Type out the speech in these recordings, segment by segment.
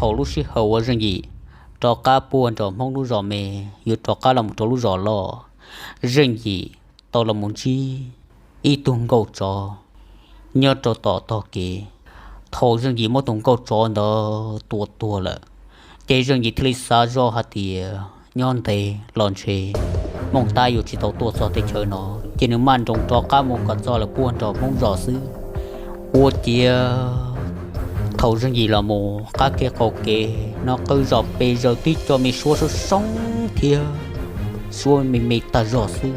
Thaum lub sij hawm uas Zeej Yim rov qab puag nram Hmoob lub zos me, yuav rov qab los mus rau lub zos loj, Zeej Yim tau los mus ntsib ib tug nkauj tsov nyob rau tom tog kev. Thaum Zeej Yim muab tus nkauj tsov ntawd tua tuag lawm, ces Zeej Yim thiaj li xav zoj hais tias nyob ntev los ntshe Hmoob Tab yuav tsis tau tuaj txog teb chaws no, ces nws maj nroos rov qab mus kom txog lawm puag nram Hmoob zos xwb. Ua ciav thaum Zeej Yim los mus qab kev qaum kev no qw zom pes zaws tib co me suab soob soob thiab suab me me tag zog xwb,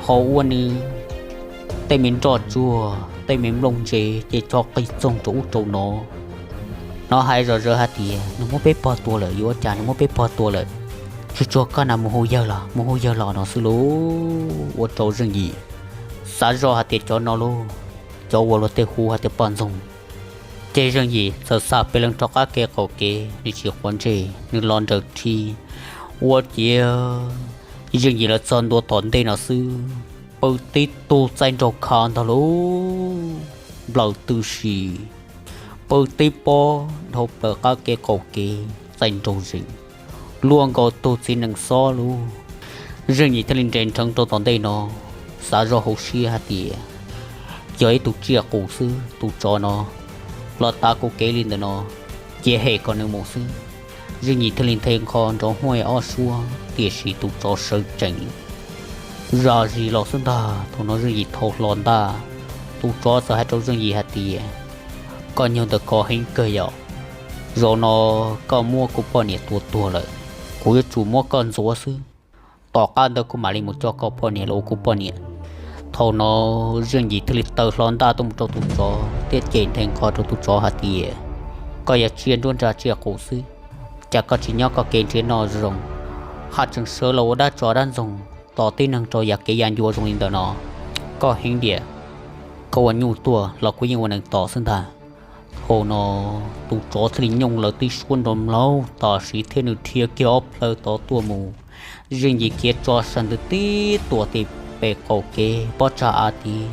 ho ua nws tej me nroj tsuag tej me nplooj ntse ces co qis txoog rau ub rau no. Nws hais zom zaws hais tias nws muab peb pog tua lawm, yuav ua cas nws muab peb pog tua lawm. Tsuag tsuag koj na, mus hu yawg los, mus hu yawg los no xwb lauj. Ua rau Zeej Yim xav zoj hais tias cov no lauj, cov uas luag tej hu hais tias poj ntxoog. Ces Zeej Yim txawm xa peb leeg rov qab kev qaum kev, nws tsis quav ntsej, nws los nraws rhi. Ua ciav Zeej Yim los txog ntua tom ntej no xwb, pw tib tug txaij nraug kha ntag lauj, nplawm tw si, pw tib pob dhau plaws qab kev qaum kev txaij nraug zees, luaj nkaus tug txiv nees xob lauj. Zeej Yim thiaj li nres nrheev rau tom ntej no, xav zoj hauv siab hais tias yog ib tug tsiaj qus xwb, tus tsov no los tav kuv kev li ntawm no, cia hem kom nws mus xwb. Zeej Yim thiaj li nthe nqho nrov huaj ob suab, tiam sis tus tsov sawv tsees zam zis los xwb ntag. Thaum no Zeej Yim thau hlo ntaj, tus tsov txawm hais rau Zeej Yim hais tias, koj nyuag ntawm ko heev kawg yom, zaum no koj muab kuv poj niam tua tuag lawm, kuv yuav tsum muab koj ntxuav xwb. Tom qab ntawd kuv mam li mus coj koj poj niam los ua kuv poj niam. Thaum no Zeej Yim thiaj li taw hlo ntaj tuaj mus rau tus tsov thiab cem nthe nqho rau tus tsov hais tias, koj yog tsiaj nruab nrag tsiaj qus xwb, cas koj tsis nyob koj kev nrhiav noj zoo, haj tseem sawv los ua dab tsov dab ntxoog tom tib neeg rau yam kev ya ncua zoo li ntawm no. Koj heev tiag, koj ua nyuj tuaj los kuv yeej ua nees tos xwb ntag. Thaum no tus tsov thiaj li nyooj lawv tib suab nrov mlaug tam sim thiab nws dhia kiag ob plhaw tod tuaj mus. Zeej Yim khiav tso sawv ntws tib tuam tim pem qaum kev pob tsag av tid.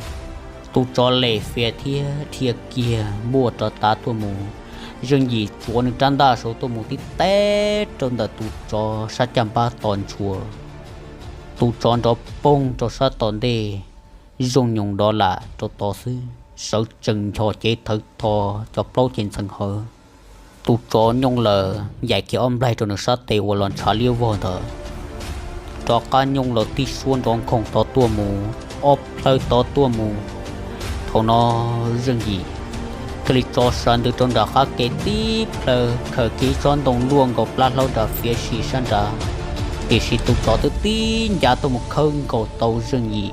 Tus tsov lem fiav thiab dhia kiag npuaj rov tav tuaj mus. Zeej Yim tsuav nws rab ntaj saud tuaj mus tib teb rau ntawm tus tsov sab caj npab tos ntshua. Tus tsov nrov poog rau sab tom ntej, zoo nyoos nrov lam rau tod xwb, sawv tsees nchos cev thawv tho, cov plaub ces ntxeev hawv. Tus tsov nyooj lawm yaim kiag ob nplaig rau nws sab tes uas los ntshav liab vog ntawd, rov qab nyooj lawm tib suab nrov nkhoos tod tuaj mus, ob plhaw tod tuaj mus. Thaum no Zeej Yim thiaj li tso sawv ntws rau nram qab kev tib plhaw, khaws kiag ib tsob ntoo luaj nkaus plab hlaub nram fiav sim sab nrad, tiam sis tus tsov twb tib ncav tuaj mus khawb nkaus tau Zeej Yim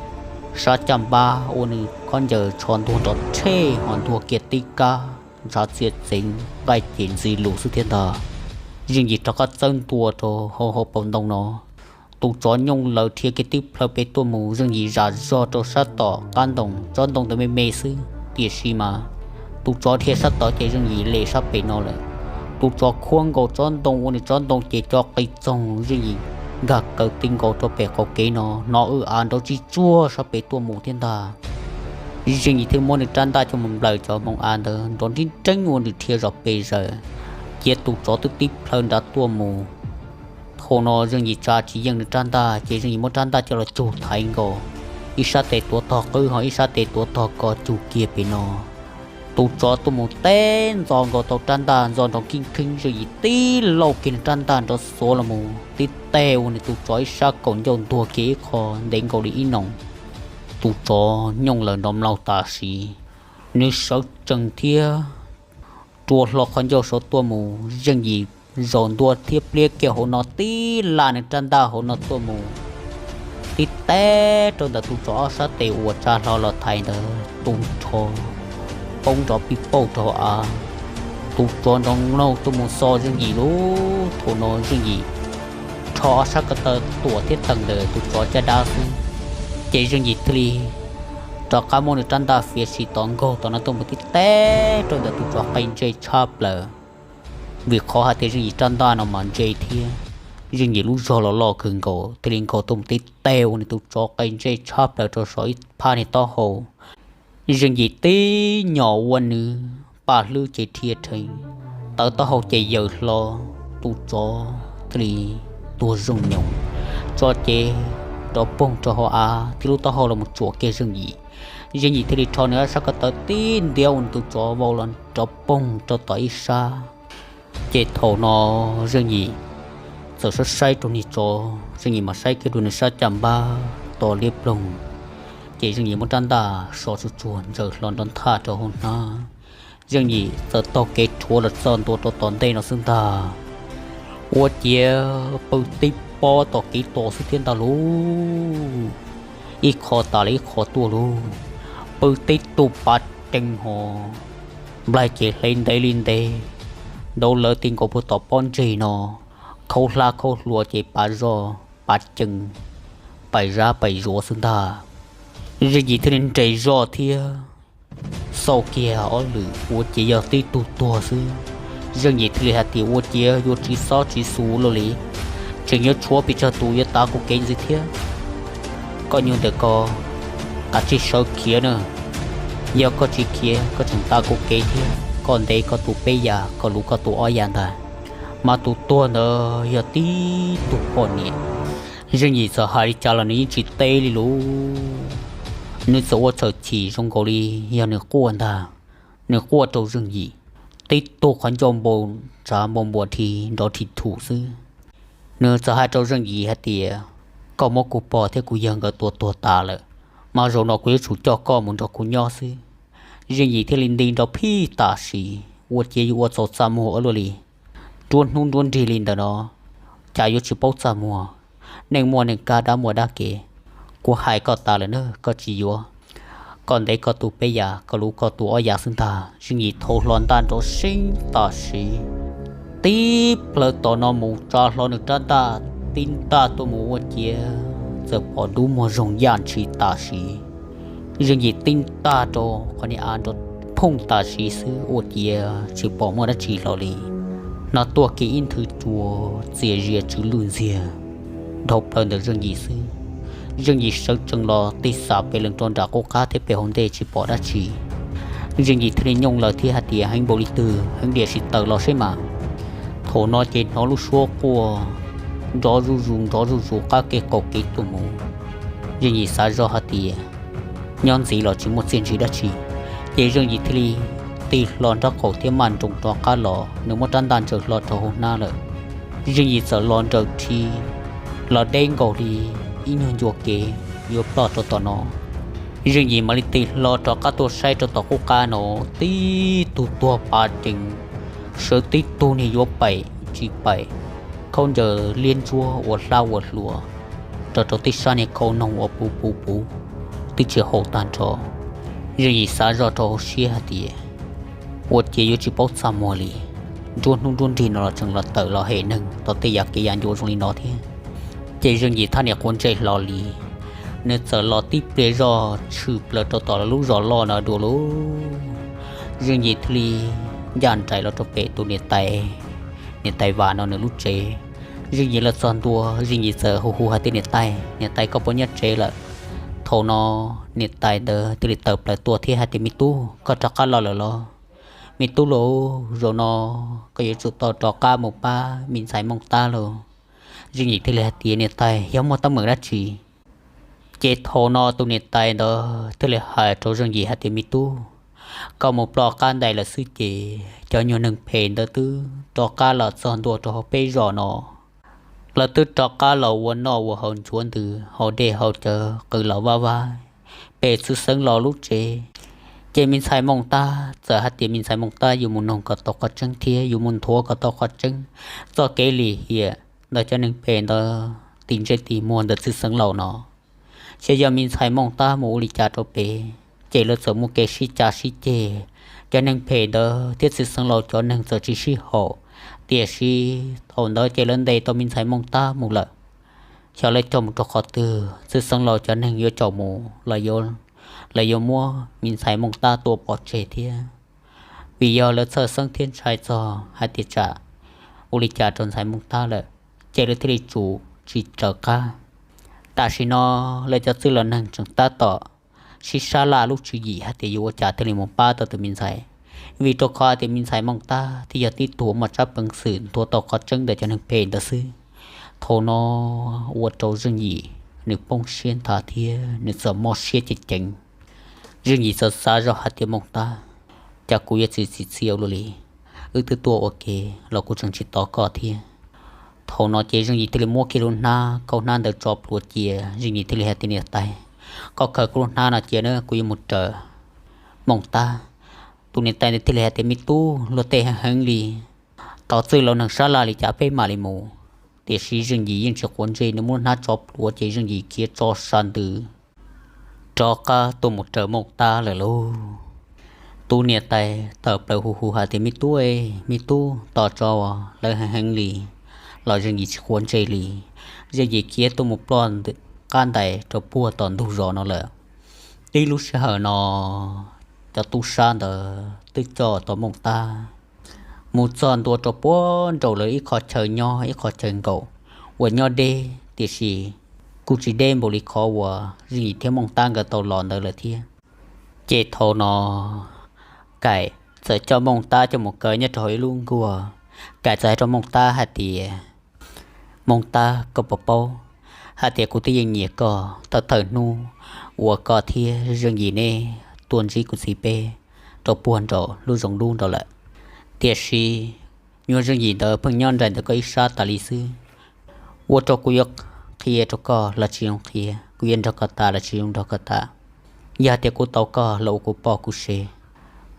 sab caj npab ua nws khaub ncaws tsho ntuag nrov rhe ho ntuag kiag tib kab ntshav txiav txeev nqaij ces ntxi lus xwb thiab ntag. Zeej Yim rov qab txawb ntua rau hauv hauv paus ntoo no. Tus tsov nyooj lawm dhia kiag tib plhaw pem tuaj mus, Zeej Yim zam zog rau sab tom qab ntoo, tsob ntoo ntawd me me xwb tiam sis mas tus tsov dhia sab tod ces Zeej Yim lem sab pem no lawm. Tus tsov khuab nkaus tsob ntoo ua nws tsob ntoo ces co qis txoog, Zeej Yim nkag kaws ti nkaus rau pem qaum kev no, hnov w av nrov tsis tsuag sab pem tuaj mus thiab ntag. Zeej Yim thiaj muab nws rab ntaj coj mus nplawm cov hmoov av ntawd nrov nrib nreeb ua nws dhia zom pes zaws, cia tus tsov twb tib plhaw nrad tuaj mus. Thaum no Zeej Yim tsa tsis yeej nws rab ntaj ces Zeej Yim muab rab ntaj coj los cug thaiv nkaus, ib sab tes tuav tog qwb ho ib sab tes tuav tog ko cug kiag pem no. Tus tsov tuaj mus teb ntxo nkaus tau rab ntaj ntxo nrov kheej kheeb, Zeej Yim tib lauj kiag nws rab ntaj nrov xuav los mus tib teg ua nws tus tsov ib sab kaum ncauj ntuag kiag ib qho ntev nkaus li ib noos. Tus tsov nyooj lawm nrov mlaug tam sim, nws sawv tsees thiab rua hlo qhov ncauj saud tuaj mus, Zeej Yim zaum ntua thiab pliab kiag hauv no tib laj nws rab ntaj hauv no tuaj mus tib teb rau ntawm tus tsov ob sab tes uas tsa hlo los thaiv ntawd tu nrho poob nrov pij pauj rau av. Tus tsov nrov mlaug tuaj mus xo Zeej Yim lub. Thaum no Zeej Yim rho ob sab ko taw tuam thiab tees ntawm tus tsov caj dab xwb, ces Zeej Yim thiaj li rov qab muab nws rab ntaj fiav sim tod nkaug tom no tuaj mus tib teb rau ntawm tus tsov qe ntse tshaj plaws. Vim qhov hais tias Zeej Yim rab ntaj no mas ntse thiab Zeej Yim lub zog los loj kawg nkaus, thiaj li nkaug tuaj mus tib teg ua nws tus tsov qe ntse tshaj plaws rau saum ib phab niag taub hau. Zeej Yim tib nyom ua nws paj hlwb ces dhia rheev tawv taub hau ces yaws hlo, tus tsov thiaj li tuag zoo nyoos, tso cev rov poog rau hauv av thiab lub taub hau los mus tsuam kiag Zeej Yim. Zeej Yim thiaj li rho nws ob sab ko taw tib ntiab ua tus tsov vau los rov poog rau tom ib sab. Ces thaum no Zeej Yim txawm saib saib rau niag tsov, Zeej Yim mam saib kiag rau nws sab caj npab to liab ploog. Ces Zeej Yim muab rab ntaj so tsuag tsuag ntsaws hlo nrov nthaj rau hauv hnab. Zeej Yim txawm taug kev rhuav los txog ntua rau tom ntej no xwb ntag. Ua ciav pw tib pob tom kev tos xwb thiab ntag lauj. Ib qho tas los ib qho tuaj lauj. Pw tib tug pav ceev hos, nplaig ces hle ntev li ntev, nrov lawv ti nkaus puag tom pob ntseg no, khaub hlab khaub hlua ces pav zog pav ceev, pais zab pais zuav xwb ntag. Zeej Yim thiaj li nres zog thiab xauj kiag ob lwm ua ciav yog tib tug tuag xwb. Zeej Yim thiaj li hais tias ua ciav yuav tsis xob tsis xus luaj li, tseem yuav tshuav pes tsawg tus yuav tav kuv kev ntxiv thiab. Koj nyuag ntawm ko, kav tsij sawv khiav na. Yog koj tsis khiav koj tseem tav kuv kev thiab, koj ntes koj tus peb yam, koj luv koj tus ob yam ntag. Mas tus tuag ntawd yog tib tug poj niam. Zeej Yim txawm hais li cas los nws yeej tsis teb li lauj. Nws txawm ua txhaum chim zoo nkaus li yog nws quaj ntag. Nws quaj rau Zeej Yim, tib tug qhov ncauj npau tsav npau npua dhi nrov dhi thum xwb. Nws txawm hais rau Zeej Yim hais tias, koj muab kuv pog thiab kuv yawg nkawd tua tuag tas lawm, mas zaum no kuv yuav tsum coj koj mus nrog kuv nyob xwb. Zeej Yim thiaj li nti nrov phij tam sim, ua ciav yuav ua txaus txaj muag ua luaj li. Nruab hnub nruab nrig li ntawm no, cas yuav tsis paub txaj muag. Neej muaj neej kab dab muaj dab kev. Kuv hais koj tas lawm na, koj tsis yuav, koj ntes koj tus peb yam, koj luv koj tus ob yam xwb ntag. Zeej Yim thau hlo ntaj nrov seeb tam sim, tib plawv tom no mus tsa hlo nws rab ntaj, tib ntaj tuaj mus ua ciav txawm pom dub muag zoog yaj ntshis tam sim. Zeej Yim tib ntaj rau qhov niag av nrov phooj tam sim xwb ua ciav tsis pom muaj dab tsi los li. Hnov tuaj kiag ib nthwv cua txias zias tsw lwj ntxiag dhau plaws ntawm Zeej Yim xwb. Zeej Yim sawv tsees los tig xam pes lees rau nram qub qab thiab pem hauv ntej tsis pom dab tsi. Zeej Yim thiaj li nyooj lawm thiab hais tias, heev npaum li twg heev tiam sis tawm los seb mas. Thaum no ces hnov lub suab quaj nrov zuj zus nrov zuj zus qab kev qaum kev tuaj mus. Zeej Yim xav zoj hais tias, nyob ntxiv los tsis muaj txiaj ntsig dab tsi. Ces Zeej Yim thiaj li tig hlo nraub qaum thiab maj nroos rov qab los, nws muab rab ntaj ntsaws hlo rau hauv hnab lawm. Zeej Yim txawm los nrawm rhi, los deb nkaus li ib nyuag ncua kev yuav ploj rau tom no. Zeej Yim mam li tig hlo rov qab tuaj saib rau tom qub qab no, tib tug tuag pav cees, sawv tib tug niag yuav paim tsis paim, khaub ncaws liab ntsuab ua hlab ua hlua, nrog rau tib sab niag khau noog ua puv puv puv, twb tsis haum tag nrho. Zeej Yim xav zoj rau hauv siab hais tias, ua ciav yuav tsis paub txaj muag li, nruab hnub nruab nrig no los tseem los tawm los hem neeg tom tej yam kev yam ncua zoo li no thiab. Ces Zeej Yim thaj niam quav ntsej hlo li, nws txawm los tib pliag zoj tshwm plaws rau tom lawv lub zos loj no dua lauj. Zeej Yim thiaj li ncaj nraim los rau pem tus niam tais, niam tais Vam no nws lub tsev. Zeej Yim los txog ntua, Zeej Yim txawm hu hu hais tias, niam tais, niam tais, koj puas nyob tsev lawm? Thaum no niam tais ntawd thiaj li tawm plaws tuaj thiab hais tias, me tub, koj rov qab los lawm los? Me tub lauj, zaum no koj yuav tsum tau rov qab mus pab me ntxhais Mooj Tab lauj. Zeej Yim thiaj li hais tias, niam tais, yog muaj teeb meem dab tsi? Ces thaum no tus niam tais ntawd thiaj li hais rau Zeej Yim hais tias, me tub, koj mus ploj qab ntais lawm xwb ces cov nyuag neeg phem ntawd twb rov qab los txog ntua rau hauv peb zos no. Lawv twb rov qab los ua noj ua haus nchuav ntws haus dej haus cawv qw los vaj vab pem txwv xeev laus lub tsev. Ces me ntxhais Mooj Tab txawm hais tias me ntxhais Mooj Tab yuav mus noog kom tau qhov tseeb thiab yuav mus nthuav kom tau qhov tseeb txoj kev lim hiam ntawm cov neeg phem ntawd tim ntsej tim muag ntawm txwv xeev laus no. Xyov yog me ntxhais Mooj Tab mus ua li cas rau pem, ces lawv txawm muaj kev sib cav sib ceg. Cov neeg phem ntawd thiab txwv xeev laus cov neeg txawm tsis sib haum, tiam sis thaum ntawd ces lawv ntes tau me ntxhais Mooj Tab mus lawm. Xyov lawv coj mus rau qhov twg, txwv xeev laus cov neeg yuav caum mus los lawv yuav muab me ntxhais Mooj Tab tua pov tseg thiab, vim yog lawv txhawj xeeb thiab ntshai txog hais tias tsam ua li cas rau ntxhais Mooj Tab lawm, ces lawv thiaj li tsum tsis raws qab. Tam sim no lawv cov txwj laus neeg tseem tab tom sib sab laj lub tswv yim hais tias yuav ua cas thiaj li mus pab tau tus me ntxhais. Vim rau qhov tias me ntxhais Mooj Tab thiaj yog tib tug muaj tsab peev xwm nthuav tau qhov tseeb ntawm cov neeg phem ntawd xwb. Thaum no ua rau Zeej Yim nws poob siab nthav thiab nws txawm mob siab ceev ceev. Zeej Yim txawm xav zoj hais tias, Mooj Tab, cas kuv yuav txiav txim txiv ua luaj li, wb twb tuaj ua ke los kuv tseem tsis tos koj thiab. Thaum no ces Zeej Yim thiaj li muab kiag lub hnab, kaub hnab ntawd tso plhuav cia. Zeej Yim thiaj li hais tias, Niam tais, koj khaws kuv lub hnab no cia na, kuv yuav mus raws Mooj Tab. Tus niam tais ntawd thiaj li hais tias, Me tub, luag tej heev heev li, tos txwj laus neeg sab laj li cas peb mam li mus. Tiam sis Zeej Yim yeej tsis quav ntsej, nws muab lub hnab tso plhuav ces Zeej Yim khiav tso sab ntws rov qab tuaj mus raws Mooj Tab lawm lauj. Tus niam tais tawm plaws hu hu hais tias, Me tub, me tub, tos tso, lawv heev heev li. Los Zeej Yim tsis quav ntsej li, Zeej Yim khiav tuaj mus ploj qab ntais rau puag tom ntug zos no lawm. Tib lub sij hawm no cov tub sab ntawd twb coj tau Mooj Tab mus txog ntua rau puag nraum lawv ib qho chaw nyob, ib qho chaw nkaum uas nyob deb, tiam sis kuj tsis deb npaum li qhov uas Zeej Yim thiab Mooj Tab nkawd tau los ntawd lawm thiab. Ces thaum no Kaim txawm coj Mooj Tab coj mus kaw nyob rau hauv ib lub nkuaj. Kaim txawm hais rau Mooj Tab hais tias, Mooj Tab, koj puas paub hais tias kuv twb yeej nyiam koj thaum thawj hnub uas koj thiab Zeej Yim neb tuaj ntsib kuv txiv peb rau puag nraum lub zoov dub nraud lawm. Tiam sis nyuag Zeej Yim ntawd pheej nyob nraim ntawm koj ib sab tas li xwb. Ua rau kuv yuav qhia rau koj los tsis zoo qhia, kuv yuav nrog koj tas los tsis zoo nrog koj tas. Yog tias kuv tau koj los ua kuv poj kuv sev,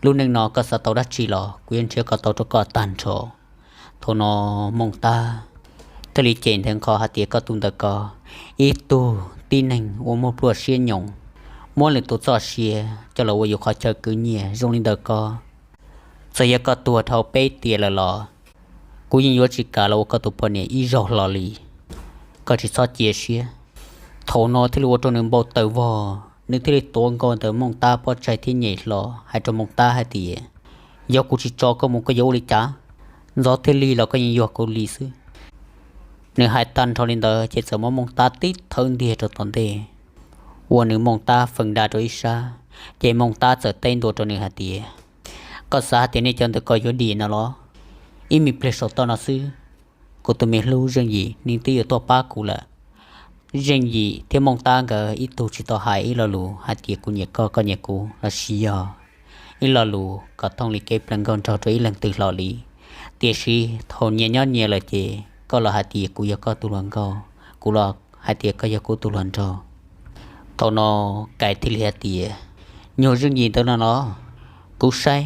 lub neej no koj xav tau dab tsi los kuv yuav nrhiav kom tau rau koj tag nrho. Thaum no Mooj Tab thiaj li cem nthe nqho hais tias, Koj tus ntawm ko, ib tug tib neeg uas muaj pluaj siab nyoos, muab lwm tus txoj sia coj los ua yus qhov chaw khwv nyiaj zoo li ntawm ko, txawm yog koj tuag dhau peb tiam lawm los kuv yeej yuav tsis kam los ua koj tus poj niam ib zaug hlo li. Koj tsis txhob cia siab. Thaum no thiaj li ua rau nws npau taws vog, nws thiaj li tuav nkaus ntawm Mooj Tab pob tsaig thiab nyem hlo hais rau Mooj Tab hais tias, Yog kuv tsis tso koj mus koj yuav ua li cas? Ntxov thiab lig los koj yeej yuag kuv li xwb. Nws hais tag nrho li ntawd ces txawm muab Mooj Tab tib thawb ntiag rau tom ntej, ua nws Mooj Tab feem da rau ib sab. Ces Mooj Tab txawm teb ntua rau nws hais tias, Koj xav hais tias nej cov ntawm ko yuav dim no los? Ib me pliag saum toj no xwb, kuv tus me hlub Zeej Yim nws twb yuav tuaj pab kuv lawm. Zeej Yim thiab Mooj Tab nkawd ib tug tsis tau hais ib lo lus hais tias kuv nyiam koj, koj nyiam kuv los sis yog ib lo lus kom thooj li kev plees nkauj nraug rau ib leeg twg hlo li. Tiam sis thaum nyias nyob nyias lawm ces koj los hais tias kuv yog koj tus hluas nkauj, kuv los hais tias koj yog kuv tus hluas nraug. Thaum no Kais thiaj li hais tias, Nyuag Zeej Yim ntawd no los, kuv saib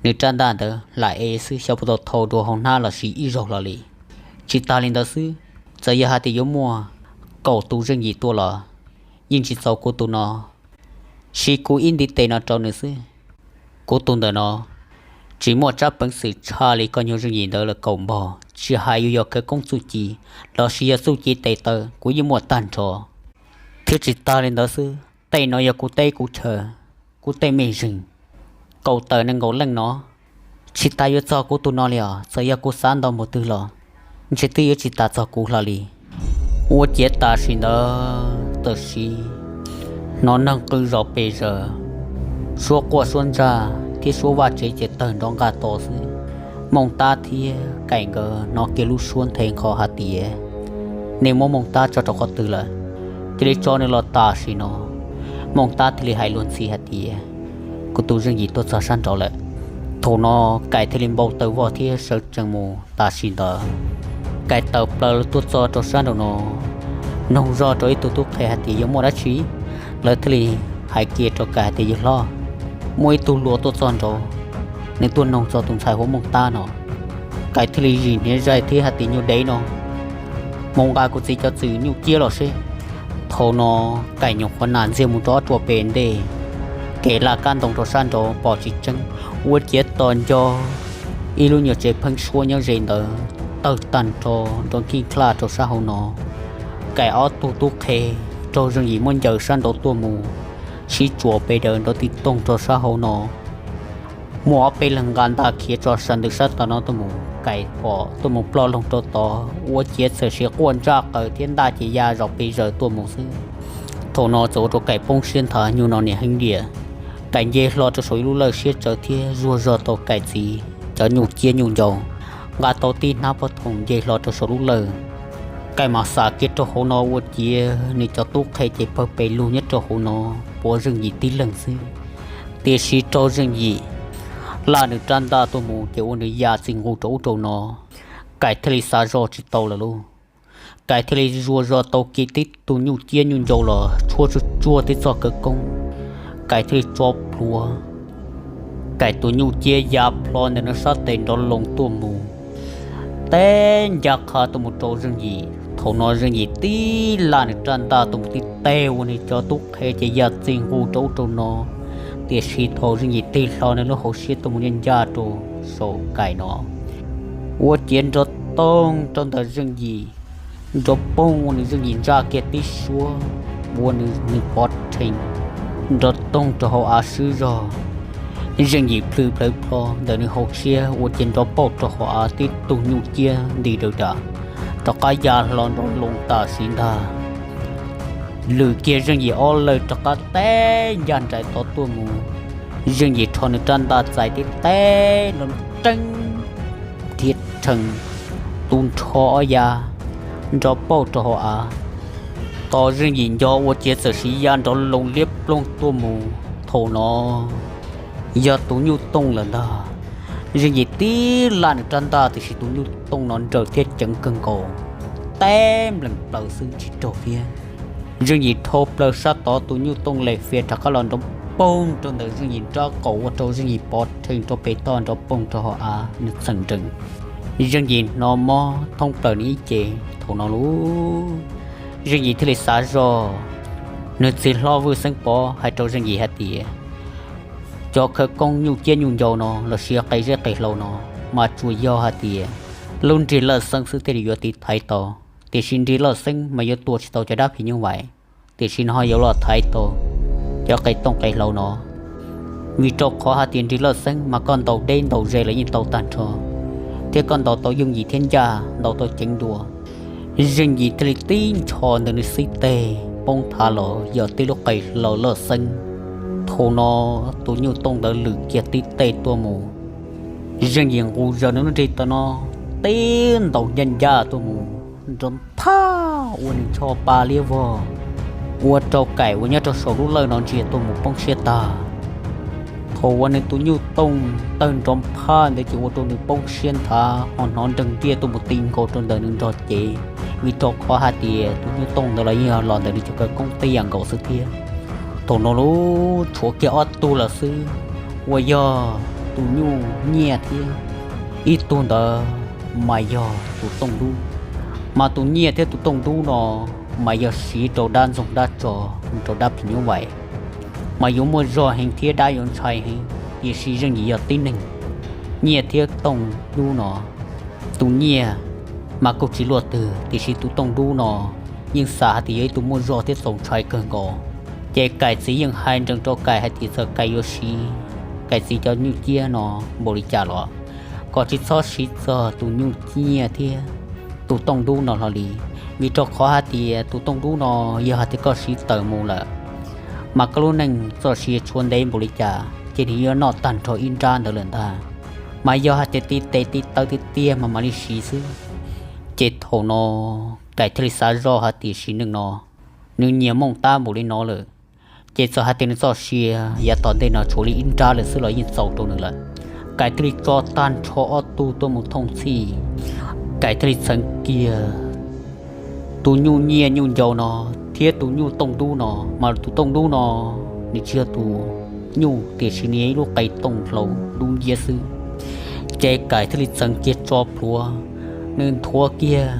nws rab ntaj ntawd lam ev xwb, xyov puas tau thau dua hauv hnab los sis ib zaug hlo li. Tsis tas li ntawd xwb, txawm yog hais tias yuav muaj kaum tus Zeej Yim tuaj los yeej tsis txaus kuv tus no. Siv kuv ib ntiv tes no rau nws xwb, kuv tus ntawm no tsis muaj tsab peev xwm tshaj li koj nyuag Zeej Yim ntawd lawm kaum npaug. Tsis hais yus yog khawv koob txuj ci los sis yog txuj ci tes taw kuv yeej muaj tag nrho. Thiab tsis tas li ntawd xwb, tej no yog kuv teb kuv chaw, kuv tej mej zeeg kaum tawm nees nkaum leej no, tsis tas yuav txog kuv tus no li os. Txawm yog kuv xav ntau npaum twg los ntshe twb yuav tsis tas txog kuv hlo li. Ua ciav tam sim ntawd tam sim hnov neeg qw zom pes zaws, suab quaj suab ntsaj thiab suab vaj tsev ces tawg nrov nqa to xwb. Mooj Tab thiab Kaim nkawd hnov kiag lub suab nthe nqho hais tias, Nej muab Mooj Tab tso rau qhov twg lawm? Cia li tso nws los tam sim no. Mooj Tab thiaj li hais luag ntxhi hais tias, Kuv tus Zeej Yim tuaj txog sab nraud lawm. Thaum no Kaim thiaj li npau taws vog thiab sawv tsees mus tam sim ntawd. Kaim tawm plaws tuaj txog rau sab nraum no, noog zoj rau ib tug tub qhe hais tias yog muaj dab tsi. Lawv thiaj li hais kiag rau Kaim hais tias, Yawg hlob, muaj ib tug hluas tuaj txog nraud, nws tuaj noog txog tus ntxhais hu ua Mooj Tab no. Kaim thiaj li zim hniav zaij thiab hais tias, Nyuag dev no, mus nqa kuv txiv cov txwm nyuj ciab los seb. Thaum no Kaim nyuam qhuav nam ntxiag mus rau ob ruam pes ntej, kev laj kab ntoo rau sab nraud pom tsis tseeb, ua ciav tos nco ib lub nyuag tsev pheeb suab nyob ze ntawd tawg tag nrho nrov nkij nklaj rau sab hauv no. Kaim ob tug tub qhe raug Zeej Yim muab ncaws sab nraud tuaj mus, sib tsuas pes daws nrov ti toog rau sab hauv no. Muaj ob peb leeg nqa ntaj khiav tso sab ntawm sab tom no tuaj mus, Kaim pom tuaj mus ploj loog rau tod, ua ciav txawm sis quaj ntsaj qaws thiab ntaj ces ya zom pes zaws tuaj mus xwb. Thaum no txawm ua rau Kaim poob siab nthav, nyuag no niam heev diam, Kais nce hlo rau saum ib lub lawj siab tsawv thiab zuag zog tau Kais txiv cov nyuj ciab nyuj ncau, nqa tau tib hnab pob thoom nce hlo rau saum lub lawj. Kais mas xav kiag rau hauv no ua ciav nws cov tub qhe ces pawg pes lug nyob rau hauv no puav Zeej Yim tib leeg xwb. Tiam sis raug Zeej Yim laj nws rab ntaj tuaj mus ces ua nws ya txij nqug rau ub rau no. Kais thiaj li xav zoj tsis tau lawm lauj. Kais thiaj li zuag zog tau kiag tib tug nyuj ciab nyuj ncau los tshuab tsuag tsuag tib txoj khawv koob. Kais thiaj li tso plhuav Kais tus nyuj ciab ya plho ntawm nws sab tes nrov loo tuaj mus, teb ncaj qha tuaj mus rau Zeej Yim. Thaum no Zeej Yim tib laj nws rab ntaj tuaj mus tib teg ua nws cov tub qhe ces ya txij nqug rau ub rau no. Tiam sis thaum Zeej Yim tig hlo nws lub hauv siab tuaj mus ncaj ncaj rau saum Kais no, ua ciav nrov toog rau ntawm Zeej Yim, nrov poog ua nws Zeej Yim ntsaj kiag tib suab, ua nws nws pov rhees nrov toog rau hauv av swb zog. Zeej Yim plhws plawv plho ntawm nws hauv siab ua ciav nrov pauj rau hauv av tib tug nyuj ciab nti daws das, rov qab ya hlo nrov loo tam sim ntag. Lwm kiag Zeej Yim ob lawg rov qab teb ncaj nraim tod tuaj mus. Zeej Yim rho nws rab ntaj txais tib teg nrov nreeb thiab rhees tu nrho ob yav nrov pauj rau hauv av. Tos Zeej Yim nco ua ciav txawm siv ya nrov loo liab ploog tuaj mus. Thaum no yog tus nyuj tooj lawm ntag. Zeej Yim tib laj nws rab ntaj tiam sis tus nyuj tooj no nrawm thiab ceev kawg nkaus, teb nplees plaws xwb tsis raug thiab. Zeej Yim dhau plaws sab tod, tus nyuj tooj lem fias rov qab los nrov poog rau ntawm Zeej Yim nrab qaum ua rau Zeej Yim pov rhees rau pem toj nrov poog rau hauv av nws txheem nrees. Zeej Yim hnov mob thoob plaws nws ib ce. Thaum no lauj, Zeej Yim thiaj li xav zoj. Nws txiv hlob Vwj Xeeb Pov hais rau Zeej Yim hais tias, cov khawv koob nyuj ciab nyuj ncau no los sis qe zeb qe hlau no mas tsuas yog hais tias lub nrig lawj xeeb xwb thiaj li yuav tiv thaiv tau, tiam sis nrig lawj xeeb mas yuav tua tsis tau cov dab phim nyuj vais, tiam sis nws ho yuav los thaiv tau cov qe tooj qe hlau no. Vim rau qhov hais tias nrig lawj xeeb mas koj ntaus deb ntaus ze los yeej tau tag nrho, thiab koj ntaus tau yooj yim thiab ncaj ntaus tau ceev dua. Zeej Yim thiaj li tib ncho ntawm nws xib teg poob thav los yog tib lub qe hlau lawj xeeb. Thaum no tus nyuj tooj ntawd lwm kiag tib teg tuaj mus. Zeej Yim nqus zaws nws lub nrig tau no tib ntaus ncaj ncaj tuaj mus nrov nphaj ua nws ncho pa liab vog, ua rau Kaim uas nyob rau saum lub lawj no ntsia tuaj mus poob siab tag. Thaum uas nws tus nyuj tooj tawg nrov nphaj ntawd ces ua rau nws poob siab nthav ho hnov nreeg ntiaj tuaj mus ti nkaus rau ntawm nws nrog cev, vim rau qhov hais tias tus nyuj tooj ntawd los yeej yog los ntawm nws cov khawv koob tib yam nkaus xwb thiab. Thaum no lauj, tshuav kiag ob tug lawm xwb, uas yog tus nyuj nyiaj thiab ib tug ntawd mas yog tus tooj dub. Mas tus nyiaj thiab tus tooj dub no mas yog siv rau dab ntxoog dab tso, rau dab phim nyuj vais, mas yuav muaj zog heev thiab dab yuav ntshai heev. Tiam sis Zeej Yim yog tib neeg, nyiaj thiab tooj dub no, tus nyiaj mas kuj tsis luaj twg, tiam sis tus tooj dub no yeej xav hais tias yog ib tug muaj zog thiab txaus ntshai kawg nkaus. Ces Kaim txiv yeej hais nrees rau Kaim hais tias txawm Kaim yuav siv Kaim txiv cov nyuj ciab no npaum li cas los kom tsis txhob siv txog tus nyuj nyiaj thiab tus tooj dub no hlo li, vim rau qhov hais tias tus tooj dub no yog hais tias koj siv tawm mus lawm, mas koj lub neej txoj sia tshuav ntev npaum li cas ces nws yuav noj tag nrho ib nrab ntawd lawm ntag. Mas yog hais tias tib tes tib taw tiag tiag mas mam li siv xwb. Ces thaum no Kaim thiaj li xav zoj hais tias sim neej no nws nyias mooj tab npaum li no lawm, ces txawm hais tias nws txoj sia yav tom ntej no tshuav li ib nrab lawm xwb los yeej txaus rau nws lawm. Kaim thiaj li tso tag nrho ob tug tuaj mus thooj txhij. Kaim thiaj li txheev kiag tus nyuj nyiaj nyuj ncau no thiab tus nyuj tooj dub no, mas tus tooj dub no nws tsis yog tus nyuj, tiam sis nws yog ib lub qe tooj hlau dub nciab xwb. Ces Kaim thiaj li txheev kiag tso plhuav, nws nthuav kiag,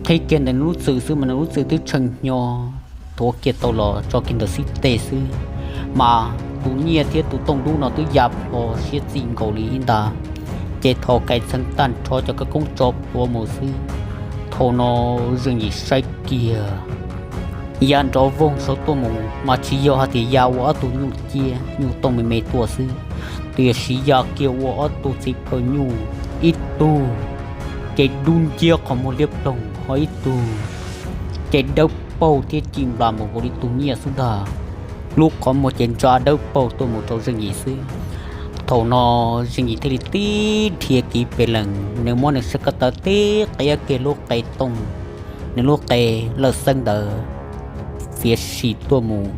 qhib kiag ntawm nws lub txwm xwb mas nws lub txwm twb tshee hnyo, nthuav kiag tau los tso kiag ntawm xib teg xwb, mas tus nyiaj thiab tus tooj dub no twb ya plho siab txij nkaus li ib nta. Ces thaum Kaim txheev tag nrho cov khawv koob tso plhuav mus xwb, thaum no Zeej Yim saib kiag ya nrov voog saud tuaj mus mas tsis yog hais tias ya ua ob tug nyuj ciab nyuj tooj me me tuaj xwb, tiam sis ya kiag ua ob tug txiv phaw nyuj, ib tug ces dub nciab qhov muag liab ploog, ho ib tug ces dawb paug thiab ci nplas npaum nkaus li tus nyiaj xwb ntag. lub qhov muag ces ntsa dawb paug tuaj mus rau Zeej Yim xwb. Thaum no Zeej Yim thiaj li tib dhia kiv pes lees, nws muab nws sab ko taw tib qiab kiag lub qe tooj, nws lub qe lawj xeeb ntawd fiav sim tuaj mus,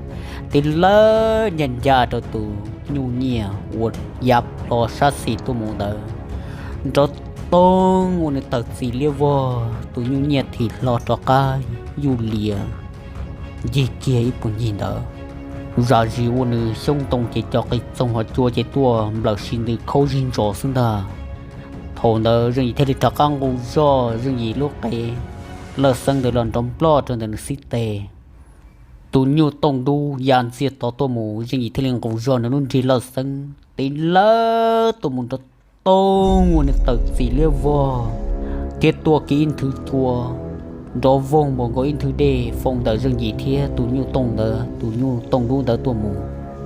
tib lawb ncaj ncaj rau tus nyuj nyiaj uas ya plho sab xis tuaj mus ntawd, nrov toog ua nws tawm txim liab vog, tus nyuj nyiaj thim hlo rov qab yuj lias ncig kiag ib puag ncig ntawd. Zam zis ua nws xyoob ntoo ces cov qis txoog hos cua ces tuaj nplawm si ntws khaub zig ntsos xwb ntag. Thaum ntawd Zeej Yim thiaj li rov qab nqus zog Zeej Yim lub qe lawj xeeb ntawd los nrov nploj rau ntawm nws xib teg. Tus nyuj tooj dub ya ntxiag tod tuaj mus, Zeej Yim thiaj li nqus zog nws lub nrig lawj xeeb tib lawb tuaj mus nrov toog ua nws tawm txim liab vog, thiab tuaj kiag ib nthwv cua nrov voog npaum nkaus ib nthwv dej foo ntawm Zeej Yim thiab tus nyuj tooj ntawd, tus nyuj tooj dub ntawd tuaj mus,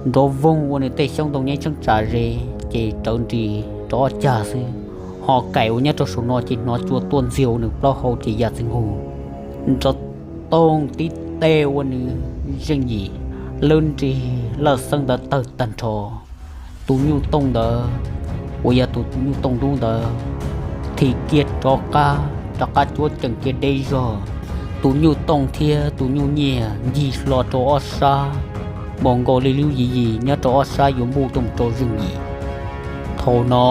nrov voog ua nws tej xyoob ntoo nyab tsheeb tsam ze ces rawv nris rau ob cag xwb. Hos Kaim uas nyob rau saum no ces hnov cua tuaj ntxiag ua nws plaub hau ces ya txij nqug, nrov toog tib teg ua nws Zeej Yim lub nrig lawj xeeb ntawd tawg tag nrho. Tus nyuj tooj ntawd uas yog tus nyuj tooj dub ntawd thim kiag rov qab, rov qab cuab cees kiag deb zog. Tus nyuj tooj thiab tus nyuj nyiaj ncig hlo rau ob sab npaum nkaus li lub yim yim nyob rau ob sab yuav npuj tuaj mus rau Zeej Yim. Thaum no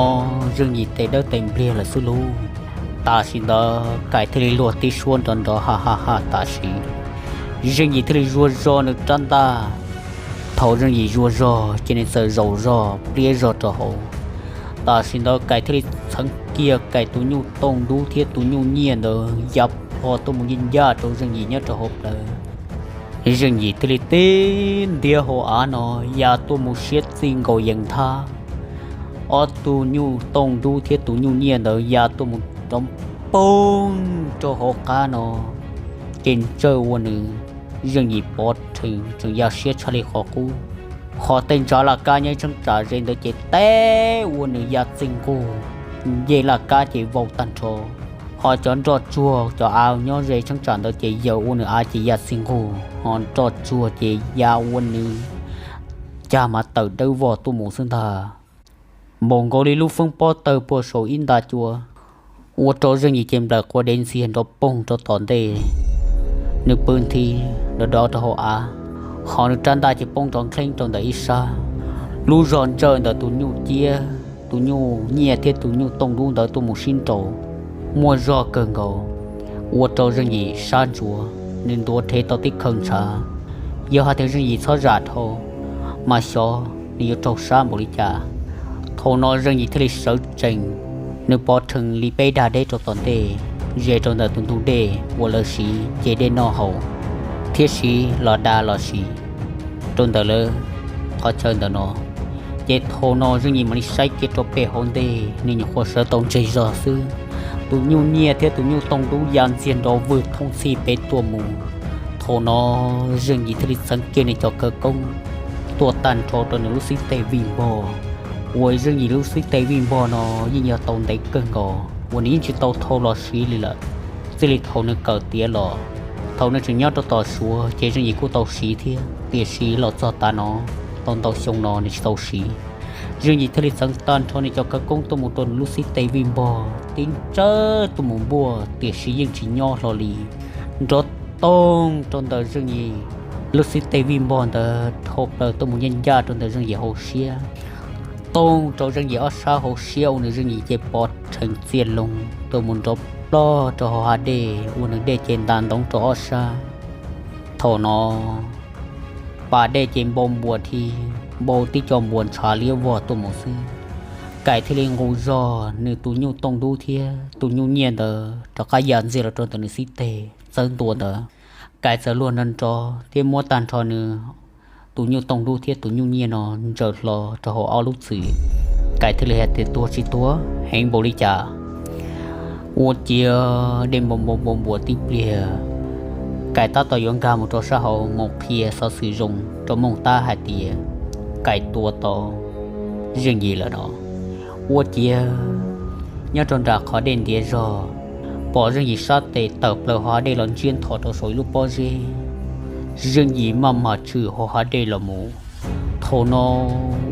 Zeej Yim tes dawb tes npliag lawm xwb lauj. Tam sim ntawd Kaim thiaj li luag tib suab nrov nrov ha ha ha tam sim, Zeej Yim thiaj li zuag zog nws rab ntaj. Thaum Zeej Yim zuag zog ces nws txawm zaum zog pliab zog rau hauv. Tam sim ntawd Kaim thiaj li txheev kiag Kaim tus nyuj tooj dub thiab tus nyuj nyiaj ntawd ya plho tuaj mus ncaj ncaj rau Zeej Yim nyob rau hauv plawv. Zeej Yim thiaj li tib ntiab hauv av no ya tuaj mus siab txij nkaus yees nthab. Ob tug nyuj tooj dub thiab tus nyuj nyiaj ntawd ya tuaj mus rov poog rau hauv qab no, ces ntsawj ua nws Zeej Yim pov rhees tseem ya siab tshaj li qhov qub. Hos tej ntsa laj kab nyob tsheeb tsam ze ntawd ces teb ua nws ya txij nqug, ncej laj kab ces vau tag nrho. Hos cov nroj tsuag cov av nyob ze tsheeb tsam ntawd ces yaws ua nws av ces ya txij nqug, hos nroj tsuag ces ya ua nws cag mas tawm dawb vog tuaj mus xwb ntag. Npaum nkaus li lub feeb pob tawg puag saum ib nta cua, ua rau Zeej Yim ces nplawm quas dev ntxiag nrov poog rau tom ntej. Nws pw nthi dov dov rau hauv av, hos nws rab ntaj ces poob nrov nkeeb rau ntawm ib sab. Lub zog ntsawj ntawm tus nyuj ciab, tus nyuj nyiaj thiab tus nyuj tooj dub ntawd tuaj mus sib nraus, muaj zog kawg nkaus, ua rau Zeej Yim sab ntsuav, nws ntuav rhe tau tib khaws ntshav. Yog hais tias Zeej Yim txhob zam dhau, mas xyov nws yuav raug sab npaum li cas. Thaum no Zeej Yim thiaj li sawv tsees, nws pov rhees li peb dag deb rau tom ntej, ze rau ntawm tus ntug dej uas lawv siv ce dej noj haus, thiab siv los da los siv rau ntawm lawv qhov chaw ntawm no. Ces thaum no Zeej Yim mam li saib kiag rau pem hauv ntej, nws nyuam qhuav sawv tau ntseg zog xwb, tus nyuj nyiaj thiab tus nyuj tooj dub ya ntxiag nrov vwg thooj txhij pem tuaj mus. Thaum no Zeej Yim thiaj li txheev kiag nws cov khawv koob tuaj tag nrho rau nws lub xib teg vij npog, uas Zeej Yim lub xib teg vij npog no yeej yog tau ntev kawg nkaus uas nws yeej tsis tau thau los siv li lawm. Txij li thaum nws kawm tiav los, thaum nws tseem nyob rau tom Suav ces Zeej Yim kuj tau siv thiab, tiam sis los txog tav no, tau ntau xyoo no nws tsis tau siv. Zeej Yim thiaj li txheev tag nrho nws cov khawv koob tuaj mus rau nws lub xib teg vij npog tib ntsawj tuaj mus npuaj, tiam sis yeej tsis nyob hlo li. Nrov toog rau ntawm Zeej Yim lub xib teg vij npog ntawd dhau plaws tuaj mus ncaj ncaj rau ntawm Zeej Yim hauv siab, toog rau Zeej Yim ob sab hauv siab ua nws Zeej Yim ces pov rhees txias loo tuaj mus nrov plog rau hauv hav dej ua nws dej ces ntas ntoov rau ob sab. Thaum no pas dej ces npau npuas thi, npau tib co npuas ntshav liab vog tuaj mus xwb. Kaim thiaj li nqus zog nws tus nyuj tooj dub thiab tus nyuj nyiaj ntawd rov qab ya ntxiag los rau ntawm nws xib teg txawb ntua ntawd. Kaim txawm luag nrov nrov thiab muab tag nrho nws tus nyuj tooj dub thiab tus nyuj nyiaj no ntsaws hlo rau hauv ob lub txwm. Kaim thiaj li hais tias tuag tsis tuag heev npaum li cas. Ua ciav dej npau npau npau npuas tib pliag, Kaim tab tom yuav nkag mus rau sab hauv mus qhia xov xwm zoo rau Mooj Tab hais tias Kaim tua tau Zeej Yim lawm no. Ua ciav nyob rau nram qhov dej ntiav zog, pom Zeej Yim sab tes tawm plaws hauv dej los ntsiab nthos rau saum ib lub pob zeb. Zeej Yim maj mam tshwm hauv hav dej los mus. Thaum no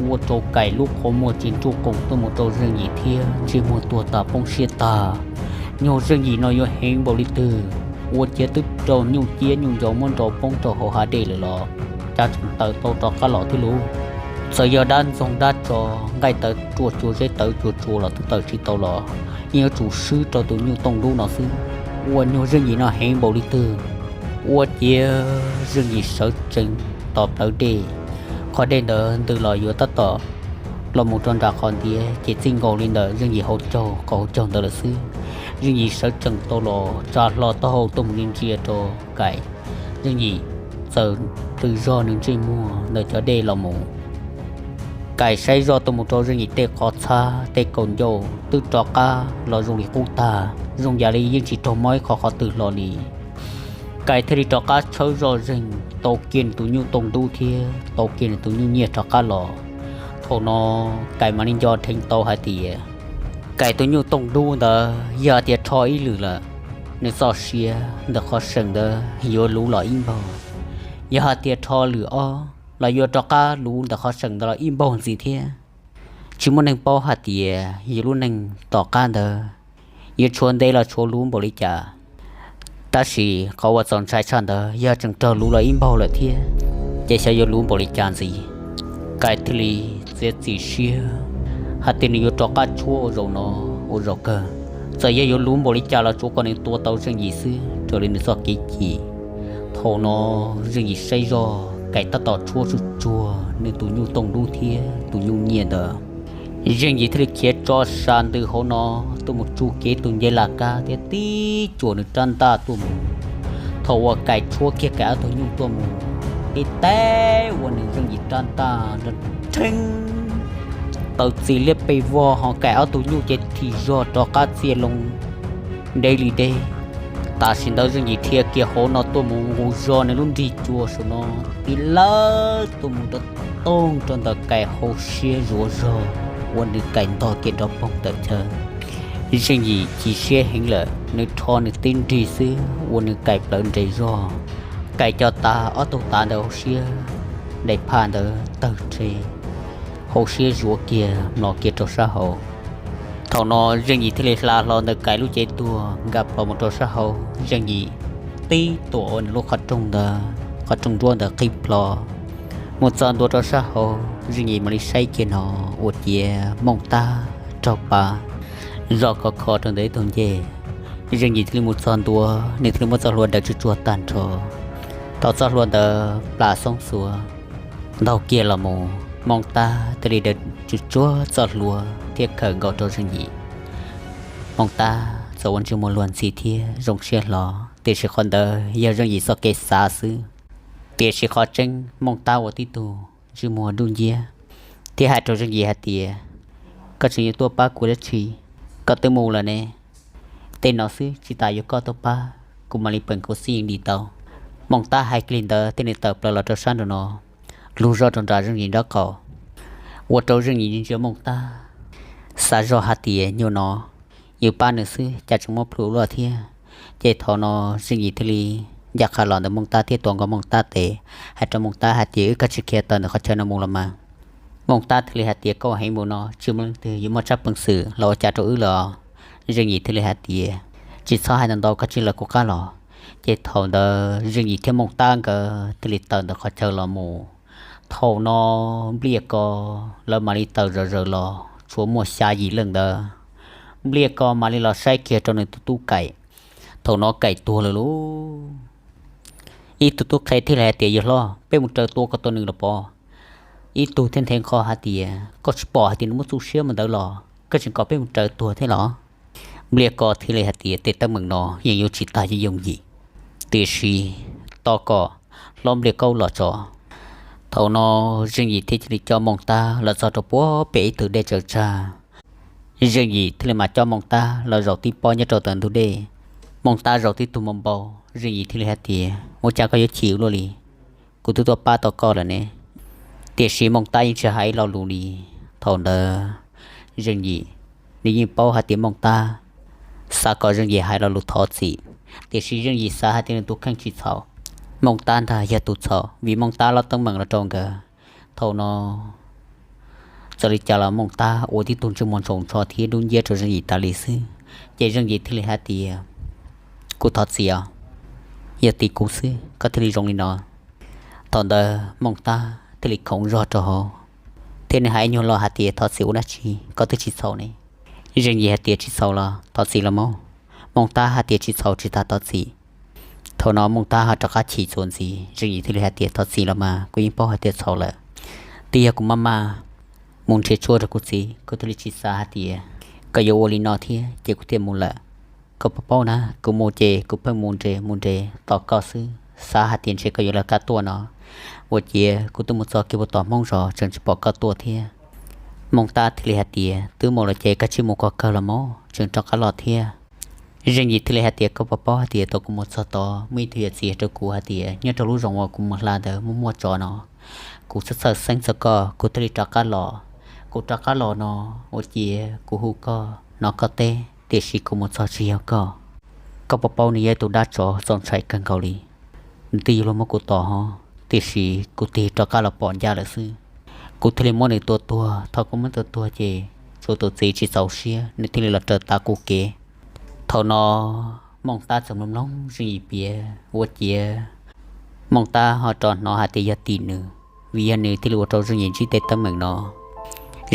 ua rau Kaim lub qhov muag tsis nruj qoom tuaj mus rau Zeej Yim thiab ntsej muag tuag tas poob siab tag. Nyuag Zeej Yim no yuav heev npaum li twg, ua ciav twb raug nyuj ciab nyuj ncov muab nrau poob rau hauv hav dej lawm los cas tseem tawm tau rov qab los thiab lauj. Txawm yog dab ntxoog dab tsov nqaij tawv ruaj tsuag zeb tawv tsuag tsuas los twb tawm tsis tau los yeej yuav tsum swb rau tus nyuj tooj dub no xwb. Ua nyuag Zeej Yim no heev npaum li twg, ua ciav Zeej Yim sawv tsees tos plawv dej. Qhov dej ntawd ntws los yuav tab tom los mus rau nram qhov ntiav ces txij nkaus li ntawm Zeej Yim hauv caug qhov hauv caug ntawd lawm xwb. Zeej Yim sawv tsees tau los tsa hlo taub hau tuaj mus ntsia rau Kaim. Zeej Yim txawm plhws zog nws ntsej muag ntawm cov dej los mus. Kaim saib zoj tuaj mus rau Zeej Yim tej qhov txhab tej kaum ncauj twb rov qab los zoo li qub tag, zoo yam li yeej tsis raug mob ib qho qhov twg hlo li. Kaim thiaj li rov qab tshawb zoj zeeg tau kiag nws tus nyuj tooj dub thiab tau kiag nws tus nyuj nyiaj rov qab los. Thaum no Kaim mam li nco dheev tau hais tias Kaim tus nyuj tooj dub ntawd yog hais tias rho ib lwm lawm, nws txoj sia ntawm qhov seem ntawd yuav luv los ib npaug. Yog hais tias rho lwm ob los yuav rov qab luv ntawm qhov seem ntawd los ib npaug ntxiv thiab. Tsis muaj neeg paub hais tias yus lub neej tom qab ntawd yuav tshuav ntev los tshuav luv npaum li cas. Tab sis qhov uas txaus ntshai tshaj ntawd yog tseem raug luv los ib npaug lawm thiab, ces xyov yuav luv npaum li cas ntxiv. Kaim thiaj li txiav txim siab hais tias nws yuav rov qab tshuab ua zaum no ua zaum kawg. Txawm yog yuav luv npaum li cas los tsuav kom nws tua tau Zeej Yim xwb raws li nws txoj kev cim. Thaum no Zeej Yim saib zoj Kaim tab tom tshuab tsuj tsuag nws tus nyuj tooj dub thiab tus nyuj nyiaj ntawd. Zeej Yim thiaj li khiav tso sa ntws hauv no tuaj mus tsuj kiag tus ncej laj kab thiab tib cuam nws rab ntaj tuaj mus. Thaum uas Kaim tshuab kiag Kaim ob tug nyuj tuaj mus, ib teb ua nws Zeej Yim rab ntaj nrov rheeb, tawm txim liab pes vog ho Kaim ob tug nyuj ces thim zog rov qab txia loo deb li deb. Tam sim ntawd Zeej Yim dhia kiag hauv no tuaj mus nqus zog nws lub nrig cua saum no tib lawb tuaj mus rau toog rau ntawm Kaim hauv siab zuav zog, ua nws Kaim ntog kiag nrov poog tawm chaw. Zeej Yim chim siab heev lawm, nws rho nws tib nrig xwb ua nws Kaim plawv nres zog. Kaim cov tav ob tug tav ntawm hauv siab daim phaj ntawd tawg rhe, hauv siab zuav kiag mlos kiag rau sab hauv. Thaum no Zeej Yim thiaj li hla hlo ntawm Kaim lub cev tuag nkag plho mus rau sab hauv. Zeej Yim tib tuam ua nws lub qhov rooj ntawd, qhov rooj nruab ntawd qhib plho mus txog ntua rau sab hauv. Zeej Yim mam li saib kiag no ua ciav Mooj Tab raug pab zoj khov kho rau ntawm ib tug ncej. Zeej Yim thiaj li mus txog ntua, nws thiaj li muab txoj hlua daws tsuj tsuag tag nrho. Thaum txoj hlua ntawd plam xoob xuav ntaug kiag los mus, Mooj Tab thiaj li daws tsuj tsuag txoj hlua thiab khawm nkaus rau Zeej Yim. Mooj Tab txawm ua ntsej muag luag ntxhi thiab zoo siab hlo, tiam sis qhov ntawd yog Zeej Yim txoj kev xav xwb. Tiam sis qhov tseeb Mooj Tab ua tib tug ntsej muag dub nciab thiab hais rau Zeej Yim hais tias, koj tseem yuav tuaj pab kuv dab tsi? Koj twb mus lawm ne. Tej no xwb tsis tas yuav koj tuaj pab, kuv mam li peem kuv xij yeej dim tau. Mooj Tab hais kiag li ntawd thiaj li tawm plaws los rau sab nraum no, lug zoj rau nram Zeej Yim nraub qaum, ua rau Zeej Yim ntsia Mooj Tab, xav zoj hais tias nyuag no yus pab nws xwb cas tseem muab plhws luaj thiab. Ces thaum no Zeej Yim thiaj li ncaj qha los ntawm Mooj Tab thiab tuav nkaus Mooj Tab tes, hais rau Mooj Tab hais tias, wb kav tsij khiav tawm ntawm qhov chaw no mus los mas. Mooj Tab thiaj li hais tias, koj heev mus no tsis muaj leej twg yuav muaj tsab peev xwm los ua cas rau wb lawm os. Zeej Yim thiaj li hais tias, tsis txhob hais ntau ntau, kav tsij lawv kuv qab los. Ces thaum ntawd Zeej Yim thiab Mooj Tab nkawd thiaj li tawm ntawm qhov chaw los mus. Thaum no Npliaj Ko lawv mam li tawm zom zaws los, tshuav muaj xya yim leej ntawd. Npliaj Ko mam li los saib kiag rau nws tus tub Kaim. Thaum no Kaim tuag lawm lauj. Ib tug tub qhe thiaj li hais tias, yawg hlob, peb mus raws tua kom tau nws los pov. Ib tug thiaj nthe nqho hais tias, koj tsis pom hais tias nws muaj txuj siab mus ntawd los koj tseem kom peb mus raws tuag thiab los? Npliaj Ko thiaj li hais tias, tej teeb meem no yeej yuav tsis tag yooj yim, tiam sis tos kom hlob Npliaj Kaub los tso. Thaum no Zeej Yim thiaj li coj Mooj Tab los txog rau puag pem ib tug dej tsaws tsag. Zeej Yim thiaj li mam coj Mooj Tab los zaum tib pob nyob rau ntawm ntug dej. Mooj Tab zaum tib tug npau npau, Zeej Yim thiaj li hais tias, ua cas koj yuav chim ua luaj li? Kuv twb tuaj pab tau koj lawm ne. Tiam sis Mooj Tab yeej tsis hais ib lo lus li. Thaum ntawd Zeej Yim, nws yeej paub hais tias Mooj Tab xav kom Zeej Yim hais lo lus thov txim, tiam sis Zeej Yim xav hais tias nws tus kheej tsis txhaum. Mooj Tab ntag yog tus txhaum, vim Mooj Tab lob teeb meem los rau nkawd. Thaum no txawm li cas los Mooj Tab ua tib tug ntsej muag ntsoos ntsho thiab dub nciab rau Zeej Yim tas li xwb. Ces Zeej Yim thiaj li hais tias, kuv thov txim os, yog tim kuv xwb koj thiaj li zoo li no. Thaum ntawd Mooj Tab thiaj li khoov zog rau hauv thiab nws hais ib nyuag lo hais tias, thov txim ua dab tsi, koj twb tsis txhaum ne. Zeej Yim hais tias, tsis txhaum los thov txim los mas. Mooj Tab hais tias, tsis txhaum tsis tas thov txim. Thaum no Mooj Tab ho rov qab chim txuas ntxiv, Zeej Yim thiaj li hais tias, thov txim los mas, kuv yeej paub hais tias txhaum lawm. Twb yog kuv maj mam mus nrhiav tshuaj rau kuv txiv, kuv thiaj li tsis xav hais tias koj yuav ua li no thiab ces kuv thiaj mus lawm. Koj puas paub na, kuv mus ces kuv pheej mus nres mus nres tos koj xwb, xav hais tias ntshe koj yuav lawv qab tuaj no. Ua ciav kuv twb mus txog kiag puag tom Hmoob zos tseem tsis pom koj tuaj thiab. Mooj Tab thiaj li hais tias, twb mus lawm ces koj cia li mus kom kawg los mas, tseem rov qab los thiab. Zeej Yim thiaj li hais tias, koj puas paub hais tias thaum kuv mus txog tod muaj ib tug yawm txiv hais rau kuv hais tias nyob rau lub zos uas kuv mus hla ntawd muaj muaj tsov no. Kuv txhawj txhawj xeeb txog koj, kuv thiaj li rov qab los. Kuv rov qab los no, ua ciav kuv hu koj hnov koj teb, tiam sis kuv mus txog tsis yog koj. Koj puas paub nws yog ib tug dab tsov txaus ntshai kawg nkaus li. Nws twb yuav luag muab kuv tom hov, tiam sis kuv tig rov qab los pom ncaj lawm xwb. Kuv thiaj li muab nws tua tuag. Thaum kuv muab tua tuag ces tsuas tus txiv tsis txaus siab, nws thiaj li los raws tav kuv kev. Thaum no Mooj Tab txawm mloog mloog Zeej Yim piav, ua ciav Mooj Tab ho rov hnov hais tias yog tim nws, vim yog nws thiaj li ua rau Zeej Yim ntsib tej teeb meem no.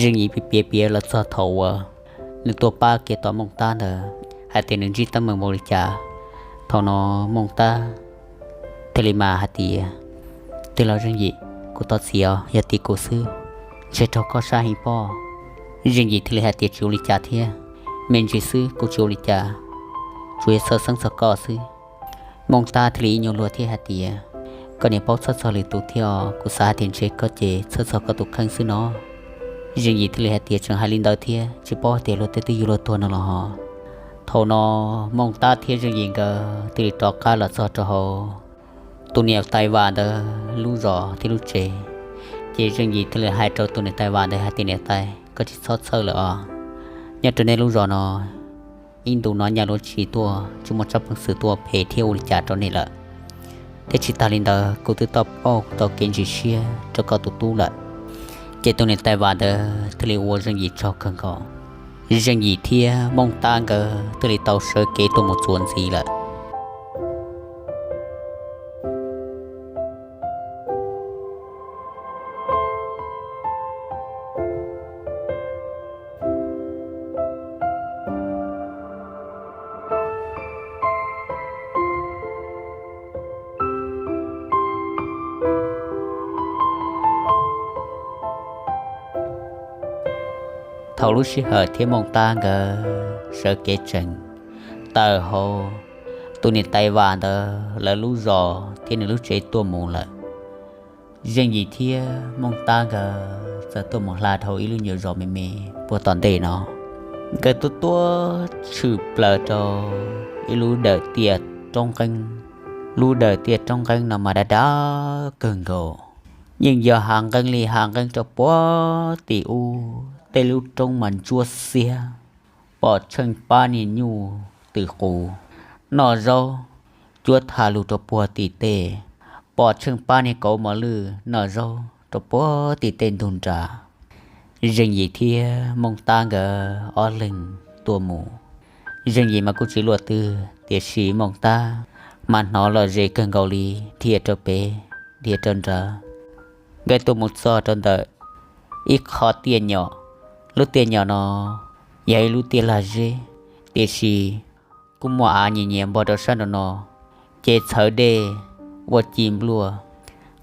Zeej Yim piav piav los txog thaum uas nws tuaj pab kev tom Mooj Tab ntawd hais tias nws ntsib teeb meem npaum li cas. Thaum no Mooj Tab thiaj li mas hais tias, tij laug Zeej Yim, kuv thov txim os, yog tim kuv xwb, ntshe raug koj sab heev pob. Zeej Yim thiaj li hais tias, tsis ua li cas thiab, me ntsis xwb, kuv tsis ua li cas, tsuas yog txhawj xeeb txog koj xwb. Mooj Tab thiaj li ib nyuag luag thiab hais tias, koj niam paub txhawj txog lwm tus thiab os, kuv xav hais tias ntshe koj ces txhawj txog koj tus kheej xwb no. Zeej Yim thiaj li hais tias, tseem hais li ntawd thiab, tsis paub tias luag tej twb yuav luag tuag no los hos. Thaum no Mooj Tab thiab Zeej Yim nkawd thiaj li rov qab los txog rau hauv tus niam tais Vam ntawd lub zos thiab lub tsev. Ces Zeej Yim thiaj li hais rau tus niam tais Vam ntawd hais tias, niam tais, koj tsis txhob txhawj lawm os, nyob rau nej lub zos no ib ntus no nyaj luav tsis tuaj, tsis muaj tsab peev xwm tuaj phem thiab ua li cas rau nej lawm, thiab tsis tas li ntawd kuv twb tau pauj tau kev ntsis siab rau koj tus tub lawm. Ces tus niam tais Vam ntawd thiaj li ua Zeej Yim tsaug kawg nkaus. Zeej Yim thiab Mooj Tab nkawd thiaj li tau sawv kev tuaj mus txuas ntxiv lawm. Thaum lub sij hawm thiab Mooj Tab nkawd sawv kev tsees tawm hauv tus niam tais Vam ntawd lawv lub zos thiab nws lub tsev tuaj mus lawm, Zeej Yim thiab Mooj Tab nkawd txawm tuaj mus hla dhau ib lub nyuam zos me me puag tom ntej no. Nkawd tuaj tuaj tshwm plaws rau ib lub dawm tiaj roob nqeeb. Lub dawm tiaj roob nqeeb no mas dav dav kawg nkaus, yeej yog hav nqeeb li hav nqeeb rau puag tim ub, tej lub roob mas ntsuab xiab, pom tsheej pab niag nyuj twm qus noj zaub cuab tha lug rau puag tim tej, pom tsheej pab niag kauv mos lwj noj zaub rau puag tim tej ntug nrad. Zeej Yim thiab Mooj Tab nkawd ob leeg tuaj mus, Zeej Yim mas kuj tsis luaj twg, tiam sis Mooj Tab mas hnov lom zem kawg nkaus li, dhia rau pem dhia rau nrad. Nkawd tuaj mus txog rau ntawm ib qho tiaj nyom. Lub tiaj nyom no yog ib lub tiaj lag zeb, tiam sis kuj muaj av nyias nyias npog rau sab nraum no, ces txhawv dej ua ci npluaj,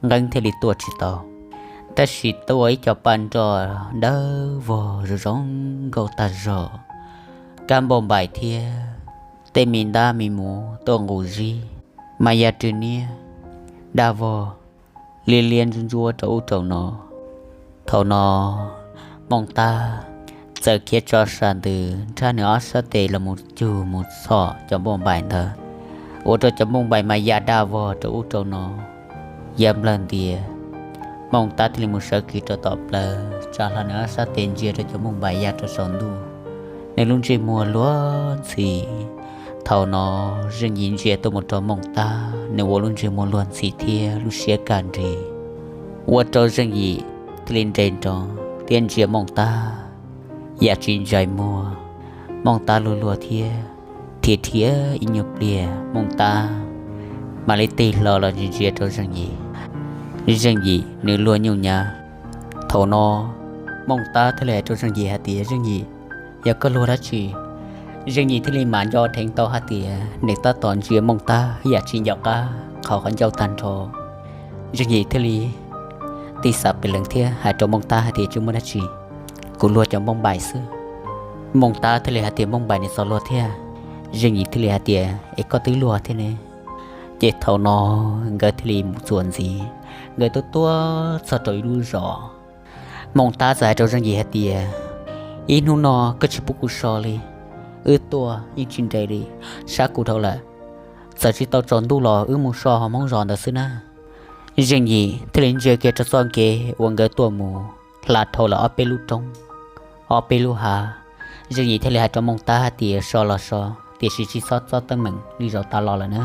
nqeeb thiaj li tuaj tsis tau. Tab sis tuaj ib co paj nroj dawb vog zoo zoo nkauj tag zog, kab npauj npaim thiab tej me ntab me muv tuaj nqus zib, mas ya rwg niab daj vog liab liab ntsuab ntsuab rau ub rau no. Thaum no Mooj Tab txawm khiav tso sam ntws nrhab nws ob sab tes los mus cug mus txhom cov npauj npaim ntawd, ua rau cov npauj npaim mas ya daj vog rau ub rau no, ya nplawg ntias. Mooj Tab thiaj li mus sawv kiag rau tom plawv, tsa hlo nws ob sab tes ntsia rau cov npauj npaim ya rau saum ntuj. Nws lub ntsej muag luag ntxhi, Thaum no Zeej Yim ntsia tuaj mus rau Mooj Tab, nws ua lub ntsej muag luag ntxhi thiab lub siab kaj nrig, ua rau Zeej Yim thiaj li nres nroo thiab ntsia Mooj Tab yam tsis ntsais muag. Mooj Tab luag luag thiab, thiab dhia ib nyuag pliag Mooj Tab mam li tig hlo los ntsia ntsia rau Zeej Yim. Zeej Yim nws luag nyuj nyav. Thaum no Mooj Tab thiaj li hais rau Zeej Yim hais tias, Zeej Yim, yog koj luag dab tsi? Zeej Yim thiaj li mam nco dheev tau hais tias nws tab tom ntsia Mooj Tab yam tsis nco qab qhov qhov ncauj tag nrho. Zeej Yim thiaj li tig xav pem lees thiab hais rau Mooj Tab hais tias, Tsis muaj dab tsi, kuv luag cov npauj npaim xwb. Mooj Tab thiaj li hais tias, Npauj npaim nws txog luag thiab? Zeej Yim thiaj li hais tias, Es koj twb luag thiab ne. Ces thaum no nkawd thiaj li mus txuas ntxiv, nkawd tuaj tuaj txog rau ib lub zos. Mooj Tab txawm hais rau Zeej Yim hais tias, Ib hnub no koj tsis pub kuv so li, wb tuaj yeej tsis nres li, sab kuv dhau lawm. Txawm tsis tau tsaus ntuj los wb mus so hauv Hmoob zos ntawd xwb na. Zeej Yim thiaj li ntsia kiag rau txoj kev uas nkawd tuaj mus, hla dhau lawm ob peb lub roob, ob peb lub hav. Zeej Yim thiaj li hais rau Mooj Tab hais tias, So los so, tiam sis tsis txhob txob teeb meem li zaum tas los lawm na.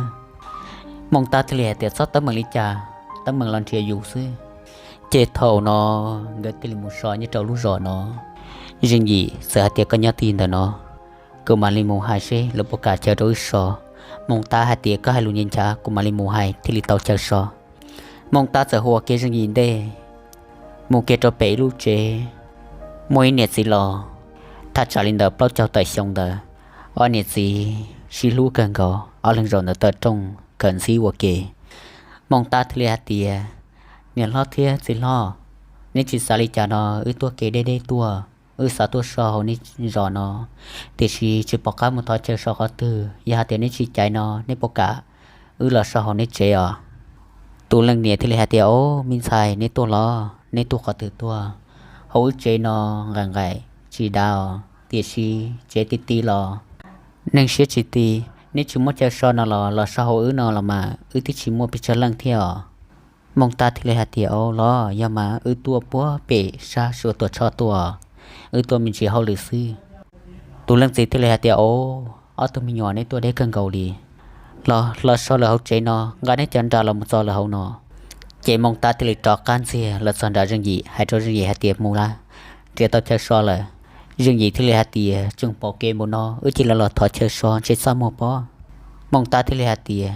Mooj Tab thiaj li hais tias, Txhob teeb meem li cas, teeb meem los nrhiav yus xwb. Ces thaum no nkawd thiaj li mus so nyob rau lub zos no. Zeej Yim txawm hais tias, Koj nyob ti ntawm no, kuv mam li mus hais seb lawv puas kam chaw rau wb so. Mooj Tab hais tias, Koj hais lus nyias nchav, kuv mam li mus hais thiaj li tau chaw so. Mooj Tab txawm hu ua kiag Zeej Yim ntej mus kiag rau pem ib lub tsev. Muaj ib niam txiv laus, thaj tsam li ntawm plaub caug tawm xyoo ntawd, ob niam txiv sib hlub kawg nkaus, ob leeg zaum ntawm taw rooj kawm ntxhib ua ke. Mooj Tab thiaj li hais tias, Niam hlob thiab txiv hlob, neb tsis xav li cas no, wb tuaj kev deb deb tuaj, wb xav tuaj so hauv neb zos no, tiam sis tsis pom qab mus thov chaw so qhov twg. Yog hais tias neb tsis caiv no, neb puas kam wb los so hauv neb tsev os? Tus leej niam thiaj li hais tias, Ob, me ntxhais, neb tuaj los neb tuaj qhov twg tuaj? Hauv wb tsev no nqaim nqaim tsis dav os, tiam sis tsev ti ti los neeg siab tsis ti. Neb tsis muaj chaw so no los los so hauv wb no los mas wb twb tsis muaj pes tsawg leej thiab os. Mooj Tab thiaj li hais tias, Ob los yog mas, wb tuaj puag pem sab Suav Tuam Tshoj tuaj, wb tuaj me ntsis hauj lwm xwb. Tus leej txiv thiaj li hais tias, Ob, ob tug me nyuam neb tuaj deb kawg nkaus li, los los so lawm hauv tsev no, nqa neb cov nra los mus txo lawm hauv no. Ces Mooj Tab thiaj li rov qab ntxiag los txog nram Zeej Yim, hais rau Zeej Yim hais tias, Mus lawm, nrhiav tau chaw so lawm. Zeej Yim thiaj li hais tias, Tseem pom kev npaum no wb cia li los thov chaw so ntshe txaj muag pob. Mooj Tab thiaj li hais tias,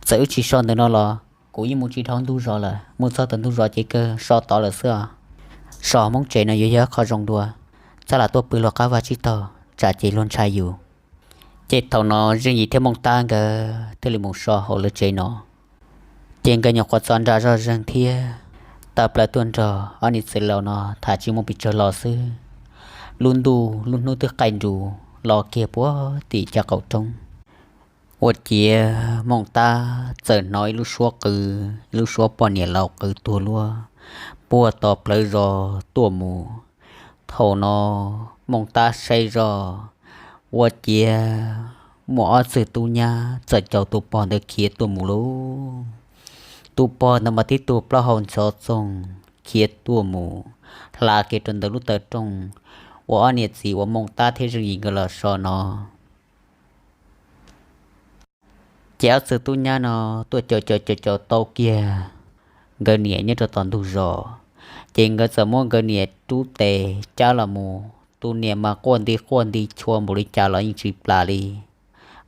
Txawm wb tsis so ntawm no los kuv yeej mus tsis dhau ntug zos lawm, mus txog tom ntug zos ces kawg so tod lawm xwb os. So Hmoob tsev no yuav yog qhov zoo dua, txaj lam tuaj pw luag qab vaj tsib taug, tsam ces luag ntshai yus. Ces thaum no Zeej Yim thiab Mooj Tab nkawd thiaj li mus so hauv lawv tsev no. Ces nkawd nyuam qhuav txo nra zoj zeeg thiab tawm plaws tuaj nrog ob niam txiv laus no tham tsis muaj pes tsawg los xwb, lub ntuj lub hnub twb qaij nrus los kiag puag tim caj qaum roob. Ua ciav Mooj Tab txawm hnov ib lub suab qw, ib lub suab poj niam laus qw tuag luaj puag tom plawv zos tuaj mus. Thaum no Mooj Tab saib zoj, ua ciav muaj ob txwg tub nyab txawm caum tus pog ntawd khiav tuaj mus lauj. Tus pog ntawd mas tib tug plaub hau ntxhov txoog khiav tuaj mus, hla kiag rau ntawm lub taw rooj uas ob niam txiv uas Mooj Tab thiab Zeej Yim nkawd los so no. Ces ob txwg tub nyab no tuaj caum caum caum caum tau kiag nkawd niam nyob rau tom ntug zos. Ces nkawd txawm muab nkawd niam rub tes cab los mus, tus niam mas quaj nti quaj nti chua npaum li cas los yeej tsis plam li.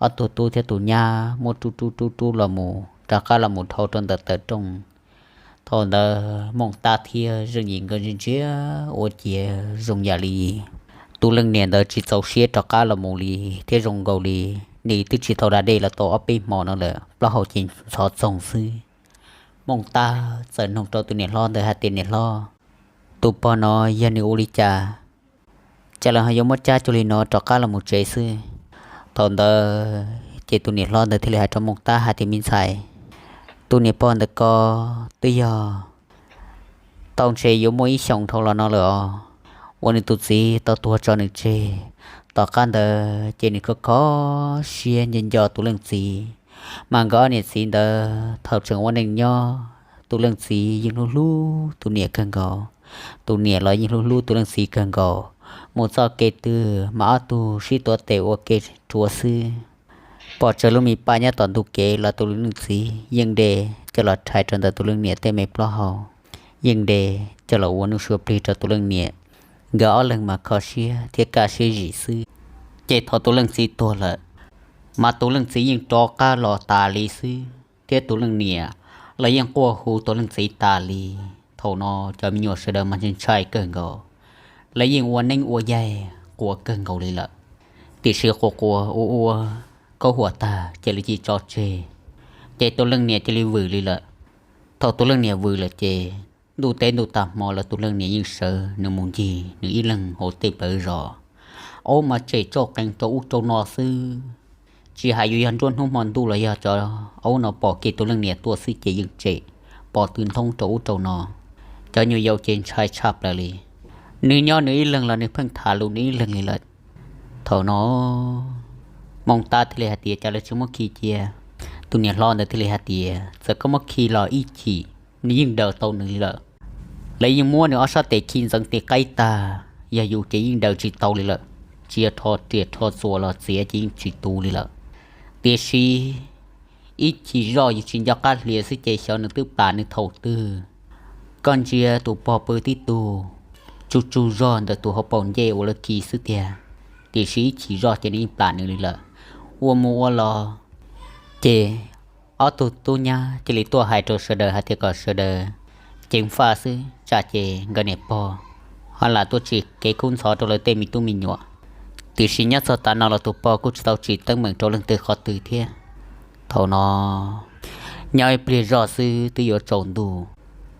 Ob tug tub thiab tus nyab muab rub rub rub rub los mus rov qab los mus dhau rau ntawm taw rooj. Thaum ntawd Mooj Tab thiab Zeej Yim nkawd ntsia ntsia ua ciav zoo yam li tus leej niam ntawd tsis txaus siab rov qab los mus li thiab zoo nkaus li nws twb tsis tau da dej los tau ob peb hmo no lawm, plaub hau ces ntxhov txoog xwb. Mooj Tab txawm nug rau tus niam hlob ntawd hais tias, Niam hlob, tus pog no yog nws ua li cas, cas lawv ho yuav muab cab cuag li no rov qab los mus tsev xwb? Thaum ntawd ces tus niam hlob ntawd thiaj li hais rau Mooj Tab hais tias, Me ntxhais, tus niam pog ntawd ko twb yog tau ntshe yuav muaj ib xyoos dhau los no lawm os, uas nws tus txiv tau tuag tso nws tseg. Tom qab ntawd ces nws kho kho siab nco nco tus leej txiv, mas nkawd ob niam txiv ntawd thaum tseem ua neej nyob tus leej txiv yeej hlub hlub tus niam kawg nkaus, tus niam los yeej hlub hlub tus leej txiv kawg nkaus. Mus txoj kev twg mas ob tug sib tuav tes ua ke rhuav xwb. pom tsawg lub me paj nyob tom ntug kev los tus leej txiv yeej de coj los rhais rau ntawm tus leej niam tej me plaub hau, yeej de coj los ua nuj sua plig rau tus leej niam. Nkawd ob leeg mas kho siab thiab kaj siab zim xwb. Ces thaum tus leej txiv tuag lawm, mas tus leej txiv yeej rov qab los tas li xwb, thiab tus leej niam los yeej quaj hu tus leej txiv tas li. Thaum no cov me nyuam sawv daws mas ntshai kawg nkaus, lawv yeej ua neeb ua yaig quaj kawg nkaus li lawm. Tiam sis quas quas ua ua khaub huam tag ces lawv cia li tso tseg, ces tus leej niam cia li vwm li lawm. Thaum tus leej niam vwm lawm ces ntuj teb ntuj tag hmo los tus leej niam yeej sawv nws mus ncig nws ib leeg hauv tej plawv zos. Aub mas tsem tsoj qees rau ub rau no xwb, tsis hais yuav yog nruab hnub hmo ntuj los yog cov aub no pom kev tus leej niam tuaj xwb ces yeej tsem, pom tw ntoob rau ub rau no. Cov nyuam yaus ces ntshai tshaj plaws li. Nws nyob nws ib leeg los nws pheej tham lus nws ib leeg li lawm. Thaum no Mooj Tab thiaj li hais tias cas lawv tsis muab khi cia. Tus niam hlob ntawd thiaj li hais tias txawm koj muab khi los ib chim nws yeej daws tau nws li lawm. Lawv yeej muab nws ob sab tes khi ntxeev tes qaib tag, yog yus ces yeej daws tsis tau li lawm. Tsis yog rho riam rho txuas los txiav ces yeej tsis tu li lawm. Tiam sis ib chim zoj yus tsis nco qab hlias xwb ces xyov nws twb plam nws thaum twg. Koj ntsia tus pog pw tib tug tsuj tsuj zog ntawm tus hauv paus ncej uas lawv khi xwb tiag, tiam sis ib chim zoj ces nws yeej plam nws li lawm. Ua mus ua los ces ob tug tub nyab cia li tuaj hais rau sawv daws hais tias kom sawv daws ceev faj xwb tsam ces nkawd niam pog ho lam tuaj tsim kev kub ntxhov rau lawv tej me tub me nyuam. Tiam sis nyob txog tav no los tus pog kuj tsis tau tsim teeb meem rau leej twg qhov twg thiab. Thaum no nyob ib pliag zoj xwb twb yuav tsaus ntuj,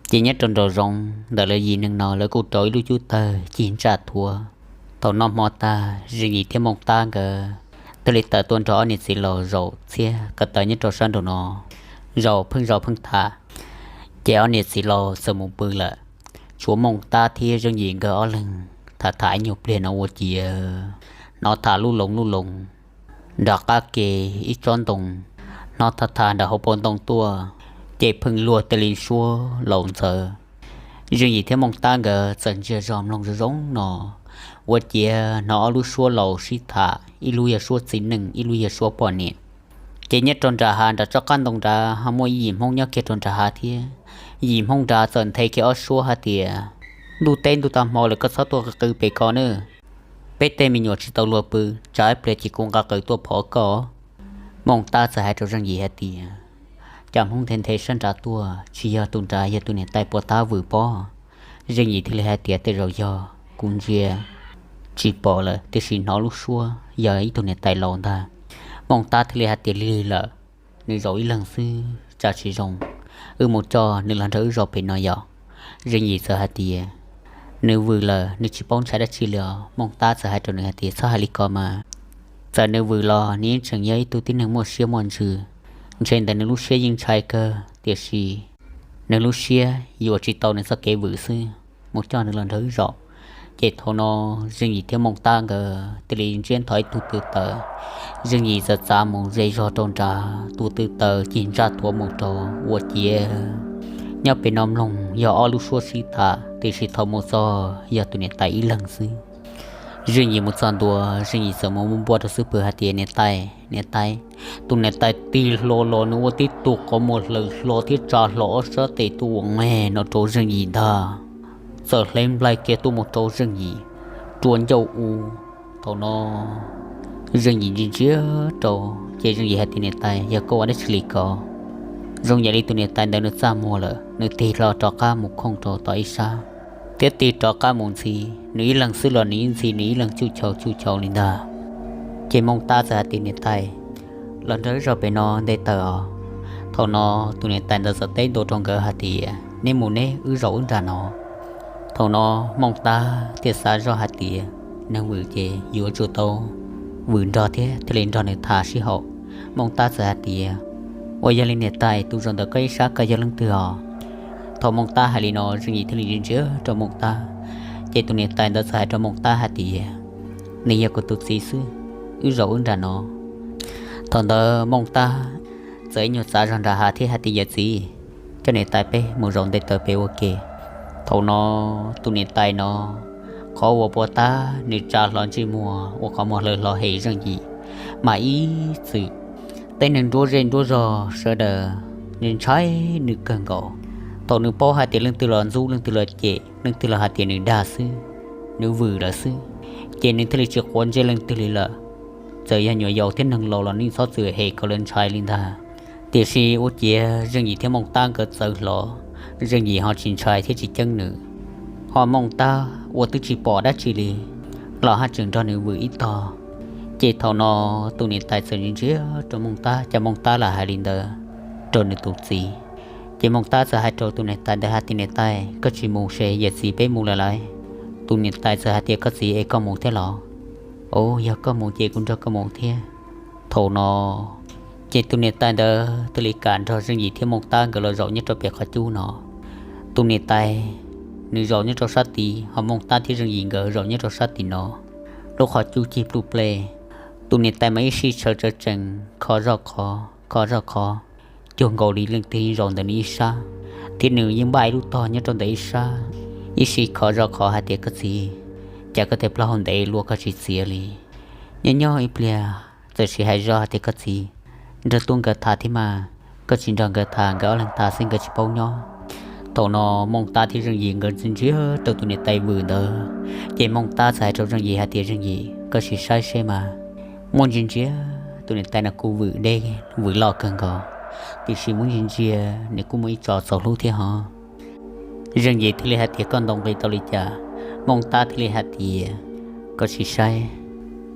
ces nyob rau nraum zoov ntawm lawv yim neeg no lawv kuj rau ib lub cub tawg cig ntsaj thuav. Thaum noj hmo tag Zeej Yim thiab Mooj Tab nkawd thiaj li tawm tuaj nrog ob niam txiv laus zaum txhiab ko taw nyob rau sab nraum no, zaum pheej zaum pheej tham. Ces ob niam txiv laus txawm mus pw lawm, tshuav Mooj Tab thiab Zeej Yim nkawd ob leeg tham tham ib nyuag pliag no ua ciav hnov tham lub loos lub loos nram qab ke ib tsob ntoo, hnov tham tham nram hauv paus ntoo tuaj, ces pheej luag tej li suab laus ntxawv. Zeej Yim thiab Mooj Tab nkawd txawm ntsia zog mloog zoo zoo no, ua ciav hnov ob lub suab laus sib tham, ib lub yog suab txiv neej ib lub yog suab poj niam. Ces nyob rau nram hav nram tsob qab ntoo nrad ho muaj ib yim Hmoob nyob kiag rau nram hav thiab. Yim Hmoob nrad txawm nthe kiag ob suab hais tias, ntuj teb ntuj tag hmo lawm koj txhob tuaj qw pem ko nawb. Peb tej me nyuam tsis tau luag pw, tsam ib pliag ces kuv nqa qws tuaj phov koj. Mooj Tab txawm hais rau Zeej Yim hais tias, cas Hmoob nthe nthe sab nrad tuaj, tsis yog tus nrad yog tus niam tais puas tab vwm pob? Zeej Yim thiaj li hais tias tej zaum yog, kuv ntsia tsis pom lawm tiam sis hnov lub suab yog ib tug niam tais laus ntag. Mooj Tab thiaj li hais tias, lig lawm, nws zaum ib leeg xwb tsam tsis zoo, wb mus coj nws los nrog wb zaum pem no yom. Zeej Yim txawm hais tias, nws vwm lawm nws tsis paub ntshai dab tsi li os. Mooj Tab txawm hais rau nws hais tias, txhob hais li ko mas, txawm nws vwm los nws yeej tseem yog ib tug tib neeg muaj siab muaj ntsws, ntshe ntawm nws lub siab yeej ntshai kawg tiam sis nws lub siab yuam tsis tau nws txoj kev vwm xwb, mus coj nws los nrog wb zaum. Ces thaum no Zeej Yim thiab Mooj Tab nkawd thiaj li ntsiab ntho ib tug tw taws. Zeej Yim txawm txav mus ze zog rau nrad, tus tw taws cig ntsaj thuav mus rau ua ciav nyob pem no mloog yog ob lub suab sib tham, tiam sis thaum mus txog yog tus niam tais ib leeg xwb. Zeej Yim mus txog ntua, Zeej Yim txawm mus muab npuab rau xub pwg hais tias, niam tais, niam tais. Tus niam tais tig hlo los nws ua tib tug qhov muag hlaws hlo thiab tsa hlo ob sab tes tuaj ua nqeg no rau Zeej Yim ntag. Txawm hle nplaig kiag tuaj mus rau Zeej Yim rua ncauj u. Thaum no Zeej Yim ntsia ntsia rau, ces Zeej Yim hais tias, niam tais, yog koj ua dab tsi li ko? Zoo yam li tus niam tais ntawd nws txaj muag lawm, nws tig hlo rov qab mus khooj rau tom ib sab, thiab tig rov qab mus ntxhi. Nws ib leeg xwb los nws ib ntxhi nws ib leeg cuj chau cuj chau li ntag. Ces Mooj Tab txawm hais tias, niam tais, los nrog wb zaum pem no nte taws os. Thaum no tus niam tais ntawd txawm teb ntua rau nkawd hais tias, neb mus neb, wb zaum wb nram no. Thaum no Mooj Tab thiaj xav zoj hais tias, neeg vwm ces yuav tsum tau vwm nrog thiab thiaj li nrog nws tham sib haum. Mooj Tab txawm hais tias, ua yog li niam tais, tus zaum ntawm koj ib sab ko yog leej twg os? Thaum Mooj Tab hais li no Zeej Yim thiaj li ntsia ntsia rau Mooj Tab. Ces tus niam tais ntawd txawm hais rau Mooj Tab hais tias, nws yog kuv tus txiv xwb, wb zaum wb nram no. Thaum ntawd Mooj Tab txawm ib nyuag txav zog nram hav thiab hais tias, yawm txiv, coj niam tais peb mus zaum nte taws pem ua ke. Thaum no tus niam tais no, qhov uas puas tab nws tsa hlo ntsej muag ua qhov muag hlaws hlo hem Zeej Yim, mas ib txwm Tej neeg nruab zej nruab zog sawv daws ntshai nws kawg nkaus. Thaum nws paub hais tias leej twg los ntxub, leej twg los cem, leej twg los hais tias nws dag xwb, nws vwm lawm xwb, ces nws thiaj li tsis quav ntsej leej twg li lawm. Txawm yog nyuam yaus thiab neeg laus los nws txhob txwm hem kom lawv ntshai li ntag. Tiam sis ua ciav Zeej Yim thiab Mooj Tab nkawd txawv hlo, Zeej Yim ho tsis ntshai thiab tsis ceeb nws. Ho Mooj Tab uas twb tsis pom dab tsi li los haj tseem nrog nws vwm ib tog. Ces thaum no tus niam tais txawm ntsia ntsia rau Mooj Tab, cas Mooj Tab lam hais li ntawd rau nws tus txiv. Ces Mooj Tab txawm hais rau tus niam tais ntawd hais tias, Niam tais, koj tsis mus ces yawm txiv peb mus lawm lauj. Tus niam tais txawm hais tias, Koj txiv es koj mus thiab los? Au, yog koj mus ces kuv nrog koj mus thiab. Thaum no ces tus niam tais ntawd thiaj li kam nrog Zeej Yim thiab Mooj Tab nkawd los zaum nyob rau pem qhov cub no. Tus niam tais nws zaum nyob rau sab tid, ho Mooj Tab thiab Zeej Yim nkawd zaum nyob rau sab tim no. Lub qhov cub cig pluj ple, tus niam tais mas ib sij sawv tsawv tsees kho zoj qhov kho zoj qhov, cuag nkaus li leej twg zaum ntawm nws ib sab, thiab nws yeej npaj ib lub tog nyob rau ntawm ib sab, ib sij kho zoj qhov hais tias, Koj txiv, cas koj tej plaub hau ntev luaj koj tsis txiav li? Nyob nyob ib pliag txawm sis hais zoj hais tias, Koj txiv, nrog tub nkawd tham thiab mas, koj tsis nrog nkawd tham, nkawd ob leeg tham xwb nkawd tsis paub nyob. Thaum no Mooj Tab thiab Zeej Yim nkawd ntsia ntsia rau tus niam tais vwm ntawd, ces Mooj Tab txawm hais rau Zeej Yim hais tias, Zeej Yim, koj sim saib seb mas, muaj ntsia ntsia tus niam tais no kuj vwm deb vwm loj kawg nkaus, tiam sis muaj ntsia ntsia nws kuj muaj ib tso txaus hlub thiab hos. Zeej Yim thiaj li hais tias, Koj ntaus nqi tau li cas? Mooj Tab thiaj li hais tias, Koj sim saib,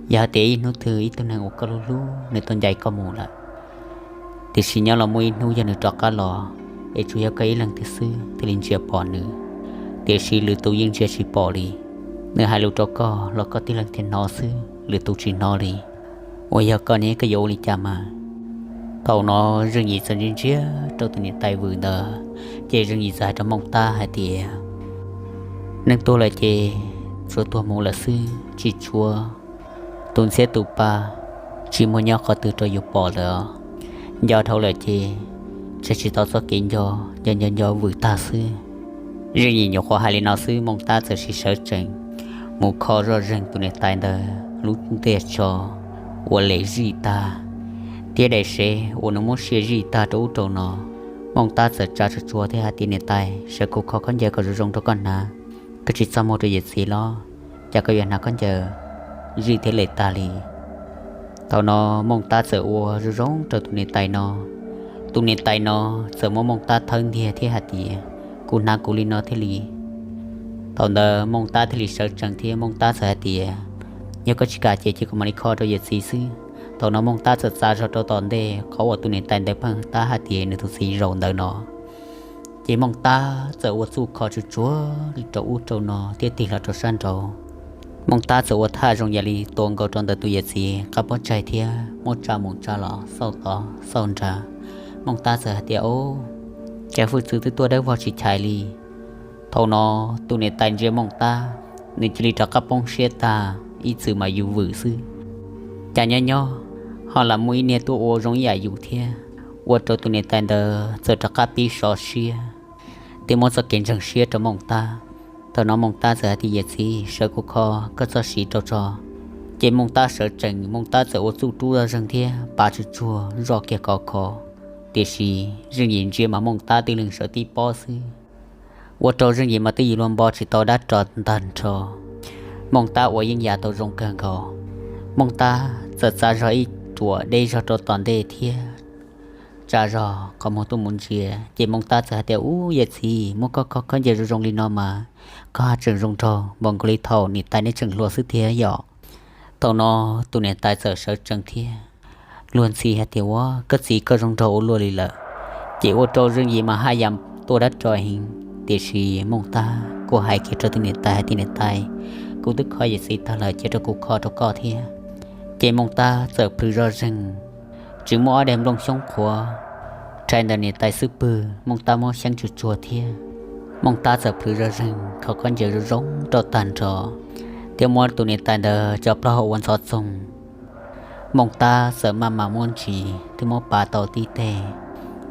yog hais tias ib hnub twg ib tug neeg uas koj hlub hlub nws tau ncaim koj mus lawm, tiam sis nyob los muaj ib hnub yog nws rov qab los, es tsuas yog koj ib leeg twg xwb thiaj li ntsia pom nws, tiam sis lwm tus yeej ntsia tsis pom li. Nws hais lus rau koj los koj tib leeg thiaj hnov xwb, lwm tus tsis hnov li. Uas yog koj ne koj yuav ua li cas mas? Thaum no Zeej Yim txawm ntsia ntsia rau tus niam tais vwm ntawd, ces Zeej Yim txawm hais rau Mooj Tab hais tias, Neeg tuag lawm ces tsuas tuag mus lawm xwb, tsis tshuav tus ntxhiab tus pa, tsis muaj nyob qhov twg rau yus pom lawm os. Nco dhau lawm ces tseg tsis tau txoj kev nco, nco nco nco vwm tag xwb. Zeej Yim nyuam qhuav hais li no xwb, Mooj Tab txawm sim sawv tsees mus kho zoj zeeg tus niam tais ntawd lub ntiag tso uas lem zij tag, thiab daim sev uas nws muab sia zij tag rau ub rau no. Mooj Tab txawm tsa tsuag tsuag thiab hais tias, Niam tais, sawv kuv kho khaub ncaws kom zoo zoo rau koj hnav. Koj tsis txaj muag rau yawm txiv los? Cas koj yuav hnav khaub ncaws zij thiab lem tag li? Thaum no Mooj Tab txawm ua zoo zoo rau tus niam tais no. Tus niam tais no txawm muab Mooj Tab thawb ntiag thiab hais tias, Kuv hnav kuv li no thiaj li. Thaum ntawd Mooj Tab thiaj li sawv tsees thiab Mooj Tab txawm hais tias, Yog koj tsis kam ces cia kuv mam li kho rau yawm txiv xwb. Thaum no Mooj Tab txawm txav zog rau tom ntej qhov uas tus niam tais ntawd pheej tab hais tias nws tus txiv zaum ntawd no. Ces Mooj Tab txawm ua txuj kho tsuag tsuag rau ub rau no thiab tig los rau sab nraud. Mooj Tab txawm ua thaj zoo yam li tua nkaus rau ntawm tus yawm txiv qab pob tsaig thiab muab tsa mus tsa los xauj tod xauj nrad. Mooj Tab txawm hais tias, Au, cas hwj txwv twb tuaj dawb vog tsis chais li. Thaum no tus niam tais ntsia Mooj Tab, nws cia li rov qab poob siab tag, ib txwm mas yus vwm xwb, cas nyob nyob ho lam muaj ib niag tuaj ua zoo ib yam yus thiab, ua rau tus niam tais ntawd txawm rov qab pib sov siab thiab muab txoj kev ntseeg siab rau Mooj Tab. Thaum no Mooj Tab txawm hais tias, Yawm txiv, sawv kuv kho koj txoj siv rau tso. Ces Mooj Tab sawv tsees, Mooj Tab txawm ua txuj rub zoj zeeg thiab pav tsuag tsuag zoj kiag khov kho. Tiam sis Zeej Yim ntsia mas Mooj Tab twb leeg sawv tib pob xwb, ua rau Zeej Yim mas twb yim luag npo tsis tau dab ro ntag nrho. Mooj Tab ua yeeb yam tau zoo kawg nkaus. Mooj Tab txawm txav zog ib ruam deb zog rau tom ntej thiab tsa zog qhov muag tuaj mus ntsia, ces Mooj Tab txawm hais tias, Ub, yawm txiv, muab koj kho khaub ncaws zoo zoo li no mas koj haj tseem zoo nraug npaum nkaus li thaum niam tais neb tseem hluas xwb thiab yom. Thaum no tus niam tais txawm sawv tsees thiab luag ntxhi hais tias, Ua, koj txiv koj zoo nraug ua luaj li lawm. Ces ua rau Zeej Yim mas haj yam tuaj dab ro heev. Tiam sis Mooj Tab kuj hais kiag rau tus niam tais hais tias, Niam tais, kuv twb kho yawm txiv tag lawm, cia rau kuv kho rau koj thiab. Ces Mooj Tab txawm plhws zoj zeeg, tsis muaj ob daim nplooj xyoob qhuav rhais ntawm niam tais xub pwg, Mooj Tab muab xyeeb tsuag tsuag thiab. Mooj Tab txawm plhws zoj zeeg kho khaub ncaws zoo zoo rau tag nrho thiab muab tus niam tais ntawd cov plaub hau ua ntxhov txoog. Mooj Tab txawm maj mam muab ntsis thiab muab pav tau tib teg.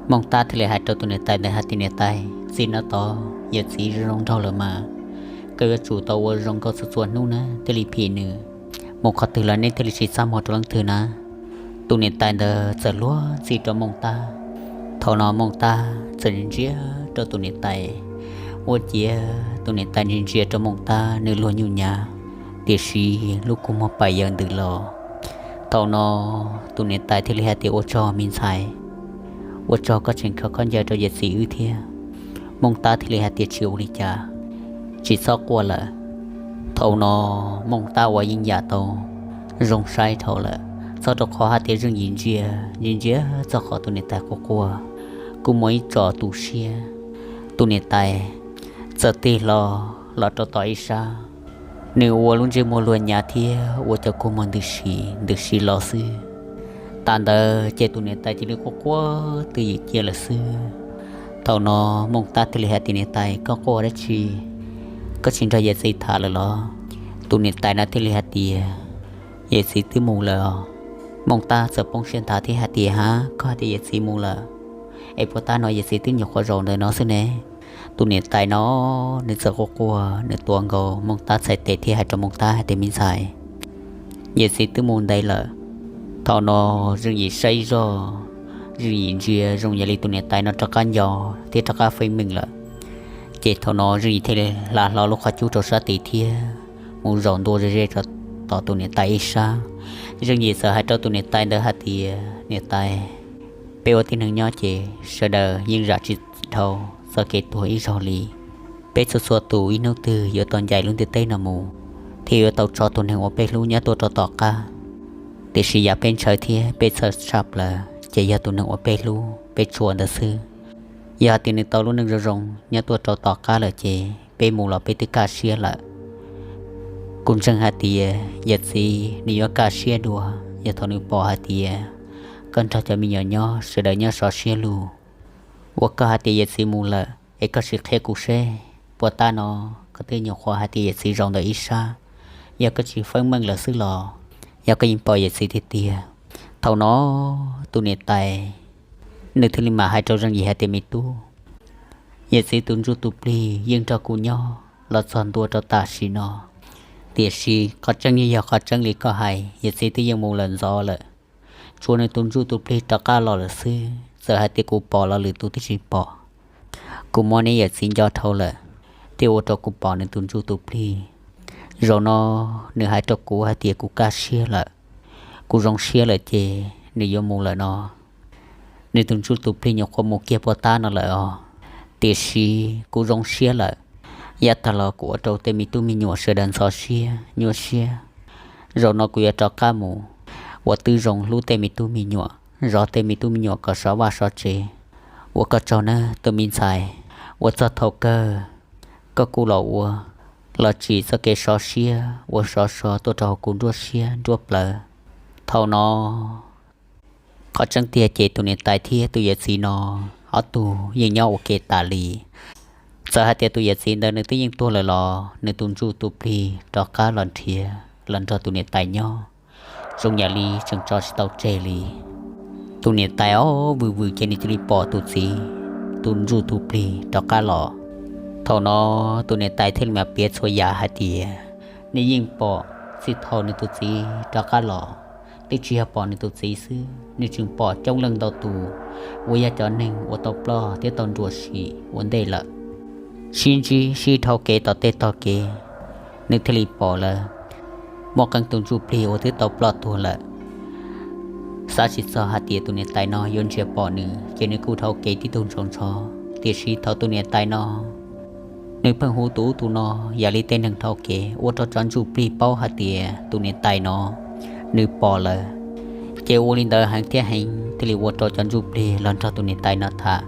Mooj Tab thiaj li hais rau tus niam tais ntawd hais tias, Niam tais, txij no tod yawm txiv zoo zoo nraug lawm mas, koj yuav tsum tau ua zoo nkauj txhua txhua hnub na, thiaj li phim nws. Mus qhov twg los neb thiaj li tsis txaj muag rau leej twg na. Tus niam tais ntawd txawm luag ntxhi rau Mooj Tab. Thaum no Mooj Tab txawm ntsia rau tus niam tais, ua ciav tus niam tais ntsia ntsia rau Mooj Tab, nws luag nyuj nyav, tiam sis lub kua muag pais yaws ntws los. Thaum no tus niam tais thiaj li hais tias, Ua tsaug me ntxhais, ua tsaug koj tseem khaws khaub ncaws rau yawm txiv wb thiab. Mooj Tab thiaj li hais tias, Tsis ua li cas, tsis txhob quaj lawm. Thaum no Mooj Tab uas yeej yam tau zoo saib dhau lawm, txog rau qhov hais tias zeej yim ntsia ntsia ntsia txog qhov tus niam tais quaj quaj, kuj muaj ib tsom tu siab. Tus niam tais txawm tig hlo los rau tom ib sab, nws ua lub ntsej muag luag nyav thiab ua cov kua muag ntws si ntws si los xwb. Thaum ntawd ces tus niam tais cia li quaj quaj twj ywm cia lawm xwb. Thaum no Mooj Tab thiaj li hais tias, Niam tais, koj quaj dab tsi? Koj tsis nrog yawm txiv tham lawm los? Tus niam tais no thiaj li hais tias, Yawm txiv twb mus lawm os. Mooj Tab txawm poob siab nthav thiab hais tias, Ha, koj hais tias yawm txiv mus lawm, es puas tab no yawm txiv twb nyuam qhuav zaum ntawm no xwb ne. Tus niam tais no nws txawm quaj quaj, nws tuav nkaus Mooj Tab txhais tes thiab hais rau Mooj Tab hais tias, Me ntxhais, yawm txiv twb mus ntev lawm. Thaum no zeej yim saib zoj, zeej yim ntsia zoo yam li tus niam tais no rov qab nco thiab rov qab feeb meej lawm. Ces thaum no zeej yim thiaj li hla hlo lub qhov cub rau sab tid thiab mus zaum ntua ze ze rau tom tus niam tais ib sab. Zeej yim txawm hais rau tus niam tais ntawd hais tias, Niam tais, peb ua tib neeg nyob ces sawv daws yeej zam tsis dhau txoj kev tuag ib zaug li. Peb txhua txhua tus ib hnub twg yuav tau ncaim lub ntiaj teb no mus, thiab yuav tau tso tus neeg uas peb hlub nyob tuaj rau tom qab. Tiam sis yam peb ntshaw thiab peb txhawj tshaj plaws ces yog tus neeg uas peb hlub peb tshua ntawd xwb. Yog hais tias nws tau lub neej zoo zoo nyob tuaj rau tom qab lawm ces peb mus los peb twb kaj siab lawm. Kuv ntseeg hais tias yawm txiv nws yuav kaj siab dua yog thaum nws pom hais tias koj nrog cov me nyuam nyob sawv daws nyob sov siab lug. Uas koj hais tias yawm txiv mus lawm es koj sim qhia kuv seb, puas tab no koj twb nyuam qhuav hais tias yawm txiv zaum ntawm ib sab, yog koj tsis feeb meej lawm xwb los yog koj yeej pom yawm txiv tiag tiag? Thaum no tus niam tais nws thiaj li mam hais rau zeej yim hais tias, Me tub, yawm txiv tus ntsuj tus plig yeej nrog kuv nyob los txog ntua rau tam sim no. Tiam sis qhov tseeb yeej yog qhov tseeb li koj hais, yawm txiv twb yeej mus lawm ntxov lawm. Tshuav nws tus ntsuj tus plig rov qab los lawm xwb, txawm hais tias kuv pom los lwm tus twb tsis pom. Kuv muab neb yawm txiv nco dhau lawm, thiaj ua rau kuv pom nws tus ntsuj tus plig. Zaum no nws hais rau kuv hais tias kuv kaj siab lawm, kuv zoo siab lawm ces nws yuav mus lawm no. Nws tus ntsuj tus plig nyuam qhuav mus kiag puas tab no lawm os, tiam sis kuv zoo siab lawm. Yav tag los kuv ua rau tej me tub me nyuam sawv daws ntxhov siab nyuaj siab. Zaum no kuv yuav rov qab mus ua tib zoo hlub tej me tub me nyuam, zov tej me tub me nyuam kom sov vaj sov tsev. Ua koj tsaug nawb tus me ntxhais, ua txog thaum kawg koj kuj los ua, los tsim txoj kev sov siab ua sov so tuaj rau hauv kuv nruab siab nruab plawv. Thaum no qhov tseeb tiag ces tus niam tais thiab tus yawm txiv no ob tug yeej nyob ua ke tas li. Txawm hais tias tus yawm txiv ntawd nws twb yeej tuag lawm los nws tus ntsuj tus plig rov qab los nrhiav los nrog tus niam tais nyob, zoo yam li tseem tso tsis tau tseg li. Tus niam tais ob vwm vwm ces nws cia li pom tus txiv tus ntsuj tus plig rov qab los. Thaum no tus niam tais thiaj li mam piav txhua yam hais tias nws yeej pom txij thaum nws tus txiv rov qab los, twb tsis yog pom nws tus txiv xwb, nws tseem pom coob leej ntau tus uas yog cov neeg uas tau ploj thiab tau nruam sim ua ntej lawm. Sib ntsib sib dhau kev tom tej tog kev, nws thiaj li pom lawm muaj qee tus ntsuj plig uas twb tau ploj tuag lawm. Xav tsis txog hais tias tus niam tais no yuav ntsia pom nws, ces nws kuj dhau kev tib tug ntsoov ntsho. Tiam sis thaum tus niam tais no nws pheej hu tus ub tus no yam li tej neeg dhau kev, ua rau cov ntsuj plig paub hais tias tus niam tais no nws pom lawm. Ces ua li ntawd heev thiab heev thiaj li ua rau cov ntsuj plig los nrog tus niam tais no tham.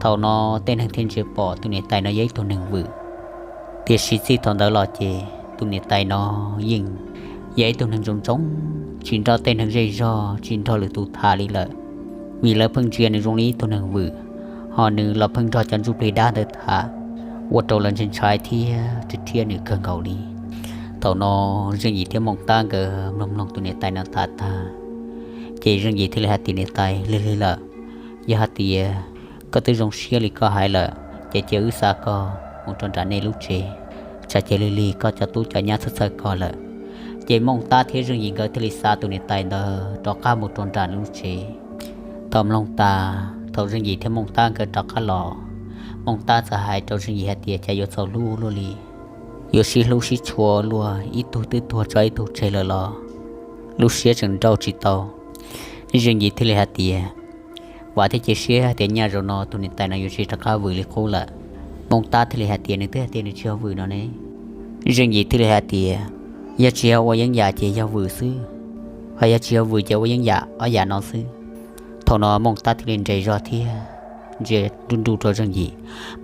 Thaum no tej neeg thiaj ntsia pom tus niam tais no yog ib tug neeg vwm. Tiam sis txij thaum ntawd los ces tus niam tais no yeej yog ib tug neeg ntsoov ntsoov, tsis nrog tej neeg zej zog, tsis nrog lwm tus tham li lawm, vim lawv pheej ntsia nws zoo li ib tug neeg vwm, ho nws los pheej nrog cov ntsuj plig dab ntawd tham, ua rau lawv ntshai ntshai thiab rhiab rhiab nws kawg nkaus li. Thaum no Zeej Yim thiab Mooj Tab nkawd mloog mloog tus niam tais no tham tag, ces Zeej Yim thiaj li hais tias, Niam tais, lig lig lawm, yog hais tias koj twb zoo siab li koj hais lawm, ces cia wb xa koj mus rau nram nej lub tsev, tsam ces lig lig koj cov tub cov nyab txhawj txhawj koj lawm. Ces Mooj Tab thiab Zeej Yim nkawd thiaj li xa tus niam tais ntawd rov qab mus rau nram lub tsev. Thaum mloog tas, thaum Zeej Yim thiab Mooj Tab nkawd rov qab los, Mooj Tab txawm hais rau Zeej Yim hais tias, cas yuav txaus hlub luaj li, yuav sib hlub sib tshua luaj, ib tug twb tuag tso ib tug tseg lawm los lub siab tseem nrauj tsis tau. Zeej Yim thiaj li hais tias, vam thiab cia siab tias nyaj zaum no tus niam tais no yuav tsis rov qab vwm li qub lawm. Mooj Tab thiaj li hais tias, nws twb hais tias nws tsis yog vwm no ne. Zeej Yim thiaj li hais tias, yog tsis yog ua yeeb yam ces yog vwm xwb, ho yog tsis yog vwm ces ua yeeb yam ob yam no xwb. Thaum no Mooj Tab thiaj li nres zog thiab ntsia nruj nruj rau Zeej Yim.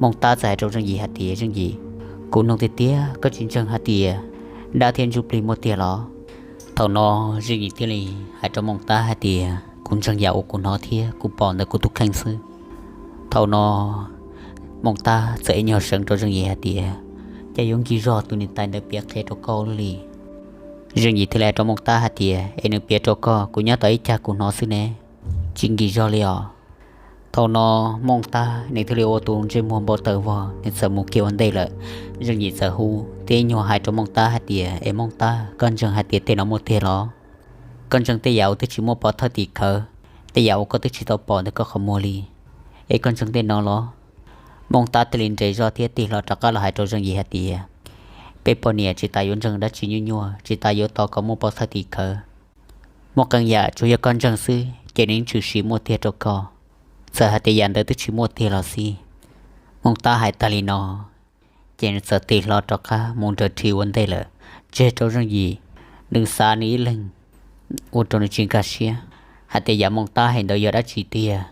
Mooj Tab txawm hais rau Zeej Yim hais tias, Zeej Yim, kuv nug tiag tiag, koj tsis ntseeg hais tias dab thiab ntsuj plig muaj tiag los? Thaum no Zeej Yim thiaj li hais rau Mooj Tab hais tias, kuv ntseeg yam uas kuv hnov thiab kuv pom ntawm kuv tus kheej xwb. Thaum no Mooj Tab txawm ib nyuag seev rau Zeej Yim hais tias, cas yuav nkig zog tus niam tais ntawd piav qhia rau koj luaj li. Zeej Yim thiaj li hais rau Mooj Tab hais tias, es nws piav rau koj, kuv nyob tom ib cag kuv hnov xwb ne, tsis nkig zog li os. Thaum no Mooj Tab nws thiaj li ua tus ntsej muag npau taws vog, nws txawm mus kiag ua ntej lawm. Zeej Yim txawm hu thiab ib nyuag hais rau Mooj Tab hais tias, es Mooj Tab, koj ntseeg hais tias tej no muaj tiag los? Koj ntseeg tej yam uas twb tsis muaj pov thawj tim khawv, tej yam uas koj twb tsis tau pom ntawm koj qhov muag li, es koj ntseeg tej no los? Mooj Tab thiaj li nres zog thiab tig hlo rov qab los hais rau Zeej Yim hais tias, peb poj niam tsis tas yuav ntseeg dab tsi nyuaj nyuaj, tsis tas yuav tos kom muaj pov thawj tim khawv. Muaj qee yam tsuas yog koj ntseeg xwb ces nws tshwm sim muaj tiag rau koj, txawm hais tias yam ntawd twb tsis muaj tiag los xij. Mooj Tab hais tag li no, ces nws txawm tig hlo rov qab mus nrawm rhi ua ntej lawm, tseg rau Zeej Yim, nws xav nws ib leeg, ua rau nws tsis nkag siab hais tias yam Mooj Tab hais ntawd yog dab tsi tiag.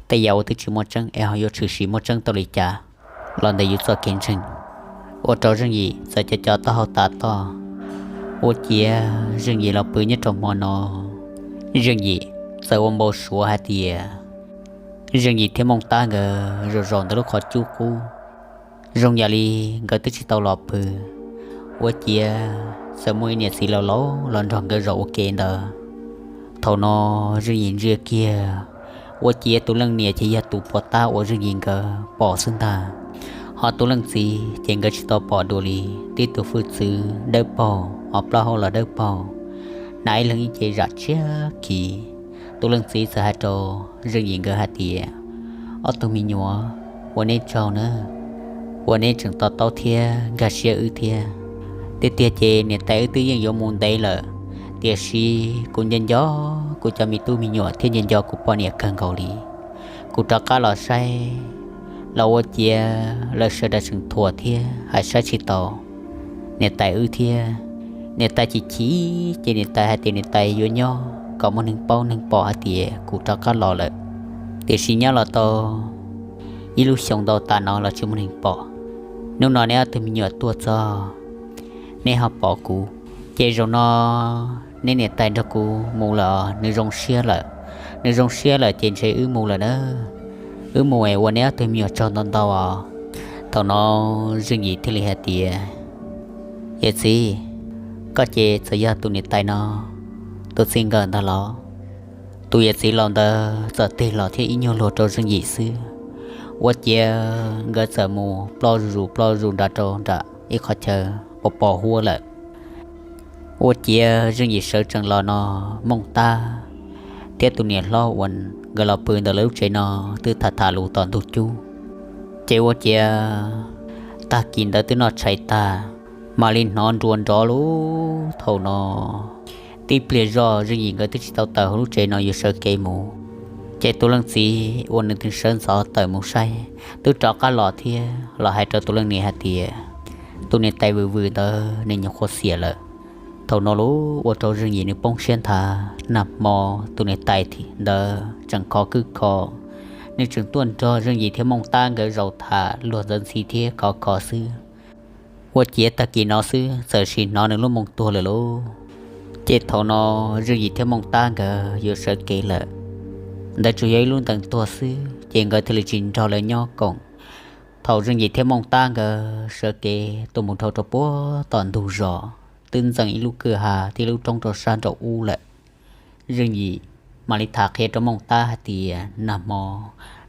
Tej yam uas twb tsis muaj tseeb es ho yuav tshwm sim muaj tseeb tau li cas los ntawm yus txoj kev ntseeg, ua rau Zeej Yim txawm co co taub hau tas toj. Ua ciav Zeej Yim los pw nyob rau hmo no, Zeej Yim txawm ua npau suav hais tias Zeej Yim thiab Mooj Tab nkawd zaum zaum ntawm lub qhov cub qub zoo yam li nkawd twb tsis tau los pw. Ua ciav txawm muaj ib niam txiv laus laus los nrog nkawd zaum ua ke ntawd. Thaum no Zeej Yim ntsia kiag, ua ciav tus leej niam ces yog tus puas tab uas Zeej Yim nkawd pom xwb ntag, ho tus leej txiv ces nkawd tsis tau pom dua li. Tib tug hwj txwv dawb paug, ho plaub hau los dawb paug, hnav ib leeg ib ce zam tshiab khiv. Tus leej txiv txawm hais rau Zeej Yim nkawd hais tias, ob tug me nyuam, ua neb tsaug na, ua neb tseem to taub thiab nkag siab wb thiab. Tiag tiag ces niam tais wb twb yeej yuav mus ntev lawm, tiam sis kuv nco nco kuv cov me tub me nyuam thiab nco nco kuv poj niam kawg nkaus li. Kuv rov qab los saib, los ua ciav lawv sawv daws tseem thuam thiab hais saib tsis taus niam tais wb thiab. Niam tais chim chim ces niam tais hais tias niam tais yuav nyob kom muaj neeg paub neeg pom hais tias kuv rov qab los lawm. Tiam sis nyob los tau ib lub xyoo ntau tas no los tsis muaj neeg pom. Hnub no neb ob tug me nyuam tuaj txog, neb ho pom kuv, ces zaum no neb niam tais nrog kuv mus lawm, nws zoo siab lawm. Nws zoo siab lawm ces ntshe wb mus lawm na. Wb mus es ua neb ob tug me nyuam tsaug ntau ntau os. Thaum no Zeej Yim thiaj li hais tias, yawm txiv, koj ces txawm yog tus niam tais no tus txij nkawm ntag los? Tus yawm txiv laus ntawd txawm tig los thiab ib nyuag luag rau Zeej Yim xwb. Ua ciav nkawd txawm mus ploj zuj zus ploj zuj zus nram rau nram ib qhov chaw pos pos huab lawm. Ua ciav Zeej Yim sawv tsees los no, Mooj Tab thiab tus niam hlob uas nkawd los pw ntawm lawv lub tsev no twb tham tham lus tom ntug cub. Ces ua ciav tag kis ntawd twb noj tshais tag, mam li hnov nrua nrov lub thaum no. Tib pliag zoj Zeej Yim nkawd twb tsis tau tawm hauv lub tsev no yuav sawv kev mus, ces tus leej txiv uas nws twb sawv ntxov tawm mus saib twb rov qab los thiab los hais rau tus leej niam hais tias, tus niam tais vwm vwm ntawd nws nyuam qhuav xiam lawm. Thaum no lub ua rau Zeej Yim nws poob siab nthav, nag hmo tus niam tais ntawd tseem khov kwj kho, nws tseem tuaj nrog Zeej Yim thiab Mooj Tab nkawd zaum tham luag ntxhi thiab khov kho xwb. Ua ciav tag kis no xwb txawm sim hnov nws lub moo tuag lawm lauj. Ces thaum no Zeej Yim thiab Mooj Tab nkawd yuav sawv kev lawm, ntawd tsuas yog ib lub ntees tuag xwb ces nkawd thiaj li tsis nrog lawv nyob koom. Thaum Zeej Yim thiab Mooj Tab nkawd sawv kev tuaj mus dhau rau puag tom ntug zos, twb ntxeev ib lub kwj ha thiab lub roob rau sab nraum ub lawm. Zeej Yim mam li tham qhia rau Mooj Tab hais tias nag hmo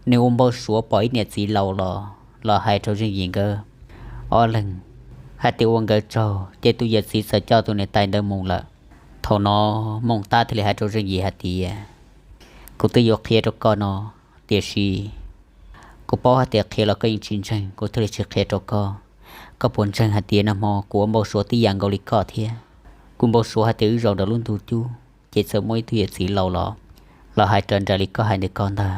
nws ua npau suav pom ib niam txiv laus los, los hais rau Zeej Yim nkawd ob leeg. hais tias ua nkawd tsaug, ces tus yawm txiv txawm coj tus niam tais ntawd mus lawm. Thaum no Mooj Tab thiaj li hais rau Zeej Yim hais tias, kuv twb yuav qhia rau koj no, tiam sis kuv paub hais tias qhia los koj yeej tsis ntseeg, kuv thiaj li tsis qhia rau koj. Koj puas ntseeg hais tias nag hmo kuv ua npau suav tib yam nkaus li koj thiab? Kuv npau suav hais tias wb zaum nram lub ntuj cub ces txawm muaj ib tug yawm txiv laus los, los hais raws nraim li koj hais ntawd ko ntag.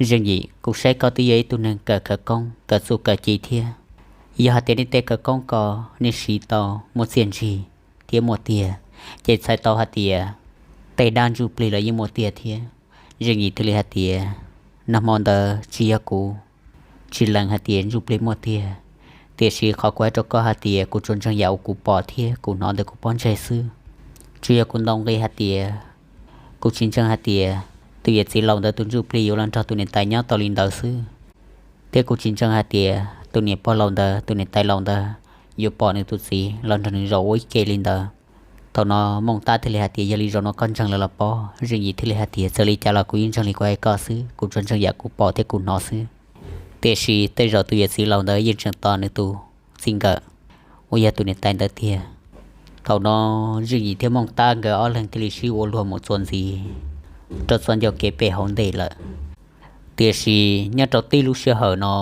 Zeej Yim, kuv saib koj twb yog ib tug neeg kawm khawv koob kawm txuj kawm ci thiab. Yog hais tias nej tej khawv koob ko nej siv tau muaj txiaj ntsig thiab muaj tiag, ces txhais tau hais tias tej dab ntsuj plig los yeej muaj tiag thiab. Zeej Yim thiaj li hais tias, nag hmo ntawd tsis yog kuv tsis lees hais tias ntsuj plig muaj tiag, tiam sis qhov kuv hais rau koj hais tias kuv tsuas ntseeg yam uas kuv pom thiab kuv hnov ntawm kuv pob ntseg xwb. Tsuas yog kuv ntaus nqi hais tias kuv tsis ntseeg hais tias tus yawm txiv laus ntawd tus ntsuj plig yuav los nrog tus niam tais nyob tau li ntawd xwb, thiab kuv tsis ntseeg hais tias tus niam pog laus ntawd tus niam tais laus ntawd yuav pom nws tus txiv los nrog nws zaum ua ib ke li ntawd. Thaum no Mooj Tab thiaj li hais tias, yog li zaum no koj ntseeg lawm los pob? Zeej Yim thiaj li hais tias, txawm li cas los kuv yeej ntseeg li kuv hais koj xwb, kuv tsuas ntseeg yam kuv pom thiab kuv hnov xwb. Tiam sis tej zaum tus yawm txiv laus ntawd yeej tseem tos nws tus txij nkawm uas yog tus niam tais ntawd tiag. Thaum no Zeej Yim thiab Mooj Tab nkawd ob leeg thiaj li sib ua luag mus txuas ntxiv rau txoj ncauj kev pem hauv ntej lawm. Tiam sis nyob rau tib lub sij hawm no,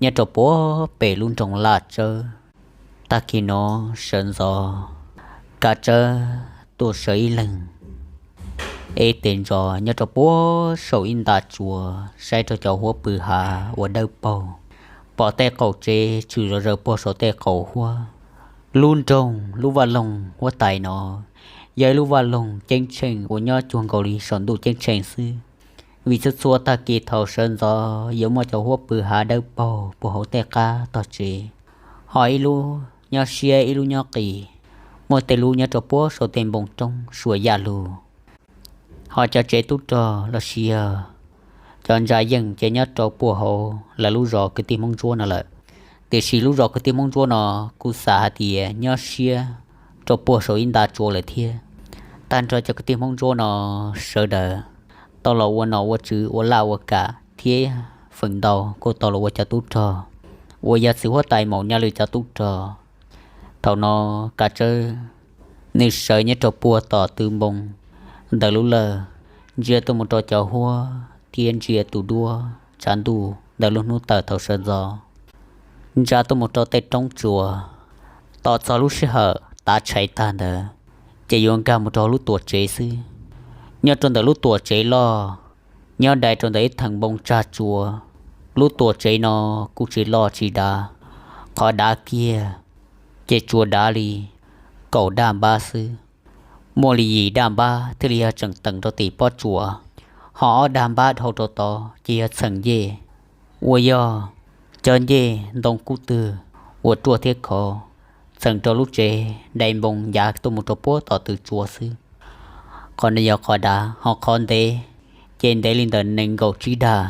nyob rau puag pem lub nroog Laj Tsawb, tag kis no sawv ntxov Kav Tsawb tuaj sawv ib leeg ib tes ntsos nyob rau puag saum ib nta tsuas saib rau cov huab pw hav uas dawb paug, pom tej qaum tsev tswm zom zaws puag saum tej qaum huab. Lub nroog lub vaj loog huab tais no yog ib lub vaj loog ceeb tsheej uas nyob cuag nkaus li saum ntuj ceeb tsheej xwb. Vim txhua txhua tag kis thaum sawv ntxov yuav muaj cov huab pw hav dawb paug puag hauv tej qab tog tsev, ho ib lub nyob siab ib lub nyob qis, muaj tej lub nyob rau puag saum tej npoo roob suas yaj lug. Ho cov tsev tub rog los sis yog cov ntsa yeej ces nyob rau puag hauv lawv lub zos kwv tij Hmoob Ntsuab no lawm. Tiam sis lub zos kwv tij Hmoob Ntsuab no kuj xav hais tias nyob siab rau puag saum ib nta tsuas lawm thiab. Tag nrho cov kwv tij Hmoob Ntsuab no sawv daws tau los ua nom ua tswv ua laj ua kam thiab feem ntau kuj tau los ua cov tub rog uas yog txiv huab tais Maum Nyaj Lwm cov tub rog. Thaum no Kav Tsawb nws sawv nyob rau puag tom tw npoo ntawm lub lawj, ntsia tuaj mus rau cov huab thiab ntsia tus duab tshav ntuj ntawm lub hnub tawm thaum sawv ntxov, ntsia tuaj mus rau tej roob tsuas. Tos txog lub sij hawm tav tshais tag ntawd, ces yuav nkag mus rau lub tuam tsev xwb. Nyob rau ntawm lub tuam tsev loj, nyob dai rau ntawm ib theem npoo tsag tsua. Lub tuam tsev no kuj tsis loj tsis dav, qhov dav kiag ces tsuas dav li kaum daj npab xwb. Muaj li yim daj npab thiaj li yog tseem teem rau tim pob tsuas, ho ob daj npab dhau rau tod ces yog txheem ncej, uas yog cov ncej ntoo kub twg uas ruaj thiab khov, txheem rau lub tsev dai npoo ncav tuaj mus rau puag tom tw tsua xwb. Qhov no yog qhov dav, ho qhov ntev ces ntev li ntawm nees nkaum tsib daj.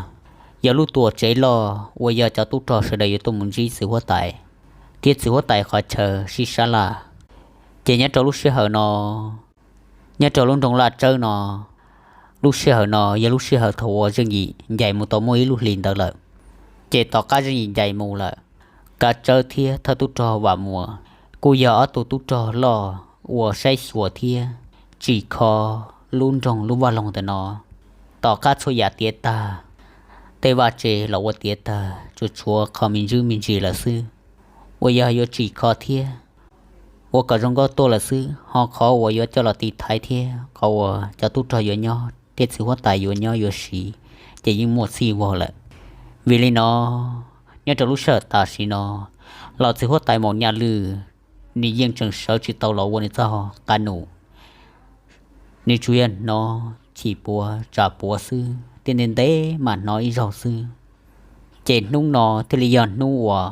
Yog lub tuam tsev loj uas yog cov tub rog sawv daws yuav tuaj mus ntsib txiv huab tais, thiab txiv huab tais qhov chaw sib sab laj. Ces nyob rau lub sij hawm no, nyob rau lub nroog Laj Tsawb no, lub sij hawm no yog lub sij hawm thaum uas Zeej Yim ncaim mus tau muaj ib lub hlis ntawd lawm. Ces tom qab Zeej Yim ncaim mus lawm, Kav Tsawb thiab thawj tub rog Vam Muas kuj yog ob tug tub rog loj uas saib xyuas thiab tsim kho lub nroog lub vaj loog ntawm no. Tom qab txhua yam tiav tag, tej vaj tse los ua tiav tag, tsuas tshuav qhov me ntsis me ntsis lawm xwb, uas yog yuav tsim kho thiab ua kom zoo nkauj tuaj lawm xwb, ho qhov uas yuav coj los tiv thaiv thiab qhov uas cov tub rog yuav nyob thiab txiv huab tais yuav nyob yuav siv ces yeej muaj txij vog lawm. Vim li no, nyob rau lub sij hawm tam sim no los txiv huab tais Maum Nyaj Lwm nws yeej tseem sawv tsis tau los ua nws txoj qab num. Nws tsuas yog hnov chim puav tsam puav xwb, thiab ntev ntev mam hnov ib zaug xwb. Ces hnub no thiaj li yog hnub uas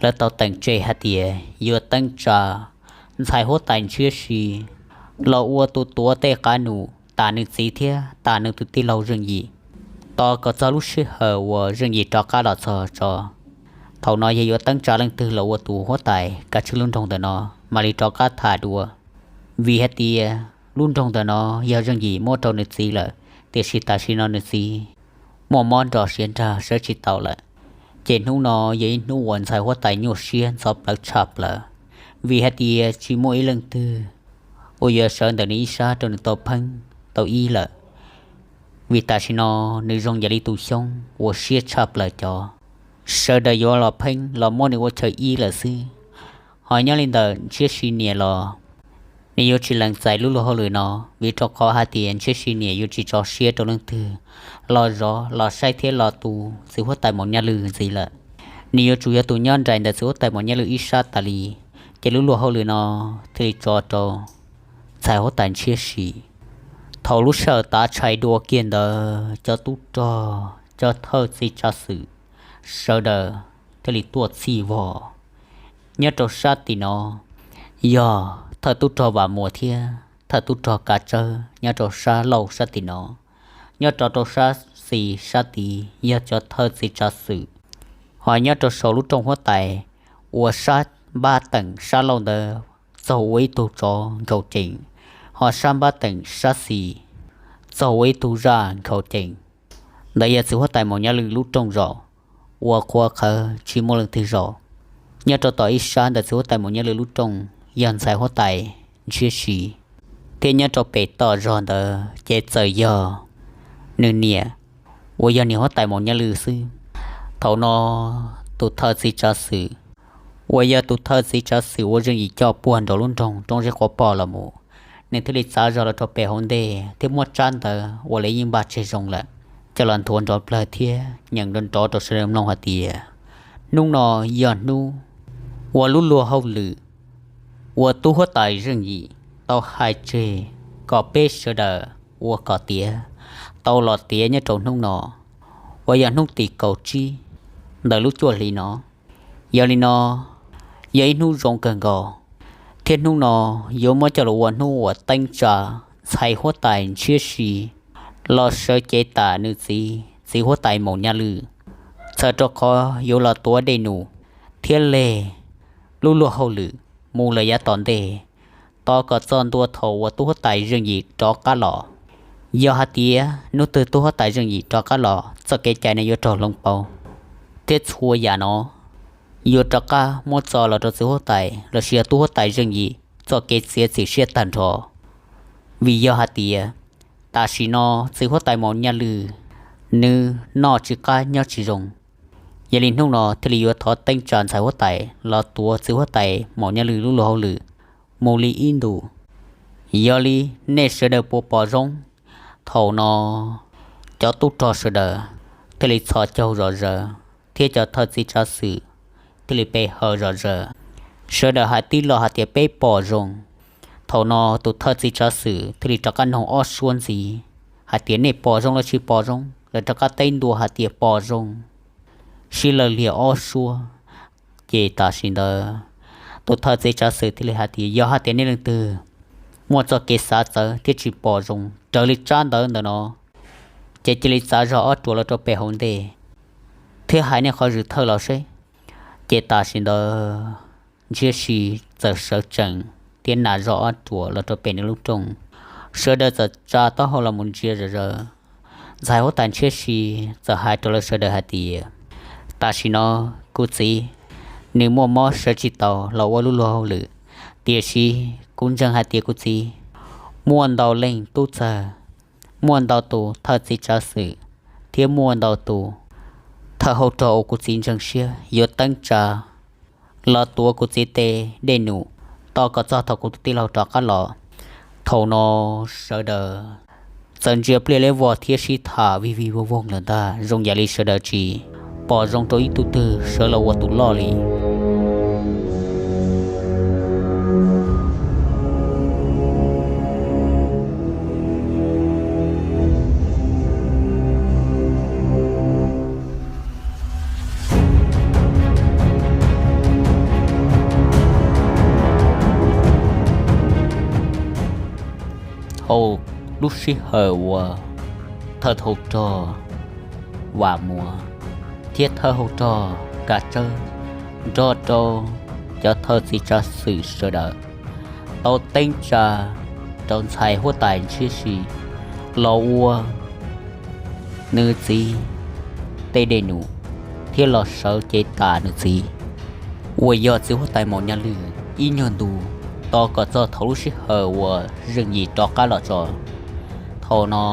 lawv tau teem tseg hais tias yuav teeb tsa ntxhais huab tais ntshiab si los ua tus tuav tej qab num tas nws txiv thiab tas nws tus tij laug Zeej Yim, tos kom txog lub sij hawm uas Zeej Yim rov qab los txog tso. Thaum no yog yuav teeb tsa leej twg los ua tus huab tais kav tswj lub nroog ntawm no mam li rov qab tham dua. Vim hais tias lub nroog ntawm no yog Zeej Yim muab rau nws txiv lawm, tiam sis tam sim no nws txiv muaj mob nrog siav nrag sawv tsis tau lawm. Ces hnub no yog ib hnub uas ntxhais huab tais nyuaj siab ntxhov plawv tshaj plaws, vim hais tias tsis muaj ib leej twg uas yuav sawv ntawm nws ib sab rau nws tau pheeb tau ib lawm. Vim tam sim no nws zoo yam li tus xyoob uas siab tshaj plaws cov, sawv daws yuav los pheeb los muab nws ua chaw ib lawm xwb. Ho nyob li ntawm Ntshiab Si niam los nws yuav tsis lees txais lub luag hauj lwm no, vim rau qhov hais tias Ntshiab Si niam yuav tsis tso siab rau leej twg los zov los saib thiab los tu txiv huab tais Maum Nyaj Lwm ntxiv lawm. Nws yuav tsum yog tus nyob nraim ntawm txiv huab tais Maum Nyaj Lwm ib sab tas li, ces lub luag hauj lwm no thiaj li tso rau ntxhais huab tais Ntshiab Si. Thaum lub sij hawm tav tshais dua kiag ntawd, cov tub rog, cov thawj txiv tsav xwm sawv daws thiaj li tuaj txhij vog. Nyob rau sab tim no yog thawj tub rog Vam Muas thiab thawj tub rog Kav Tsawb nyob rau sab laug sab tim no. Nyob rau rau sab xis sab tid yog cov thawj txiv tsav xwm. Ho nyob rau saum lub rooj huab tais uas sab npab teem sab laug ntawd txaug ua ib tug tsov nkhaus ceem, ho sab npab teem sab xis txaug ua ib tug zaj nkhaus ceem. Ntawd yog txiv huab tais Maum Nyaj Lwm lub rooj zaum uas qhuav qhawv tsis muaj leej twg zaum. Nyob rau tom ib sab ntawm txiv huab tais Maum Nyaj Lwm lub rooj yog ntxhais huab tais Ntshiab Si, thiab nyob rau pem tom zog ntawd ces txawm yog nws niam uas yog niam huab tais Maum Nyaj Lwm xwb. Thaum no tus thawj txiv tsav xwm uas yog tus thawj txiv tsav xwm uas zeej yim coj puag nraum lub nroog roob zeb quav poj los mus, nws thiaj li txav zog los rau pem hauv ntej thiab muab tsab ntawv uas lawv yeej npaj tseg zoo lawm coj los nthuav nrov plawg thiab nyeem nrov nrov rau sawv daws mloog hais tias, hnub no yog hnub uas lub luag hauj lwm uas tub huab tais zeej yim tau hais tseg kom peb sawv daws ua kom tiav tau los tiav nyob rau hnub no uas yog hnub tim kaum tsib ntawm lub cuaj hli no. Yog li no yog ib hnub zoo kawg nkaus, thiab hnub no yuav muab coj los ua hnub uas teeb tsa ntxhais huab tais Ntshiab Si los sawv cev tam nws txiv, txiv huab tais Maum Nyaj Lwm, txhawm rau qhov yuav los tuav dej num thiab leg lub luag hauj lwm mus lawm yav tom ntej, tos kom txog ntua thaum uas tub huab tais zeej yim rov qab los. Yog hais tias hnub twg tub huab tais zeej yim rov qab los, txoj kev cai no yuav raug hloov pauv, thiab txhua yam no yuav rov qab muab txo los rau txiv huab tais lossis yog tub huab tais zeej yim txoj kev txiav txim siab tag nrho. Vim yog hais tias tam sim no txiv huab tais Maum Nyaj Lwm nws noj tsis qab nyob tsis zoo, yog li hnub no thiaj li yuav thov teeb tsa ntxhais huab tais los tuav txiv huab tais Maum Nyaj Lwm lub luag hauj lwm mus li ib ntus. Yog li nej sawv daws puas pom zoo? Thaum no cov tub rog sawv daws thiaj li txhos caug zom zaws, thiab cov thawj txiv tsav xwm thiaj li pe hawm zom zaws. Sawv daws hais tib lo hais tias peb pom zoo. Thaum no tus thawj txiv tsav xwm thiaj li rov qab noog ob suab ntxiv hais tias nej pom zoo los tsis pom zoo? Lawv rov qab teb ntua hais tias pom zoo, sib law liag ob suab. Ces tam sim ntawd tus thawj txiv tsav xwm thiaj li hais tias yog hais tias nej leej twg muaj txoj kev xav txawv thiab tsis pom zoo raws li tsab ntawv ntawm no, ces cia li txav zog ob ruam los rau pem hauv ntej thiab hais nej qhov zwm thawj los seb. Ces tam sim ntawd Ntshiab Si txawm sawv tsees thiab nas zog ob ruam los rau pem nws lub rooj. Sawv daws txawm tsa taub hau los mus ntsia zom zaws. Ntxhais huab tais Ntshiab Si txawm hais rau lawv sawv daws hais tias, tam sim no kuv txiv nws muaj mob sawv tsis tau los ua lub luag hauj lwm, tiam sis kuv ntseeg hais tias kuv txiv muaj ntau leej tub txawg, muaj ntau tus thawj txiv tsav xwm thiab muaj ntau tus thawj hauj rog uas kuv txiv ntseeg siab yuav teeb tsa los tuav kuv txiv tej dej num tos kom txog thaum kuv tus tij laug rov qab los. Thaum no sawv daws txawm ntsia pliaj liab vog thiab sib tham vij vij voog voog lawm ntag, zoo yam li sawv daws tsis pom zoo rau ib tug twg sawv los ua tus loj li. Thaum lub sij hawm uas thawj hauv rog Vam Muas thiab thawj hauv rog Kav Tsawb nrog rau cov thawj txiv tsav xwm sawv daws tau teeb tsa rau ntxhais huab tais Ntshiab Si los ua nws txiv tej dej num. thiab los sawv cev tas nws txiv, uas yog txiv huab tais Maum Nyaj Lwj ib nyuag ntu, tos kom txog thaum lub sij hawm uas Zeej Yim rov qab los tso. Thaum no,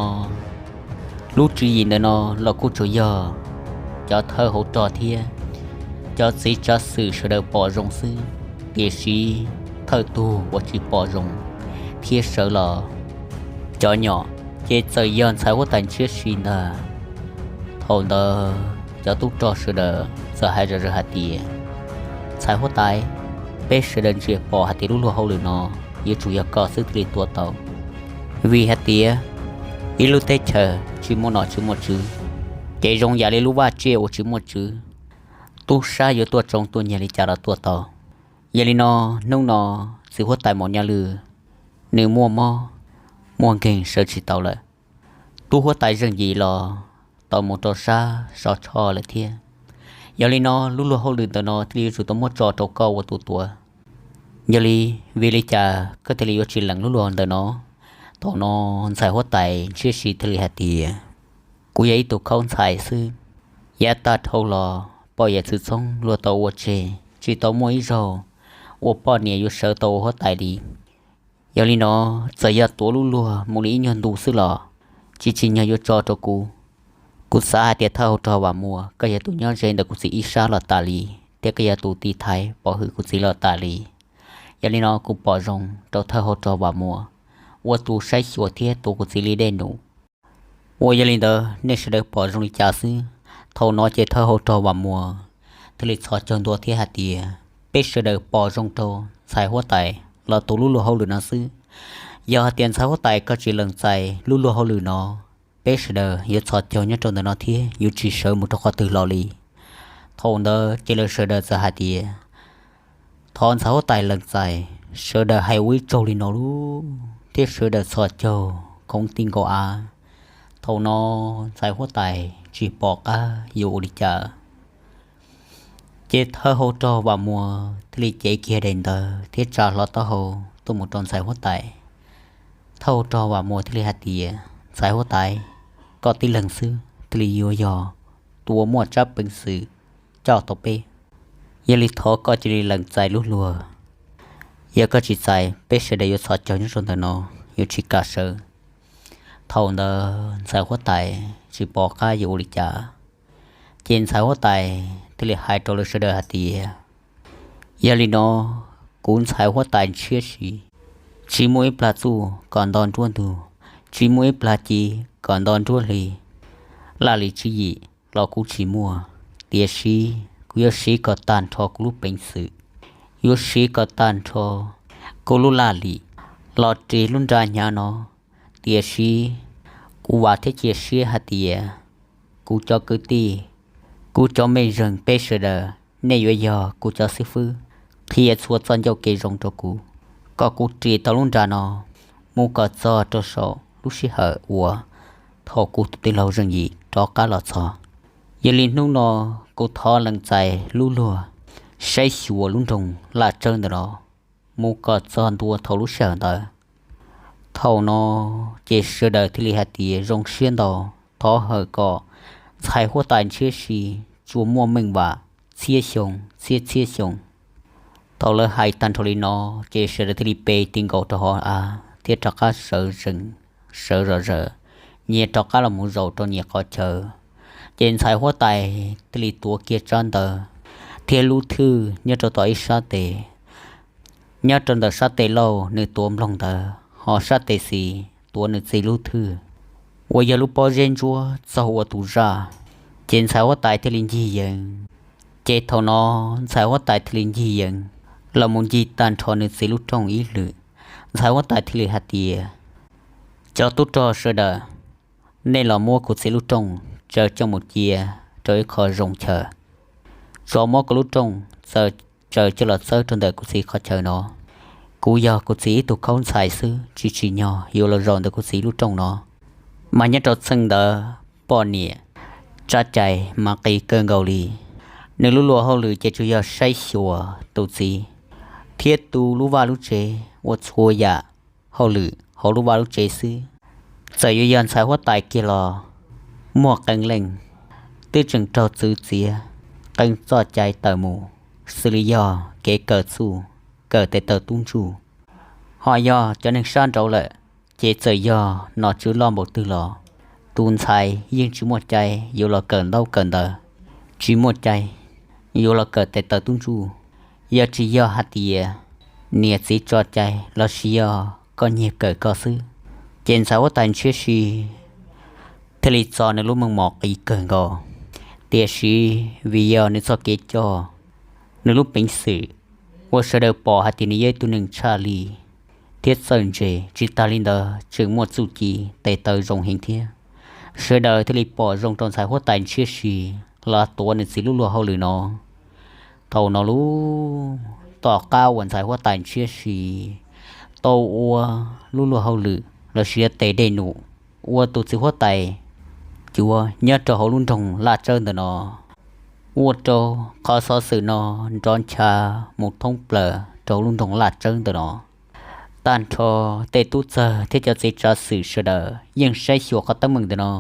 lub tswv yim ntawm no los kuj tsuas yog cov thawj hauv rog thiab cov txiv tsav xwm sawv daws pom zoo xwb, tiam sis thawj tug uas tsis pom zoo thiab sawv los cov nyom ces txawm yog ntxhais huab tais Ntshiab Si ntag. Thaum ntawd cov tub rog sawv daws txawm hais zom zaws hais tias, ntxhais huab tais, peb sawv daws ntsia pom hais tias lub luag hauj lwm no yuav tsum yog koj xwb thiaj li tuav tau, vim hais tias ib lub teb chaws tsis muaj nom tsis muaj tswv, ces zoo yam li lub vaj tsiaj uas tsis muaj tswv, tub sab yuav tuaj tsoo tuaj nyiag li cas los tuaj tau. Yog li no, hnub no txiv huab tais Maum Nyaj Lwj nws muaj mob muaj nkeeg sawv tsis tau lawm, tub huab tais Zeej Yim los tau mus rau sab Sov Tshoj lawm thiab. Yog li no, lub luag hauj lwm ntawm no thiaj li yuav tsum tau muab tso rau koj ua tus tuav. Yog li, vim li cas koj thiaj li yuav tsis lees lub luag ntawm no? Thaum no ntxhais huab tais Ntshiab Si thiaj li hais tias, kuv yog ib tug khaub ntxhais xwb, yav tag dhau los poj yawm txwv txhoob luag tau ua tseg, tsis tau muaj ib zaug uas poj niam yuav sawv tau ua huab tais li. Yog li no, txawm yog tuav lub luag mus li ib nyuag ntu xwb los tsis tsim nyog yuav tso rau kuv. Kuv xav hais tias thawj hauv rog Vam Muas, koj yog tus nyob ze ntawm kuv txiv ib sab los tas li, thiab koj yog tus tiv thaiv pov hwm kuv txiv los tas li. Yog li no, kuv pom zoo rau thawj hauv rog Vam Muas ua tus saib xyuas thiab tuav kuv txiv li dej num. Uas yog li ntawd, nej sawv daws pom zoo li cas xwb? Thaum no ces thawj hauv rog Vam Muas thiaj li txhos caug ntua thiab hais tias, peb sawv daws pom zoo rau ntxhais huab tais los tus lub luag hauj lwm no xwb. Yog hais tias ntxhais huab tais koj tsis lees txais lub luag hauj lwm no, peb sawv daws yuav txhos caug nyob rau ntawm no thiab yuav tsis sawv mus rau qhov twg los li. Thaum ntawd ces lawv sawv daws txawm hais tias, thov ntxhais huab tais lees txais. Sawv daws hais ua ib zaug li no lub, thiab sawv daws txhos caug khoov ti nkaus av. Thaum no ntxhais huab tais tsis pom qab yuav ua li cas, ces thawj hauv rog Vam Muas thiaj li cev kiag daim ntawv thiab tsa hlo taub hau tuaj mus rau ntxhais huab tais. Thawj hauv rog Vam Muas thiaj li hais tias, ntxhais huab tais, koj tib leeg xwb thiaj li yuav yog tus uas muaj tsab peev xwm coj tau peb. Yog li thov koj cia li lees txais lub luag. Yog koj tsis txais, peb sawv daws yuav txhos caug nyob rau ntawm no, yuav tsis kam sawv. Thaum ntawd ntxhais huab tais tsis pom qab yuav ua li cas, ces ntxhais huab tais thiaj li hais rau lawv sawv daws hais tias, yog li no, kuv ntxhais huab tais Ntshiab Si, tsis muaj ib plag txuj kom nto nruab ntug, tsis muaj ib plag ci kom nto nruab hli. Laj lim tswv yim los kuv tsis muaj, tiam sis kuv yuav siv kom tag nrho kuv lub peev xwm, yuav siv kom tag nrho kuv lub laj lim los ris lub nra hnyav no. Tiam sis kuv vam thiab cia siab hais tias kuv cov kwv tij, kuv cov mej zeeg peb sawv daws, nej yuav yog kuv cov xib fwb qhia txhua txoj ncauj kev zoo rau kuv, kom kuv ris tau lub nra no mus kom txog rau saum lub sij hawm uas thaum kuv tus tij laug Zeej Yim rov qab los txog. Yog li hnub no kuv thov lees txais lub luag saib xyuas lub nroog Laj Tsawb ntawm no mus kom txog ntua thaum lub sij hawm ntawd. Thaum no ces sawv daws thiaj li hais tias zoo siab ntau, thov hawm kom ntxhais huab tais Ntshiab Si tsuas muaj meej vam txhiab xyoo txhiab txhiab xyoo. Thaum lawv hais tag nrho li no ces sawv daws thiaj li pe ti nkaus rau hauv av thiab rov qab sawv zom zaws, nyias rov qab los mus zaum rau nyias qhov chaw. Ces ntxhais huab tais thiaj li tuav kiag tsab ntawv thiab lub thwj nyob rau tom ib sab tes. Nyob rau ntawm sab tes laug nws tuav nploog ntawv, ho sab tes xis tuav nws txiv lub thwj, uas yog lub pob zeb ntsuab txaug ua tus zaj. Ces ntxhais huab tais thiaj li ncig yees. Ces thaum no ntxhais huab tais thiaj li ncig yees los mus ncig tag nrho nws txiv lub rooj ib lwm. Ntxhais huab tais thiaj li hais tias, cov tub rog sawv daws, nej los muab kuv txiv lub rooj tsaws coj mus cia rau ib qho zoo chaw. Tso muab kuv lub rooj txaws, tsaws coj los txawb rau ntawm kuv txiv qhov chaw no. Kuv yog kuv txiv ib tug khaub ntxhais xwb, tsis tsim nyog yuav los zaum ntawm kuv txiv lub rooj no. Mas nyob rau txheej ntawd poj niam tsab cai mas qis kawg nkaus li. Nws lub luag hauj lwm ces tsuas yog saib xyuas tus txiv thiab tu lub vaj lub tsev, ua txhua yam hauj lwm hauv lub vaj lub tsev xwb. Txawm yuav yog ntxhais huab tais kiag los muaj qee leej twb tseem raug txwv txiav, qee txoj cai tawm mus, xws li yog kev kawm txuj, kawm tes taw tub ntsuj. Ho yog cov neeg sab nraud lawm, ces txawm yog nom tswv loj npaum twg los tus ntxhais yeej tsis muaj cai yuav los kawm ntaub kawm ntawv, tsis muaj cai yuav los kawm tes taw tub ntsuj. Yog tsis yog hais tias niam txiv tso cai los sis yog koj nyiag kawm koj xwb, ces ntxhais huab tais Ntshiab Si thiaj li txo nws lub meej mom qis kawg nkaus. Tiam sis vim yog nws txoj kev coj, nws lub peev xwm, ua sawv daws pom hais tias nws yog ib tug neeg tshaj li thiab txawj ntse. Tsis tas li ntawd tseem muaj txuj ci tes taw zoo heev thiab. Sawv daws thiaj li pom zoo rau ntxhais huab tais Ntshiab Si los tuav nws txiv lub luag hauj lwm no. Thaum no lub, tom qab uas ntxhais huab tais Ntshiab Si tau ua lub luag hauj lwm los sis tes dej num, ua tus txiv huab tais cuav nyob rau hauv lub nroog Laj Tsawb ntawm no, ua rau qhov xov xwm no nrov ncha mus thoob plaws rau hauv lub nroog Laj Tsawb ntawm no. Tag nrho tej tub txawg thiab cov txiv tsav xwm sawv daws yeej saib xyuas qhov teeb meem ntawm no,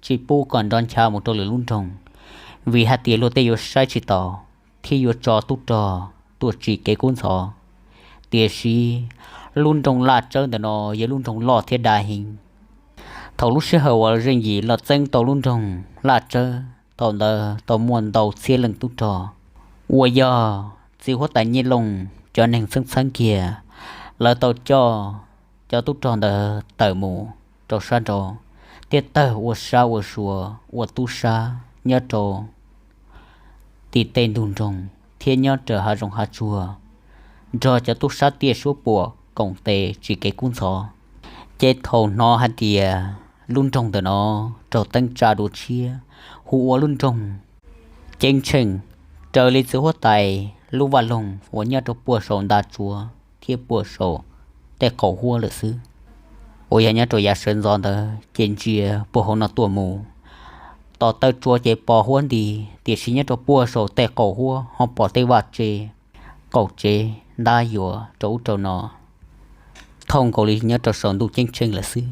tsis pub kom nrov ncha mus rau lwm lub nroog, vim hais tias luag tej yuav saib tsis taus thiab yuav tso tub rog tuaj tsim kev kub ntxhov. Tiam sis lub nroog Laj Tsawb ntawm no yog lub nroog loj thiab dav heev. Thaum lub sij hawm uas zeej yim los txeeb tau lub nroog Laj Tsawb, thaum ntawd tau muaj ntau txhiab leej tub rog uas yog txiv huab tais Nyiaj Looj cov neeg txheeb txheeb kiag, lawv tau coj cov tub rog ntawd tawm mus rau sab nraud, thiab tawg ua sab ua sua ua tub sab nyob rau tim tej ntug nroog thiab nyob raws hav zoov hav tsuag, nrog cov tub sab tiaj suab puam koom tes tsim kev kub ntxhov. Ces thaum hnov hais tias lub nroog ntawm no raug teeb tsa dua tshiab hu ua lub nroog Ceeb Tsheej, raws li txiv huab tais lub vaj loog uas nyob rau puag saum nta tsuav thiab puag saum tej qaum huab lawm xwb, uas yog nyob rau yav sawv ntxov ntawd ces ntsia puag hauv no tuaj mus, tom taw tsuav ces pom huab nti, tiam sis nyob rau puag saum tej qaum huab ho pom tej vaj tse, qaum tsev ntab yuav rau ub rau no, thooj nkaus li nyob rau saum ntuj ceeb tsheej lawm xwb.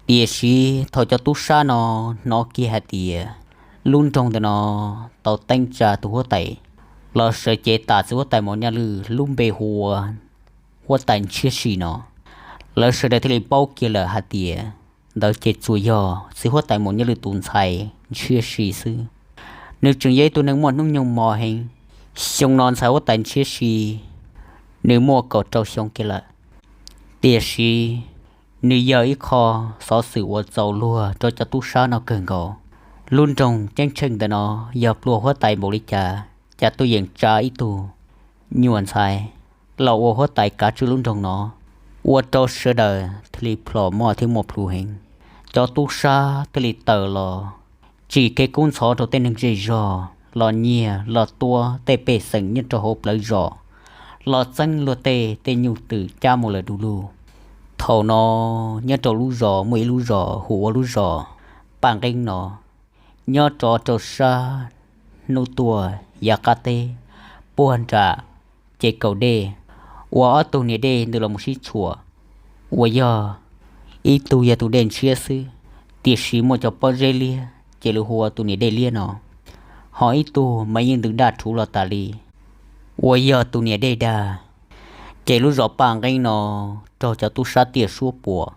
Tiam sis thaum cov tub sab no hnov kiag hais tias lub nroog ntawm no tau teeb tsa tus huab tais los sawv cev tas txiv huab tais Maum Nyaj Lwj lub npe hu ua huab tais Ntshiab Si no, lawv sawv daws thiaj li paub kiag lawm hais tias ntawd ces tsuas yog txiv huab tais Maum Nyaj Lwj tus ntxhais Ntshiab Si xwb. Nws tseem yog ib tug neeg muaj hnub nyoog mos heev. Xyoo no ntxhais huab tais Ntshiab Si nws muaj kaum rau xyoo kiag lawm, tiam sis nws yog ib qho xov xwm uas txaus luag rau cov tub sab no kawg nkaus. Lub nroog Ceeb Tsheej ntawm no yog pluag huab tais npaum li cas, cas tuaj yeem tsa ib tug nyuam ntxhais los ua huab tais kav tswj lub nroog no, ua rau sawv daws thiaj li plhom moj thiab muaj plhus heev. Cov tub sab thiaj li tawm los tsim kev kub ntxhov rau tej neeg zej zog, los nyiag los tua tej pej xeem nyob rau hauv plawv zos, los txeeb luag tej tej nyuj twm cab mus lawm du lug. Thaum no nyob rau lub zos muaj ib lub zos hu ua lub zos Paj Nqeeb no, nyob rov rau sab hnub tuaj yav qab teb, puag nram ces kaum dej, uas ob tug niam dej ntws los mus sib tshuam, uas yog ib tug yog tus dej ntshiab xwb, tiam sis muaj cov pob zeb liab ces lawv hu ua tus niam dej liab no, ho ib tug mas yeej ntws daj rhuv los tas li, uas yog tus niam dej dag. Ces lub zos Paj Nqeeb no raug cov tub sab tiaj suab puam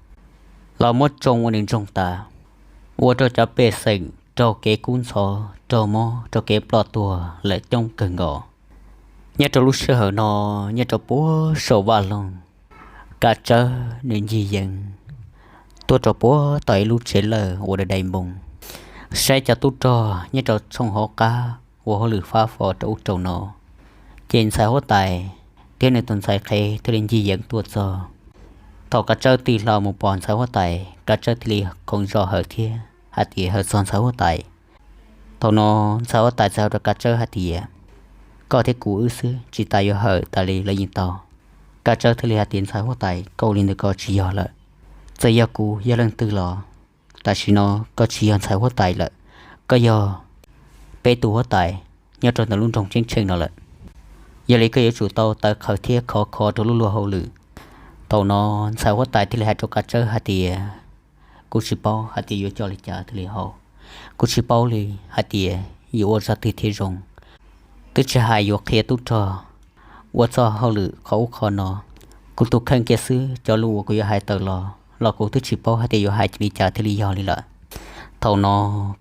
los muab tsoo ua nws ntsoog tas, ua rau cov pej xeem raug kev kub ntxhov, raug mob, raug kev ploj tuag lawm coob kawg nkaus. Nyob rau lub sij hawm no, nyob rau puag saum vaj loog, Kav Tsawb nws ncig yees tuaj rau puag tom ib lub tsev lawj ua dai dai npoo, saib cov tub rog nyob rau tshooj hauv qab ua hauj lwm fab fo rau ub rau no. Ces ntxhais huab tais thiab nws tus ntxhais qhev thiaj li ncig yees tuaj txog. Thaum Kav Tsawb tig hlo mus pom ntxhais huab tais, Kav Tsawb thiaj li khoov zog hawm thiab hais tias hawm txog ntxhais huab tais. Thaum no ntxhais huab tais txawm hais rau Kav Tsawb hais tias, koj thiab kuv wb xwb, tsis tas yuav hawm tas li lawv yeej tau. Kav Tsawb thiaj li hais tias, ntxhais huab tais, koj ua li ntawd koj tsis yog lawm. Txawm yog kuv yog leej twg los tam sim no koj tsis yog ntxhais huab tais lawm, koj yog peb tus huab tais nyob rau ntawm lub nroog Ceeb Tsheej no lawm. Yog li koj yuav tsum tau tawv qhawv thiab khov kho rau lub luag hauj lwm. Thaum no ntxhais huab tais thiaj li hais rau Kav Tsawb hais tias, kuv tsis paub hais tias yuav coj li cas thiaj li haum, kuv tsis paub li hais tias yuav ua zaj twg thiaj zoo. twb tsis hais yuav qhia tub rog ua txoj hauj lwm qhov ub qhov no. Kuv tus kheej kiag xwb, cov lus uas kuv yuav hais tawm los los kuv twb tsis paub hais tias yuav hais li cas thiaj li yog li lawm. Thaum no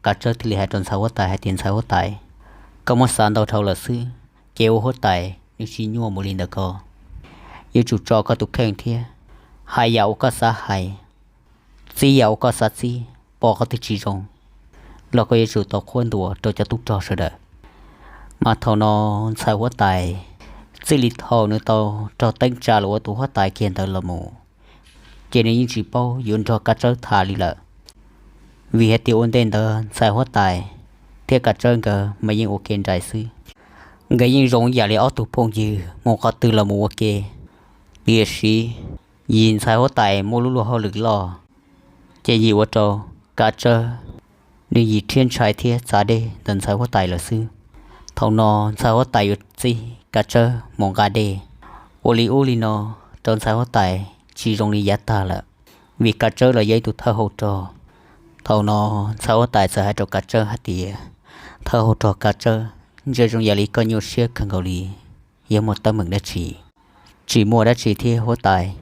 Kav Tsawb thiaj li hais rau ntxhais huab tais hais tias, ntxhais huab tais, koj muab xav ntau dhau lawm xwb, ces ua huab tais nws tsis nyuaj mus li ntawd ko. Yuav tsum tso koj tus kheej thiab hais yam uas koj xav hais, txib yam uas koj xav txib, pom qhov twg tsis zoo los koj yuav tsum tau qhuab ntuas rau cov tub rog sawv daws. Mas thaum no ntxhais huab tais, txij li thaum nws tau raug teeb tsa los ua tus huab tais kiag ntawd los mus, ces nws yeej tsis paub yuav nrog Kav Tsawb tham li lawm. Vim hais tias ua ntej ntawd ntxhais huab tais thiab Kav Tsawb nkawd mas yeej ua ke nraim xwb. Nkawd yeej zoo yam li ob tug phooj ywg mus qhov twg los mus ua ke. Tiam sis yim ntxhais huab tais muaj lub luag hauj lwm loj, ces yim ua rau Kav Tsawb nws yim rhiab ntshai thiab txav dej ntawm ntxhais huab tais lawm xwb. Thaum no ntxhais huab tais yuav txib Kav Tsawb mus nqa dej, ua li ub li no rau ntxhais huab tais tsis zoo li yav tag lawm, vim Kav Tsawb los yog ib tug thawj hauv rog. Thaum no ntxhais huab tais txawm hais rau Kav Tsawb hais tias, thawj hauv rog Kav Tsawb, ntshe zoo yam li koj nyuaj siab kawg nkaus li, yog muaj teeb meem dab tsi? Tsis muaj dab tsi thiab huab tais,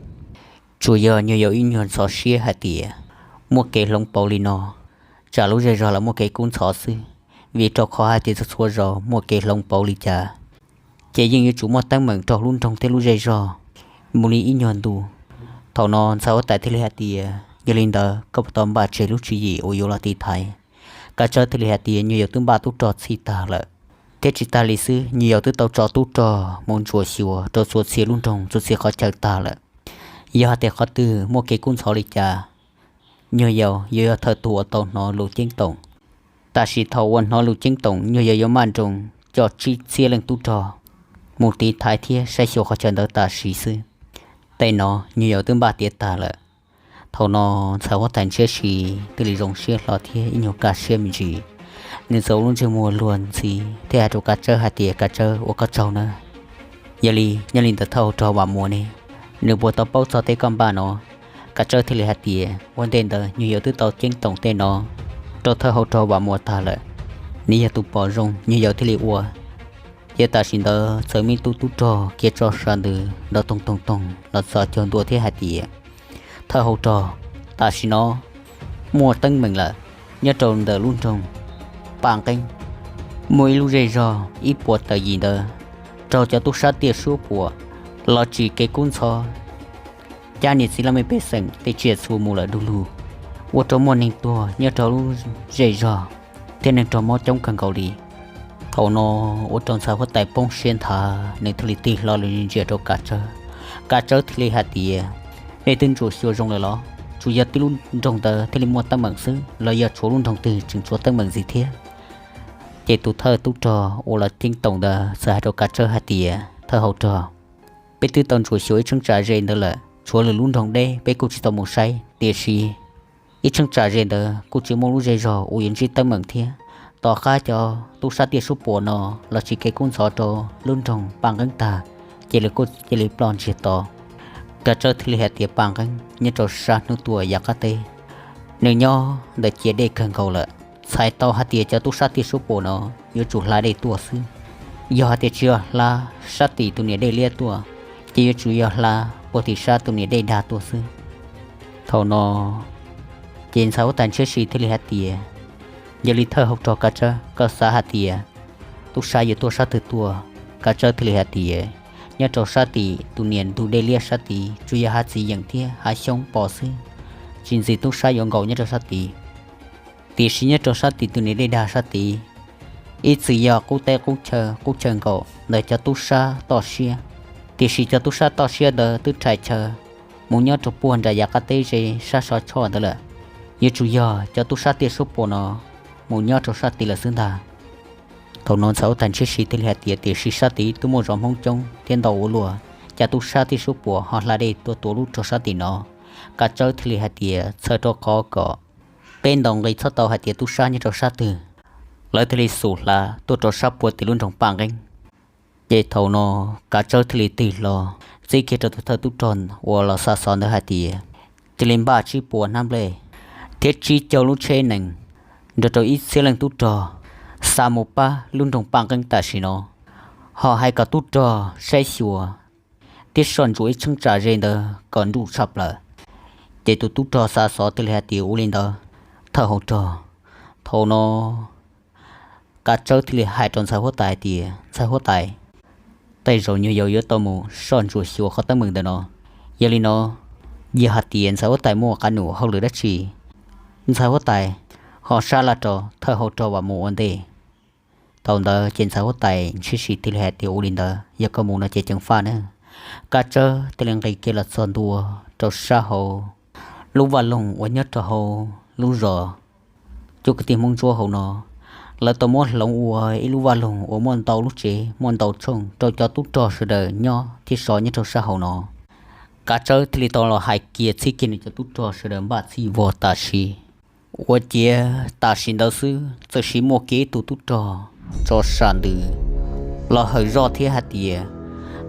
tsuas yog nyuag yaus ib nyuag ntxhov siab hais tias muaj kev hloov pauv li no, tsam lub zej zog los muaj kev kub ntxhov xwb, vim rau qhov hais tias txhua txhua zaus muaj kev hloov pauv li cas ces yeej yuav tsum muaj teeb meem rau lub nroog thiab lub zej zog mus li ib nyuag ntu. Thaum no ntxhais huab tais thiaj li hais tias, yog li ntawd koj puas tau npaj tseg lub tswv yim uas yuav los tiv thaiv? Kav Tsawb thiaj li hais tias, nyuag yaus twb npaj tub rog txhij tag lawm, thiab tsis tag li xwb, nyuag yaus twb tau tso tub rog mus ntsuam xyuas rau txhua txhia lub nroog txhua txhia qhov chaw tag lawm. Yog hais tias qhov twg muaj kev kub ntxhov li cas, nyuag yaus yuav yog thawj tug uas tau hnov lus ceeb toom. Tam sim thaum uas hnov lus ceeb toom, nyuag yaus yuav maj nroos coj tsib txhiab leej tub rog mus tiv thaiv thiab saib xyuas qhov chaw ntawd tam sim xwb. Tej no nyuag yaus twb npaj tiav tag lawm. Thaum no ntxhais huab tais Ntshiab Si thiaj li zoo siab hlo thiab ib nyuag kaj siab me ntsis. Nws txawm ua lub ntsej muag luag ntxhi thiab hais rau Kav Tsawb hais tias, Kav Tsawb, ua koj tsaug nawb. Yog li nyob li ntawm thawj hauv rog Vam Muas ne, nws puas tau paub txog tej koj npaj no? Kav Tsawb thiaj li hais tias, ua ntej ntawd nyuag yaus twb tau ceeb toom tej no rau thawj hauv rog Vam Muas tag lawm. Nws yog tus pom zoo, nyuag yaus thiaj li ua. Ces tam sim ntawd txawm muaj ib tug tub rog khiav tso sa ntws nrov toog toog toog los txog caug ntua thiab hais tias, thawj hauv rog, tam sim no muaj teeb meem lawm. Nyob rau ntawm lub nroog Paj Nqeeb, muaj ib lub zej zog ib puas tawm yim ntawd raug cov tub sab tiaj suab puam los tsim kev kub ntxhov, cab niam txiv laj mej pej xeem tej tsiaj txhu mus lawm du lug, ua rau muaj neeg tuag nyob rau lub zej zog thiab neeg raug mob coob kawg nkaus li. Thaum no ua rau ntxhais huab tais poob siab nthav, nws thiaj li tig hlo los ntsia rau Kav Tsawb. Kav Tsawb thiaj li hais tias, nej twb ntsuam xyuas zoo lawm los? Tsuas yog tib lub nroog ntawd thiaj li muaj teeb meem xwb los yog tshuav lub nroog twg tseem tshuav teeb meem ntxiv thiab? Ces tus thawj tub rog uas los ceeb toom ntawd txawm hais rau Kav Tsawb hais tias, thawj hauv rog, peb twb tau ntsuam xyuas ib cheeb tsam ze ntawd lawm, tshuav lwm lub nroog deb peb kuj tsis tau mus saib, tiam sis ib cheeb tsam ze ntawd kuj tsis muaj lub zej zog uas yuav ntsib teeb meem thiab. Tom qab cov tub sab tiaj suab puam no los tsim kev kub ntxhov rau lub nroog Paj Nqeeb tag, ces lawv kuj cia li ploj ntsiag to. Kav Tsawb thiaj li hais tias Paj Nqeeb nyob rau sab hnub tuaj yav qab teb, nws nyob ntawm ciam dej kawg nkaus lawm. Txhais tau hais tias cov tub sab tiaj suab puam no yuav tsum hla dej tuaj xwb. Yog hais tias tsis yog hla sab tim tus niam dej liab tuaj, ces yuav tsum yog hla puag tim sab tus niam dej dag tuaj xwb. Thaum no ces ntxhais huab tais Ntshiab Si thiaj li hais tias, yog li thawj hauv rog Kav Tsawb, koj xav hais tias tub sab yuav tuaj sab twg tuaj? Kav Tsawb thiaj li hais tias, nyob rau sab tim tus niam ntug dej liab sab tid, tsuas yog hav txiv yeem thiab hav xyoob pos xwb, tsis ntxiv tub sab yuav nkaum nyob rau sab tid. Tiam sis nyob rau sab tim tus niam dej dag sab tid, ib txwm yog qub teb qub chaw, qub chaw nkaum ntawm cov tub sab toj siab, tiam sis cov tub sab toj siab ntawd twb rhais chaw mus nyob rau puag nram yav qab teb ze sab Sov Tshoj ntawd lawm. Yuav tsum yog cov tub sab tiaj suab puam no mus nyob rau sab tid lawm xwb ntag. Thaum no ntxhais huab tais Ntshiab Si thiaj li hais tias, tiam sis sab tid twb muaj zos Hmoob coob thiab ntau ua luaj, cas tub sab tiaj suab puam ho hla dej tuaj tua lub rog sab tim no? Kav Tsawb thiaj li hais tias, txhawm rau qhov kom peb ntaus nqi txhob tau hais tias tub sab nyob rau sab twg, lawv thiaj li xub hla tuaj rau sab puag tim lub nroog Paj Nqeeb. Ces thaum no Kav Tsawb thiaj li tig hlo txib kiag rau tus thawj tub rog uas los xa xov ntawd hais tias, cia li npaj tsib puas hnab nplej thiab tsib caug lub tsheb nees nrog rau ib txhiab leej tub rog xa mus pab lub nroog Paj Nqeeb tam sim no. ho hais kom tub rog saib xyuas thiab soj ntsuam ib cheeb tsam ze ntawd kom nruj tshaj plaws. Ces tus tub rog xa xov thiaj li hais tias, Ua li ntawd, thawj hauv rog. Thaum no Kav Tsawb thiaj li hais rau ntxhais huab tais tias, Ntxhais huab tais, tej zaum nyuag yaus yuav tau mus soj ntsuam xyuas qhov teeb meem ntawm no. Yog li no, yog hais tias ntxhais huab tais muaj qab num hauj lwm dab tsi, ntxhais huab tais ho sab laj rau thawj hauv rog Vam Muas ua ntej. Thaum ntawd ces ntxhais huab tais ntsib si thiaj li hais tias, Ua li ntawd, yog koj mus no ces ceev faj nawb. Kav Tsawb thiaj li nqis kiag los txog ntua rau sab hauv lub vaj loog uas nyob rau hauv lub zos Cub Kwv Tij Hmoob Ntsuab hauv no. Lawv tau muab hloov ua ib lub vaj loog uas muaj ntau lub tsev, muaj ntau tshooj rau cov tub rog sawv daws nyob thiab so nyob rau sab hauv no. Kav Tsawb thiaj li tau los hais kiag txhib kiag nws cov tub rog sawv daws npaj txhij vog tam sim. Ua ciav tam sim ntawd xwb txawm sis muaj kiag ib tug tub rog tso sam ntws los hawm zoj thiab hais tias,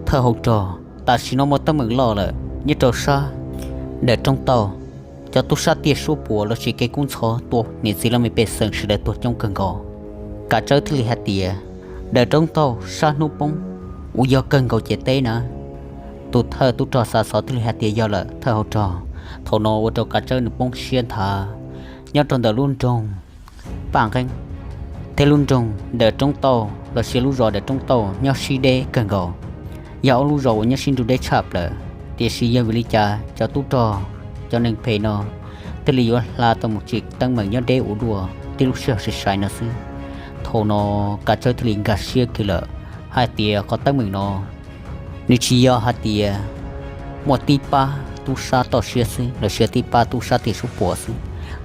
Thawj hauv rog, tam sim no muaj teeb meem loj lawm nyob rau sab Dawm Roob Tauj. Cov tub sab Tiaj Suab Puam lossis kev kub ntxhov tua niam txiv laj mej pej xeem sawv daws tuag coob kawg nkaus. Kav Tsawb thiaj li hais tias, Dawm Roob Tauj sab hnub poob uas yog kawg nkaus ciam teb na. Tus thawj tub rog xa xov thiaj li hais tias, Yog lawm thawj hauv rog. Thaum no ua rau Kav Tsawb nws poob siab nthav. Nyob rau ntawm lub nroog Paj Nqeeb thiab lub nroog Dawm Roob Tauj lossis lub zos Dawm Roob Tauj nyob sib deb kawg nkaus, yog ob lub zos uas nyob sib nrug deb tshaj plaws. Tiam sis yog vim li cas cov tub rog, cov neeg phem no thiaj li yuav hla tau mus tsim teeb meem nyob deb ua luaj tib lub sij hawm sai sai no xwb? Thaum no Kav Tsawb thiaj li nkag siab kiag lawm hais tias qhov teeb meem no nws tsis yog hais tias muaj tib pab tub sab toj siab xwb lossis tib pab tub sab Tiaj Suab Puam xwb,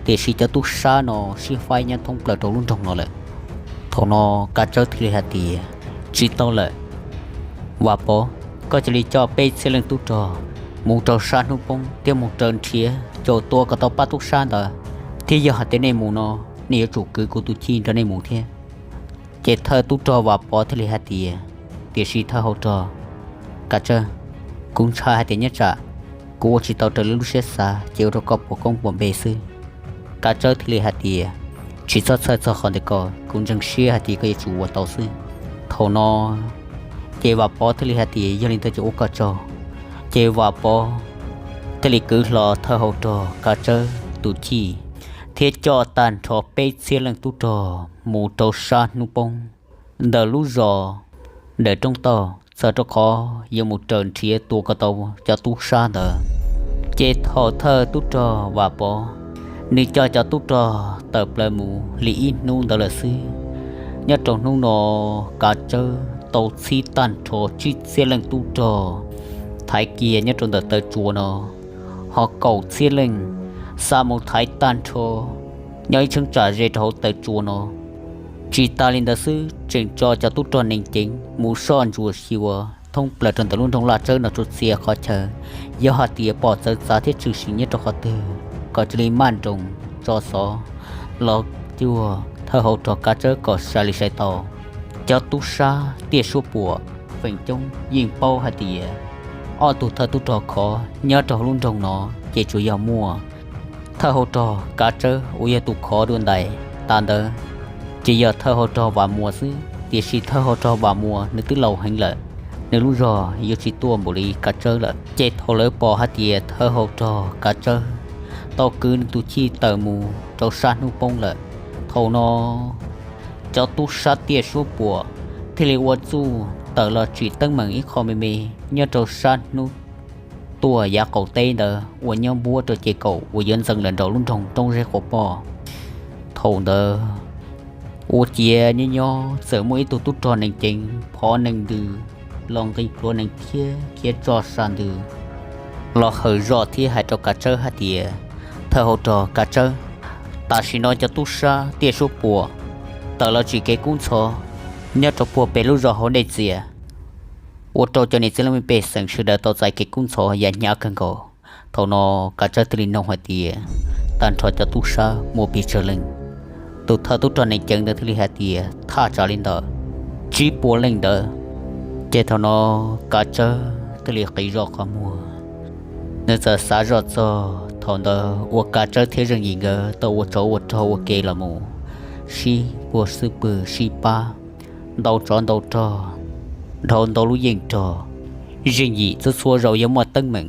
tiam sis cov tub sab no sib faib nyob thoob plaws rau lub nroog no lawm. Thaum no Kav Tsawb thiaj li hais tias, Tsis tau lawm, Vam Pov, koj cia li coj peb txhiab leej tub rog mus rau sab hnub poob thiab mus raws nrhiav caum tua kom tau pab tub sab ntawd, thiab yog hais tias nej mus no, nej yuav tsum kwv kuv tus chij nrog nej mus thiab. Ces thawj tub rog Vam Pov thiaj li hais tias, Tiam sis thawj hauv rog Kav Tsawb, kuv ntshai hais tias nyob tsam kuv ua tsis tau raws li lub siab xav ces ua rau koj puas koob puas npe xwb. Kav Tsawb thiaj li hais tias, Tsis txhob txhawj txog qhov ntawd ko, kuv ntseeg siab hais tias koj yuav tsum ua tau xwb. Thaum no ces Vam Pov thiaj li hais tias, Yog li ntawd ces ua koj tsaug. Ces Vam Pov thiaj li kwv hlo thawj hauv rog Kav Tsawb tus chij thiab coj tag nrho peb txhiab leej tub rog mus rau sab hnub poob ntawm lub zos Dawm Roob Tauj, txog rau qhov yuav mus raws nrhiav tua kom tau cov tub sab ntawd. Ces thaum thawj tub rog Vam Pov nws coj cov tub rog tawm plaws mus li ib hnub ntawd lawm xwb, nyob rau hnub no Kav Tsawb tau txhib tag nrho tsib txhiab leej tub rog thaiv kiag nyob rau ntawm taw tsua no, ho kaum txhiab leej xa mus thaiv tag nrho nyob ib cheeb tsam ze rau hauv taw tsua no. Tsis tas li ntawd xwb, tseem tso cov tub rog neeg ceev mus soj ntsuam xyuas thoob plaws rau ntawm lub nroog Laj Tsawb no txhua txhia qhov chaw, yog hais tias pom txawv txav thiab tshwm sim nyob rau qhov twg, kom cia li maj nroos tso xov los cuag thawj hauv rog Kav Tsawb kom sai li sai tau. Cov tub sab Tiaj Suab Puam feem coob yeej paub hais tias ob tug thawj tub rog khov nyob rau hauv lub nroog no ces tsuas yog muaj thawj hauv rog Kav Tsawb uas yog tus khov dua ntais tas ntawd, ces yog thawj hauv rog Vam Muas xwb. Tiam sis thawj hauv rog Vam Muas nws twb laus heev lawm, nws lub zog yuav tsis tuaj npaum li Kav Tsawb lawm. Ces thaum lawv pom hais tias thawj hauv rog Kav Tsawb tau kwv nws tus chij tawm mus rau sab hnub poob lawm, thaum no cov tub sab Tiaj Suab Puam thiaj li ua txuj tawm los tsim teeb meem ib qho me me nyob rau sab hnub tuaj yav qaum teb ntawd uas nyob npuab rau ces kaum uas yuav ntxeev lawm nraum lub nroog Roob Zeb Quav Poj. Thaum ntawd ua ciav nyob nyob txawm muaj ib tug tub rog neeg ceev phov neeg ntws los nqis pluav neeg thiab khiav tso sam ntws los hawm zoj thiab hais rau Kav Tsawb hais tias, Thawj hauv rog Kav Tsawb, tam sim no cov tub sab Tiaj Suab Puam tawm los tsim kev kub ntxhov nyob rau puag pem lub zos hauv dej txias, ua rau cov niam txiv laj mej pej xeem sawv daws tau txais kev kub ntxhov yam hnyav kawg nkaus. Thaum no Kav Tsawb thiaj li noog hais tias, Tag nrho cov tub sab muaj pes tsawg leej? Tus thawj tub rog neeg ceev ntawd thiaj li hais tias, Thaj tsam li ntawm tsib puas leej ntawd. Ces thaum no Kav Tsawb thiaj li qiv zog qhov muag, nws txawm xav zoj txog thaum ntawd uas Kav Tsawb thiab Zeej Yim nkawd tau ua tsov ua rog ua ke los mus sib puag xwb pwg sib pab ntau tsov ntau rog dhau ntau lub yeej rog. Zeej yim txhua txhua zaus yog muaj teeb meem,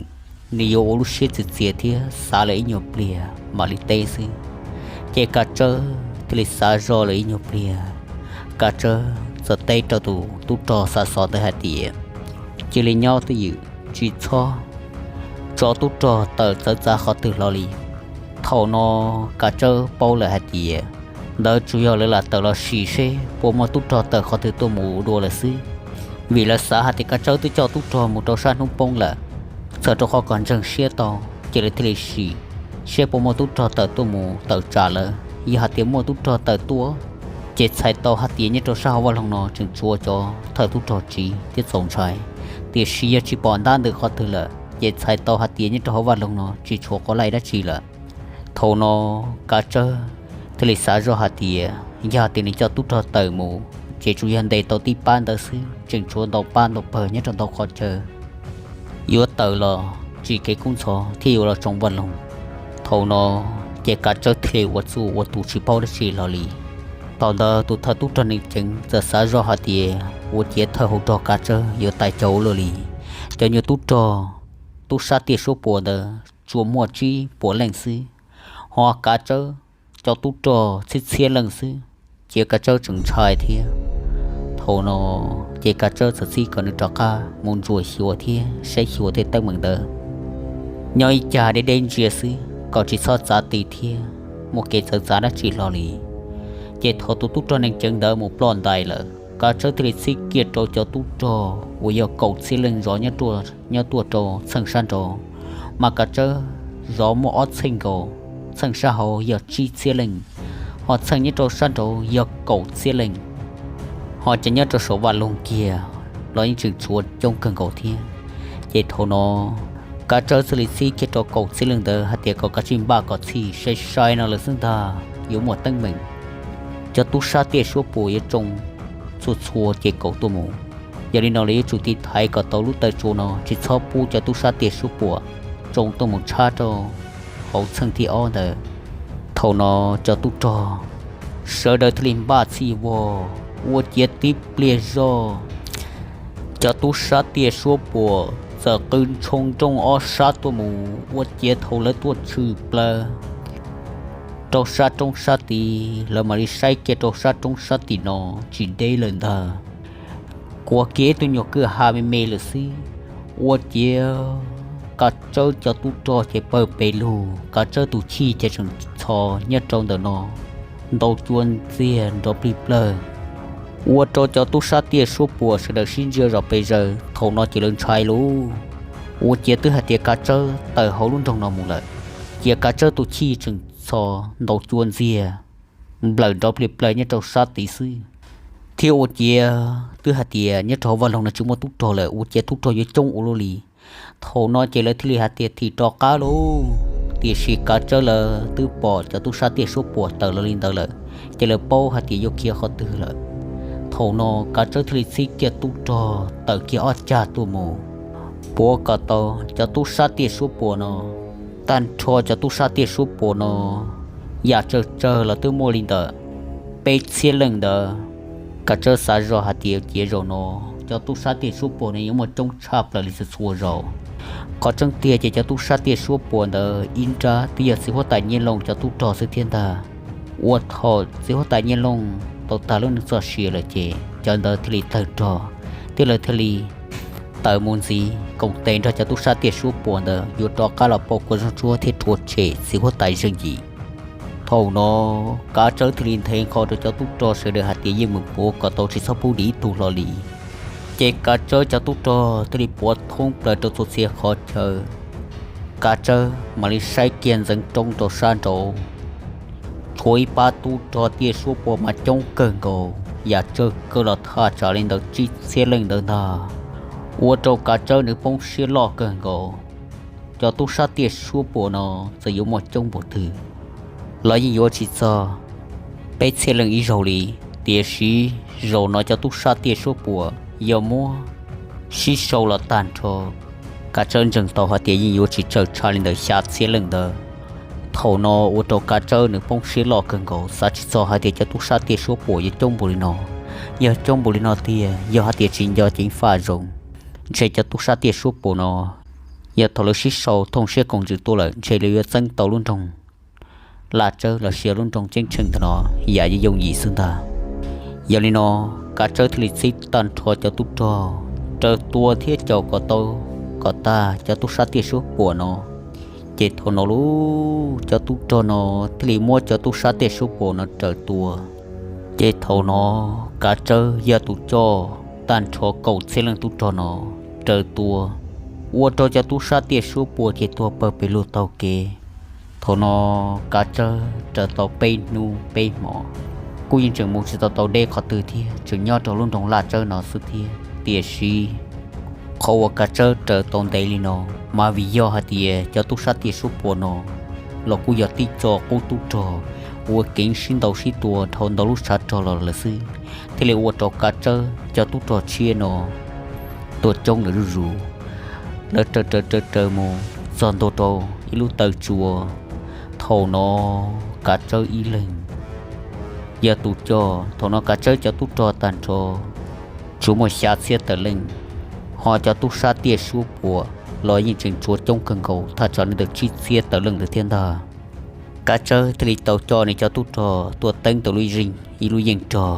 nws yuav ua lub siab txias txias thiab xav lawm ib nyuag pliag mam li teb xwb. Ces Kav Tsawb thiaj li xav zog lawm ib nyuag pliag, Kav Tsawb txawm teb rau tus tub rog xa xov ntawd hais tias, cia li nyob twj ywm, tsis txhob tso tub rog tawm txawv txav qhov twg hlo li. Thaum no Kav Tsawb paub lawm hais tias ntawd tsuas yog lawv lam tawm los sim seb puas muaj tub rog tawm qhov twg tuaj mus dua lawm xwb, vim lawv xav hais tias Kav Tsawb twb coj tub rog mus rau sab hnub poob lawm. Txawm rau qhov kom ntseeg siab tau, ces lawv thiaj li sim seb puas muaj tub rog tawm tuaj mus tawm tsam lawv. Yog hais tias muaj tub rog tawm tuaj, ces txhais tau hais tias nyob rau sab hauv vaj loog no tseem tshuav cov thawj tub rog tsiv thiab txaus ntshai. Tiam sis yog tsis pom ntab ntws qhov twg lawm, ces txhais tau hais tias nyob rau hauv vaj loog no tsis tshuav quas laij dab tsi lawm. Thaum no Kav Tsawb thiaj li xav zoj hais tias yog hais tias nws coj tub rog tawm mus, ces tsuas yog ntes tau tib pab ntawd xwb, tseem tshuav ntau pab ntau pawg nyob rau ntau qhov chaw yuav tawm los tsim kev kub ntxhov thiab yuav los tsoo vaj loog. Thaum no ces Kav Tsawb thiaj li ua txuj ua tus tsis paub dab tsi los li. Thaum ntawd tus thawj tub rog neeg ceev txawm xav zoj hais tias ua ciav thawj hauv rog Kav Tsawb yuav tais caug luaj li. Cov nyuag tub rog tub sab tiaj suab puas ntawd tsuas muaj tsib puas leej xwb, ho Kav Tsawb cov tub rog txhiab txhiab leej xwb, cia Kav Tsawb tseem ntshai thiab. Thaum no ces Kav Tsawb txawm txib kom nws rov qab mus ntsuas xyuas thiab saib xyuas tej teeb meem ntawd nyob ib cag deb deb ntsia xwb kom tsis txhob txav ti thiab muaj kev txawv txav dab tsi hlo li. Ces thaum tus tub rog neeg ceev ntawd mus ploj ntais lawm, Kav Tsawb thiaj li txib kiag rau cov tub rog uas yog kaum txhiab leej zov nyob tuaj rau txheej sab nraud, mas Kav Tsawb zov muaj ob txheej nkaus, txheej sab hauv yog tsib txhiab leej, ho txheej nyob rau sab nraud yog kaum txhiab leej, ho cov nyob rau saum vaj loog kiag los yeej tseem tshuav coob kawg nkaus thiab. Ces thaum no Kav Tsawb thiaj li txib kiag rau kaum txhiab leej ntawd hais tias kom kav tsij npaj kom txhij, sai sai no lawm xwb ntag yuav muaj teeb meem. Cov tub sab tiaj suab puas yuav tsoo txhua txhua ces kaum tuaj mus. Yog li no lawv yuav tsum tiv thaiv kom tau lub taw tsua no tsis txhob pub cov tub sab tiaj suab puas tsoo tuaj mus tshab rau hauv txheej thib ob ntawd. Thaum no cov tub rog sawv daws thiaj li npaj txhij vog ua ciav tib pliag zog, cov tub sab tiaj suab puas txawm qw ntshoo nrooj ob sab tuaj mus ua ciav thaum lawv tuaj tshwm plaws rau sab roob sab tid, lawv mam li saib kiag rau sab roob sab tim no tsis deb lawm ntag, kuav kiag ib tug nyuag kwj ha me me lawm xwb. Ua ciav Kav Tsawb cov tub rog ces pawg pes lug, Kav Tsawb tus chij ces tseem txhos nyob rau ntawm no ntau cua ntxiag nrov plig plawg, ua rau cov tub sab tiaj suab puas sawv daws sib ntsia zos pes zaws. Thaum no ces lawv ntshai lauj, ua ciav twb hais tias Kav Tsawb tawm hauv lub nroog no mus lawm, cia Kav Tsawb tus chij tseem txhos ntau cua ntxiag nplawm nrov plig plawg nyob rau sab tid xwb. Thiab ua ciav twb hais tias nyob rau hauv vaj loog no tsis muaj tub rog lawm, ua ciav tub rog yuav coob ua luaj li. Thaum no ces lawv thiaj li hais tias thim rov qab lauj. Tiam sis Kav Tsawb lawv twb pom cov tub sab tiaj suab puas tawm los li ntawd lawm, ces lawv paub hais tias yuav khiav qhov twg lawm. Thaum no Kav Tsawb thiaj li txib kiag tub rog tawm kiag ob cag tuaj mus puav kom tau cov tub sab tiaj suab puas no. Tag nrho cov tub sab tiaj suab puas no yam tsawg tsawg los twb muaj li ntawm peb txhiab leej ntawd. Kav Tsawb xav zoj hais tias cia zaum no cov tub sab tiaj suab puas no yuav muaj coob tshaj plaws li txhua txhua zaus. Qhov tseeb tiag ces cov tub sab tiaj suab puas ntawd ib nrab twb yog txiv huab tais Nyiaj Looj cov tub rog xwb thiab ntag. Ua thaum txiv huab tais Nyiaj Looj tau tag lub neej txoj sia lawm ces cov ntawd thiaj li tawg rog, thiab lawv thiaj li tawm mus ntxiv koom tes nrog cov tub sab tiaj suab puas ntawd yuav rov qab los pauj kua zaub ntsuab thiab rhuav tshem txiv huab tais Zeej Yim. Thaum no Kav Tsawb thiaj li nthe nqho rau cov tub rog sawv daws hais tias yeej meem puav kom tau tsis txhob pub dim ib tug hlo li. Ces Kav Tsawb cov tub rog thiaj li puav thoob plaws rau txhua txhia qhov chaw. Kav Tsawb mam li saib kiag ntxeev roob rau sab nraud, tshuav ib pab tub rog tiaj suab puas mas coob kawg nkaus, yam tsawg kawg los thaj tsam li ntawm tsib txhiab leej ntawd ntag, ua rau Kav Tsawb nws poob siab loj kawg nkaus. Cov tub sab tiaj suab puas no txawm yuav muaj coob npaum twg los yeej yuav tsis txog peb txhiab leej ib zaug li. Tiam sis zaum no cov tub sab tiaj suab puas yog muab sib sau los tag nrho, Kav Tsawb ntseeg tau hais tias yeej yuav tsis tsawg tshaj li ntawm xya txhiab leej ntawd. Thaum no ua rau Kav Tsawb nws poob siab loj kawg nkaus, xav tsis txog hais tias cov tub sab tiaj suab puas yuav coob npaum li no. Yog coob npaum li no tiag, yog hais tias tsis nco ceev faj zoo, ntshe cov tub sab tiaj suab puam no, yog thaum lawv sib sau thooj siab koom ntsws tuaj lawm ntshe lawv yuav txeeb tau lub nroog Laj Tsawb los sis lub nroog Ceeb Tsheej ntawm no yam yooj yim xwb ntag. Yog li no, Kav Tsawb thiaj li txib tag nrho cov tub rog raws tua thiab caum kom tau kom tag cov tub sab tiaj suab puam no. Ces thaum no lub cov tub rog no thiaj li muab cov tub sab tiaj suab puam no raws tua. Ces thaum no Kav Tsawb yog tus coj tag nrho kaum txhiab leej tub rog no raws tua, ua rau cov tub sab tiaj suab puam ces tuag pawg pes lug taug kev. Thaum no Kav Tsawb raws tau peb hnub peb hmo, kuj yeej tseem mus tsis tau tau deb qhov twg thiab, tseem nyob rau lub nroog Laj Tsawb no xwb thiab. Tiam sis qhov uas Kav Tsawb raws tau ntev li no, mas vim yog hais tias cov tub sab tiaj suab puam no los kuj yog tib co qub tub rog uas keev sib ntaus sib tua dhau ntau lub tshav rog los lawm xwb, thiaj li ua rau Kav Tsawb cov tub rog tshiab no tuaj coob lawm zuj zus. Lawv raws raws raws raws mus txog ntua rau ib lub taw tsua. Thaum no Kav Tsawb ib leeg yog tus coj. Thaum no Kav Tsawb cov tub rog tag nrho tsuas muaj xya txhiab tawm leej, ho cov tub sab tiaj suab puam los yeej tseem tshuav coob kawg nkaus thaj tsam li ntawm tsib txhiab tawm leej ntawd thiab ntag. Kav Tsawb thiaj li tau coj nws cov tub rog tuaj teeb tau lub zeej ib lub yeej rog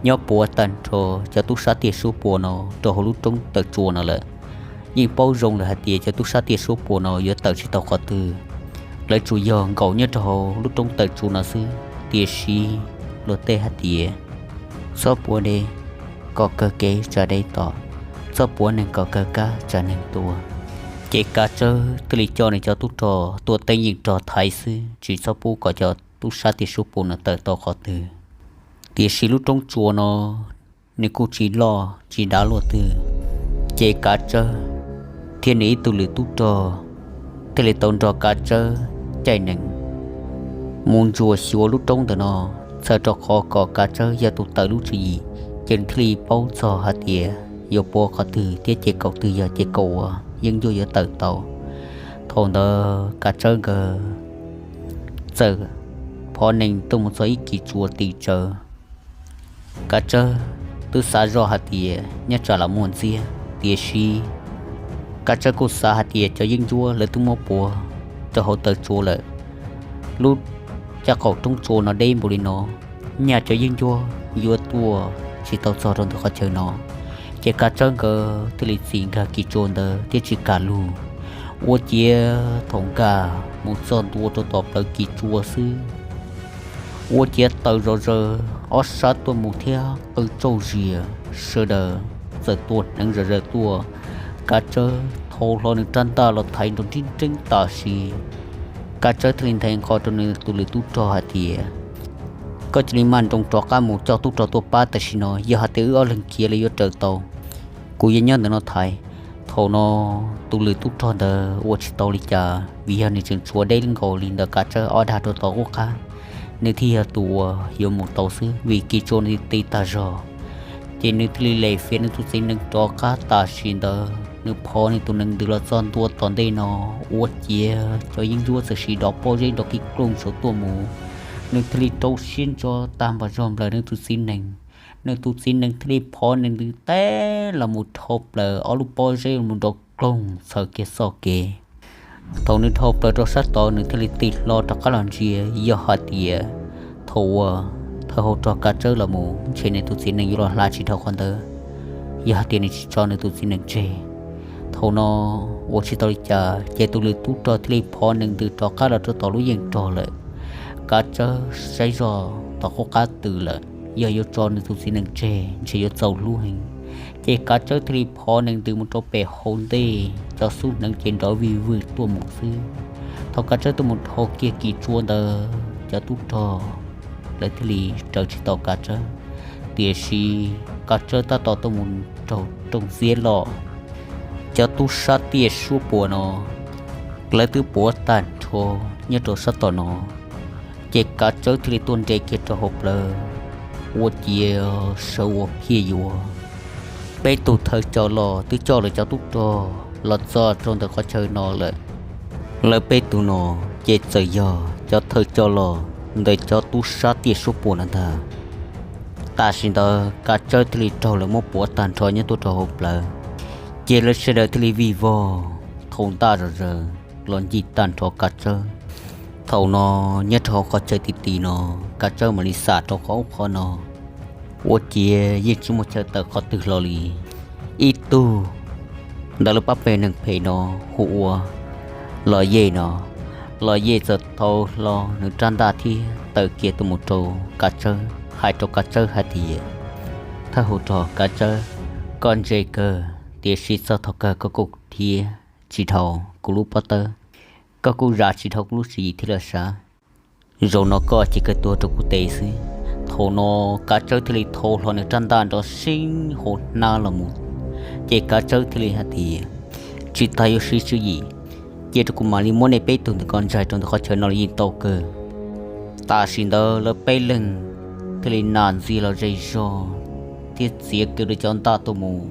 nyob puav tag nrho cov tub sab tiaj suab puam no rau hauv lub roob taw tsua no lawm. Yeej paub zoo lawm hais tias cov tub sab tiaj suab puam no yuav tawm tsis tau qhov twg. Lawv tsuas yog nkaum nyob rau hauv lub roob taw tsua no xwb. Tiam sis luag tej hais tias txhob puav dej kom kawg kev tsam dej tom, txhob puav neeg kom kawg kab tsam neeg tuag. Ces Kav Tsawb thiaj li coj nws cov tub rog tuaj teeb yeej rog thaiv xwb, tsis txhob pub kom cov tub sab tiaj suab puam no tawm tau qhov twg. Tiam sis lub roob tsua no nws kuj tsis loj tsis dav luaj twg, ces Kav Tsawb thiab nws ib tug lwm tub rog thiaj li tau nrog Kav Tsawb caij nees mus ntsuas xyuas lub roob ntawm no, txhawm rau qhov kom Kav Tsawb yog tus tawm lub tswv yim, ces nws thiaj li paub txog hais tias yuav puav qhov twg thiab ces kaum twg yog ces kaum uas yeeb ncuab yuav tawm tau. Thaum ntawd Kav Tsawb nkawd txawm phov nees tuaj mus txog ib kis tsua tim tsawv. Kav Tsawb twb xav zoj hais tias nyob tsam lam muaj ntxiab, tiam sis Kav Tsawb kuj xav hais tias cov yeeb ncuab lawv twb muab puav rau hauv taw tsua lawm. Lub caj qaum roob tsua no deb npaum li no, nyaj cov yeeb ncuab yuav tuaj tsis tau txog rau ntawm qhov chaw no. Ces Kav Tsawb nkawd thiaj li txis nkag kis tsua ntawd thiab tsis kam lug. Ua ciav thaum nkag mus txog ntua rau tom plawv kis tsua xwb, ua ciav taws zom zaws ob sab tuaj mus thiab qw tsauj zias, sawv daws txawm tua hneev zom zaws tuaj. Kav Tsawb thau hlo nws rab ntaj los thaiv nrov nrib nreeb tam sim. Kav Tsawb thiaj li nthe nqho rau nws tus lwm tub rog hais tias, koj cia li maj nroos rov qab mus coj tub rog tuaj pab tam sim no, yog hais tias wb ob leeg khiav lawv yuav raws tau, kuv yuav nyob ntawm no thaiv. Thaum no tus lwm tub rog ntawd ua tsis tau li cas vim yog nws tseem tshuav deb nkaus li ntawm Kav Tsawb ob dag rau tom qub qab, nws thiaj yog tus uas yuav mus tau xwb vim kis tsua nws ti tag zog. Ces nws thiaj li lem fiav nws tus txiv nees rov qab tam sim ntawd, nws phov nws tus nees ntws los txog ntua tom ntej no, ua ciav cov yeeb ncuab txawm sim dov pob zeb nrov kib klooj saum tuaj mus. Nws thiaj li rau siab ntso tag npas zog nplawm nws tus txiv nees. Nws tus txiv nees thiaj li phov nees ntws teb los mus dhau plaws ob lub pob zeb mus nrov kloog txhawv kiag txoj kev. Thaum nws dhau plaws rau sab tod nws thiaj li tig hlo rov qab los ntsia, yog hais tias thaum uas thawj hauv rog Kav Tsawb los mus ntshe nws tus txiv nees yuav los hla tsis dhau qhov ntawd, yog hais tias nws tsis tso nws tus txiv nees tseg. Thaum no ua tsis tau li cas ces tus lwm tub rog thiaj li phov nees ntws rov qab los rau tom lub yeej rog lawm. Kav Tsawb saib zoj tom qub qab twm lawm, yog yuav tso nws tus txiv nees tseg ntshe yuav txaus hlub heev. Ces Kav Tsawb thiaj li phov nees ntws mus rau pem hauv ntej, cov xub hneev ces nrov vij vwm tuaj mus xwb. Thaum Kav Tsawb tuaj mus dhau kiag kis tsua ntawd cov tub rog lawv thiaj li raws tsis tau Kav Tsawb. Tiam sis Kav Tsawb tab tom tuaj mus raug rooj txiab loj. Cov tub sab tiaj suab puam no lawv twb puav tag nrho nyob rau sab tom no, ces Kav Tsawb thiaj li tuaj nres kiag rau hauv plawv, ua ciav sawv ua phiaj yuav. Peb tug thawj coj los twb coj lawv cov tub rog los txog rau ntawm qhov chaw no lawm. Lawv peb tug no ces txawm yog cov thawj coj los ntawm cov tub sab tiaj suab puam no ntag. Tam sim ntawd Kav Tsawb thiaj li raug lawv muab puav tag nrho nyob tuaj rau hauv plawv, ces lawv sawv daws thiaj li vij vog thau ntaj zom zaws los ncig tag nrho Kav Tsawb. Thaum no nyob rau hauv qhov chaw ti ti no, Kav Tsawb mam li xam rau qhov ub qhov no, ua ciav yeej tsis muaj chaw tawm qhov twg hlo li. Ib tug ntawm lub pab peg neeg phem no hu ua Los Yej no, Los Yej txawm thau hlo nws rab ntaj thiab tawm kiag tuaj mus rau Kav Tsawb, hais rau Kav Tsawb hais tias, Thawj hauv rog Kav Tsawb, koj ntse kawg, tiam sis txog thaum kawg koj kuj dhia tsis dhau kuv lub pob tawb, koj kuj zam tsis dhau kuv lub tswv yim thiab los sav. Zaum no koj cia kawg tuag rau kuv tes xwb. Thaum no Kav Tsawb thiaj li thau hlo nws rab ntaj nrov seeb hauv hnab los mus, ces Kav Tsawb thiaj li hais tias, Tsis tas yuav siv tswv yim, cia rau kuv mam li muab nej peb tug ntawm ko ntsaig rau ntawm qhov chaw no los yeej tau kawg. Tam sim ntawd lawv peb leeg thiaj li nas ntxiag los ze zog thiab txiav kiag lawv cov ntaj tuaj mus.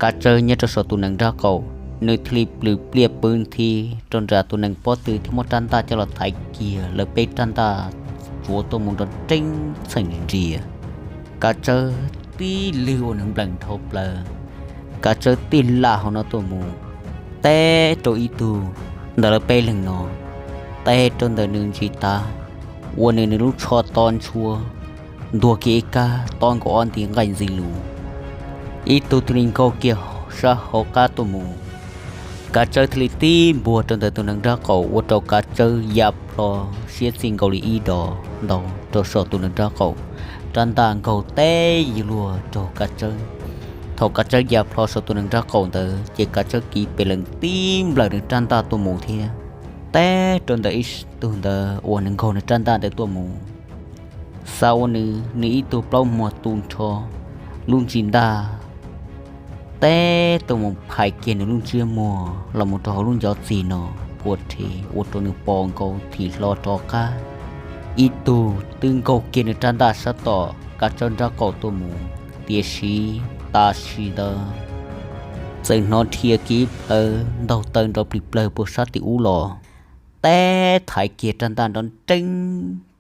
Kav Tsawb nyob rau saum tus nees nraub qaum, nws thiaj li plhws pliaj pw nthi rau nram tus nees pob tw thiab muab rab ntaj coj los thaiv kiag lawv peb rab ntaj tsuav tuaj mus nrov nreeb txheem nrias. Kav Tsawb tib lwg uas nws nplees dhau plaws, Kav Tsawb tib lam hauv no tuaj mus, teb rau ib tug ntawm lawv peb leeg no, teb rau ntawm nws ntsis tav, ua nws nws lub tsho to ntshua, ntuag kiag ib kab tob nkaus ob nti nqaij ntxi lus. Ib tug thiaj li nkaug kiag sab hauv qab tuaj mus, Kav Tsawb thiaj li tib npuag rau ntawm tus nees nraub qaum ua rau Kav Tsawb ya plho siab txij nkaus li ib dos ntau rau saum tus nees nraub qaum, rab ntaj nkaug teb ywg luag raug Kav Tsawb. Thaum Kav Tsawb ya plho saum tus nees nraub qaum ntawd ces Kav Tsawb kiv pes lees tib nplawm nws rab ntaj tuaj mus thiab, teb rau ntawm ib tug ntawd uas nws nkaug nws rab ntaj ntawd tuaj mus, xav ua nws nws ib tug plaub muag tu nrho, lub ntsis ntaj teb tuaj mus phais kiag nws lub ntsiab muag los mus rau hauv lub ncov txig no, phua rhe ua rau nws pos nkaus thim hlo rov qab. Ib tug twb nkaug kiag nws rab ntaj sab tom Kav Tsawb nraub qaum tuaj mus, tiam sis tam sim ntawd txawm hnov dhia kiag ib plhaw ntaug taw nrov plig plawg puag sab tim ub los, teb thaiv kiag rab ntaj nrov nreeb.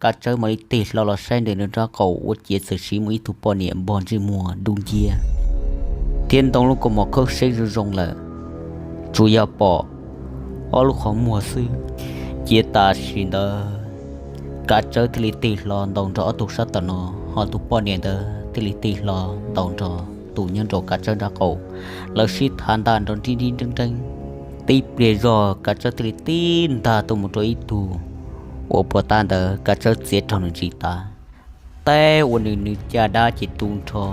Kav Tsawb mam li tig hlo los saib ntawm nws nraub qaum ua ciav txawm siv mus ib tug poj niam npog ntsej muag dub nciab thiab ntoo lub kaus mom khaub seb zoo zoo lawm, tsuas yog pom ob lub qhov muag xwb. Cia tam sim ntawd Kav Tsawb thiaj li tig hlo ntaus nrog ob tug sab tom no, ho tus poj niam ntawd thiaj li tig hlo ntaus nrog tus nyob nraum Kav Tsawb nraub qaum. Lawv sib thav ntaj nrov nrib nrib nreeb nreeb. Tib pliag zog Kav Tsawb thiaj li tib ntag tuaj mus rau ib tug uas puag ta ntawd Kav Tsawb txiav raug nws ntsis tav, teb ua nws nws caj dab ces tu nrho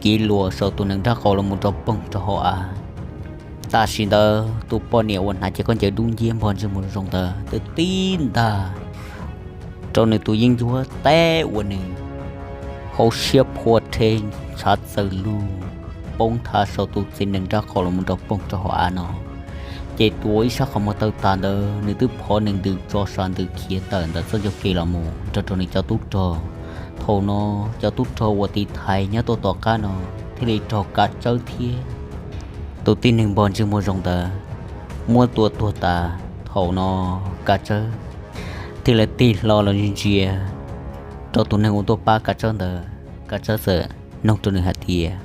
kiv luas saum tus nees nraub qaum los mus rau poog rau hauv av. Tam sim ntawd tus poj niam uas hnav cev khaub ncaws dub nciab npog ntsej muag zoo ntawd twb tib ntag rau nws tus yeeb ncuab, teb ua nws hauv siab phua rhe ntshav txawm lug poob thav saum tus txiv nees nraub qaum los mus rau poog rau hauv av no. Ces tus uas ib sab qhov muag tawg tas ntawd nws twb phov nws ntws tso sav ntws khiav tawm ntawm txoj ncauj ke los mus nrog rau nws cov tub rog. Thaum no cov tub rog uas tiv thaiv nyob tuaj tom qab no thiaj li raug Kav Tsawb thiab tus tib neeg npog ntsej muag zoo ntawd muab tua tuag tas. Thaum no Kav Tsawb thiaj li tig hlo los ntsia rau tus neeg uas tuaj pab Kav Tsawb ntawd. Kav Tsawb txawm noog rau nws hais tias,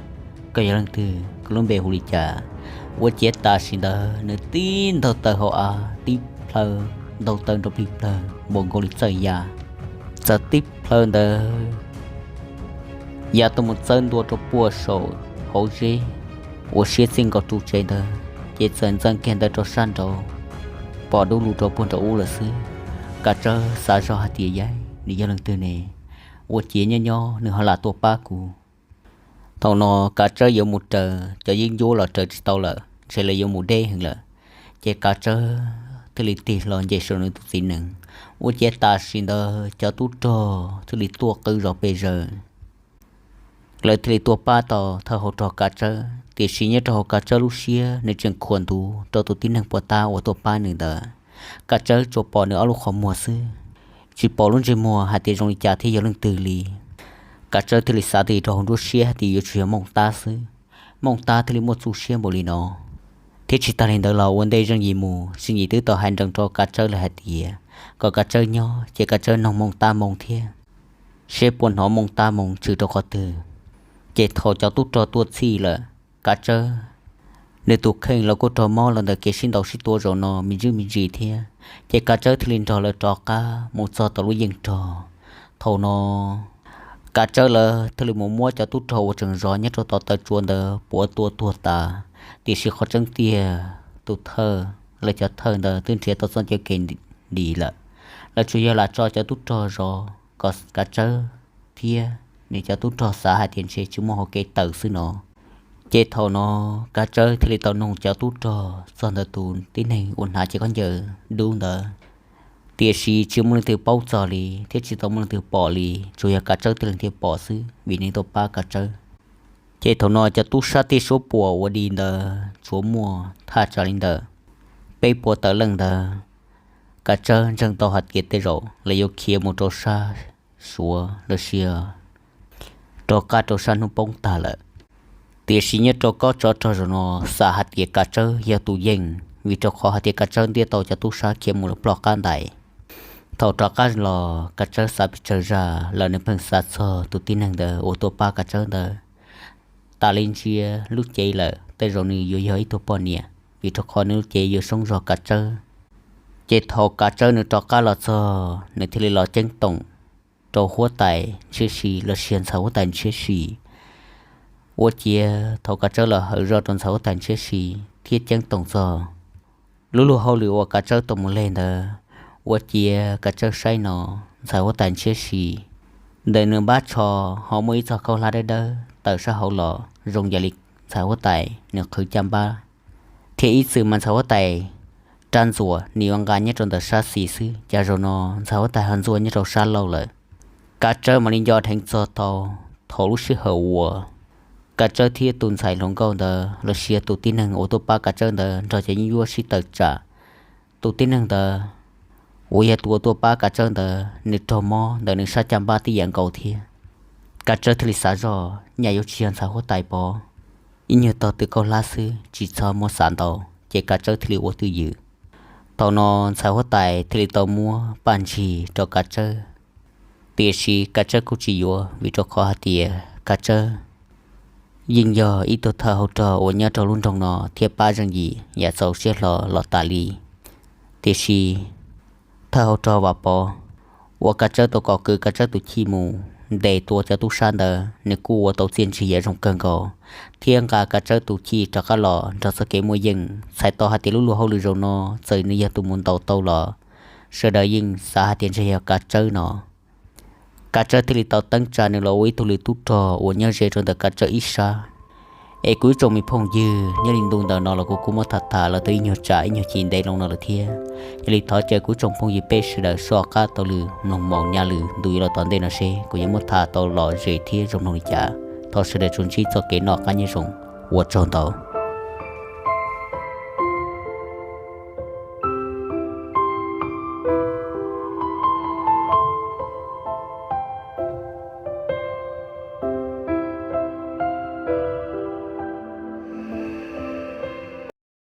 Koj yog leej twg? Koj lub npe hu li cas? Ua ciav tam sim ntawd nws tib ntaug taw hauv av, tib plhaw ntaug taw nrov plig plawg npaum nkaus li txawj ya, txawm tib plhaw ntawd ya tuaj mus txawb ntua rau puag saum hauv zeb uas siab txij nkaus ru tsev ntawd, ces txawm ntxeev kiag ntawd rau sab nraud, pom dub lug rau puag nraum ub lawm xwb. Kav Tsawb xav zoj hais tias, Yaj, nws yog leej twg ne? Ua ciav nyob nyob nws ho lam tuaj pab kuv. Thaum no Kav Tsawb yuav mus raws cov yeeb ncuab los raws tsis tau lawm, ntshe lawv yuav mus deb heev lawm. Ces Kav Tsawb thiaj li tig hlo nce saum nws tus txiv nees. Ua ciav tam sim ntawd cov tub rog thiaj li tuaj qw zom pes zaws, lawv thiaj li tuaj pab tau thawj hauv rog Kav Tsawb. Tiam sis nyob rau hauv Kav Tsawb lub siab nws tseem khuam ntuv rau tus tib neeg puag ta uas tuaj pab nws ntawd. Kav Tsawb tsuas pom nws ob lub qhov muag xwb, tsis pom lub ntsej muag hais tias zoo li cas thiab yog leej twg li. Kav Tsawb thiaj li xav twj ywm rau hauv nruab siab hais tias yuav tsum yog Mooj Tab xwb, Mooj Tab thiaj li muaj txuj siab npaum li no. Thiab tsis tag li ntawd los ua ntej Zeej Yim mus, Zeej Yim twb tau hais nrees rau Kav Tsawb lawm hais tias kom Kav Tsawb nyob ces Kav Tsawb noog Mooj Tab moo thiab. seb puas hnov moo tab moo tswm rau qhov twg. Ces thaum cov tub rog tuaj txhij lawm, Kav Tsawb nws tus kheej los kuj raug mob los ntawm kev sib ntaus sib tua zaum no me ntsis me ntsis thiab, ces Kav Tsawb thiaj li nrog lawv rov qab mus txog tom lub yeej rog. Thaum no Kav Tsawb lawv thiaj li mus muab cov tub rog uas tseem zov nyob rau tom taw tsua ntawd puav tua tuag tas. Tiam sis qhov tseeb tiag tus thawj, lawv cov thawj ntawd twb nrhiav tau txoj cov kev dim lawm, lawv tsuas yog lam tso cov tub rog zov kom Kav Tsawb thiab nws cov tub rog xav hais tias ntshe tsis muaj hauv kev tawm xwb no. Ces thaum no Kav Tsawb thiaj li tau nug cov tub rog txog ntawm tus tib neeg uas hnav cev khaub ncaws dub ntawd, tiam sis tsis muaj leej twg paub txog li thiab tsis tau muaj leej twg pom li, tsuas yog Kav Tsawb tib leeg thiaj pom xwb vim nws tuaj pab Kav Tsawb. Ces thaum no cov tub sab tej suab puam ua di ntawd tsuas muaj thaj tsam li ntawm peb puas tawm leej ntawd. Kav Tsawb ntseeg tau hais tias tej zaum lawv yuav khiav mus rau sab Suav los sis rov qab rau sab hnub poob tag lawm. Tiam sis nyob rau kob tsov rog zaum no xav hais tias Kav Tsawb yog tus yeej, vim rau qhov hais tias Kav Tsawb ntiab tau cov tub sab khiav mus lawm ploj qab ntais. Thaum rov qab los Kav Tsawb xav pes tsawg zaj los nws pheej xav txog tus tib neeg ntawd uas tuaj pab Kav Tsawb ntawd. Tas li ntsia lub cev lawm tej zaum nws yuav yog ib tug poj niam, vim rau qhov nws lub cev yuav soob zog Kav Tsawb. Ces thaum Kav Tsawb nws rov qab los txog, nws thiaj li los ceeb toom rau huab tais Ntshiab Si los sis ntxhais huab tais Ntshiab Si. Ua ciav thaum Kav Tsawb los hawm zog rau ntxhais huab tais Ntshiab Si thiab ceeb toom txog lub luag hauj lwm uas Kav Tsawb tau mus leg ntawd, ua ciav Kav Tsawb saib no ntxhais huab tais Ntshiab Si ntawm nws npab tsho ho muaj ib txog khaub hlab dawb dawb tawm sab hauv los zoo yam li ntxhais huab tais nws qhwv caj npab, thiab ib txwm mas ntxhais huab tais rab ntxuas nws yuav nqa nyob rau ntawm sab xis xwb, cas zaum no ntxhais huab tais ho ntxuaj nyob rau sab laug lawm. Kav Tsawb mam li nco dheev txog tau thaum lub sij hawm uas Kav Tsawb thiab tus ntxhais hluas nkauj ntawd los sis tus tib neeg uas tuaj pab Kav Tsawb ntawd nrog cov yeeb ncuab sib tawm tsam. Tus tib neeg ntawd uas yog tus uas tuaj pab Kav Tsawb ntawd nws raug mob ntawm nws sab caj npab tib yam nkaus thiab. Kav Tsawb thiaj li xav zoj nyaj yuav tsis yog ntxhais huab tais pov, ib nyuag tog tw khaub hlab xwb tsis txhob muab xav ntau, ces Kav Tsawb thiaj li ua twj ywm. Thaum no ntxhais huab tais thiaj li tau muab paj ntsig rau Kav Tsawb, tiam sis Kav Tsawb kuj tsis yuav vim rau qhov hais tias Kav Tsawb yeej yog ib tug thawj hauv rog uas nyob rau lub nroog no thiab pab zeej yim yam txaus siab hlo los tas li. Tiam sis thawj hauv rog Vam Pov uas Kav Tsawb tau kom kwv Kav Tsawb tus chij mus ntes tua cov tub sab ntawd, nws kuj ua tau txiaj ntsig yam zoo kawg nkaus thiab nqa Kav Tsawb tus chij rov qab los nrog txoj kev muaj yeej. Txhais tau hais tias lub luag hauj lwm zaum no txawm nws yog tus mus ntaus tau los sawv daws yeej xav hais tias ntshe yog Kav Tsawb no. Kav Tsawb thiaj li tau teeb tsa nws los ua ib tug lwm tub rog uas nyob ze rau ntawm Kav Tsawb ib sab. Es kuv ib tsoom me phooj ywg, nyob li ntu ntawm no los kuv kuj muab tham tham los tau ib nyuag tsam ib nyuag ci ntev loo no lawm thiab. Yog li thov caw kuv ib tsoom phooj ywg peb sawv daws soj qab taug lw mloog mus nyaj lwm ntu yuav los tom ntej no seb kuv yuav muab tham tau lom zem thiab zoo mloog li cas. Thov sawv daws tsuas ntsib txoj kev noj qab nyob zoo. Ua tsaug ntau.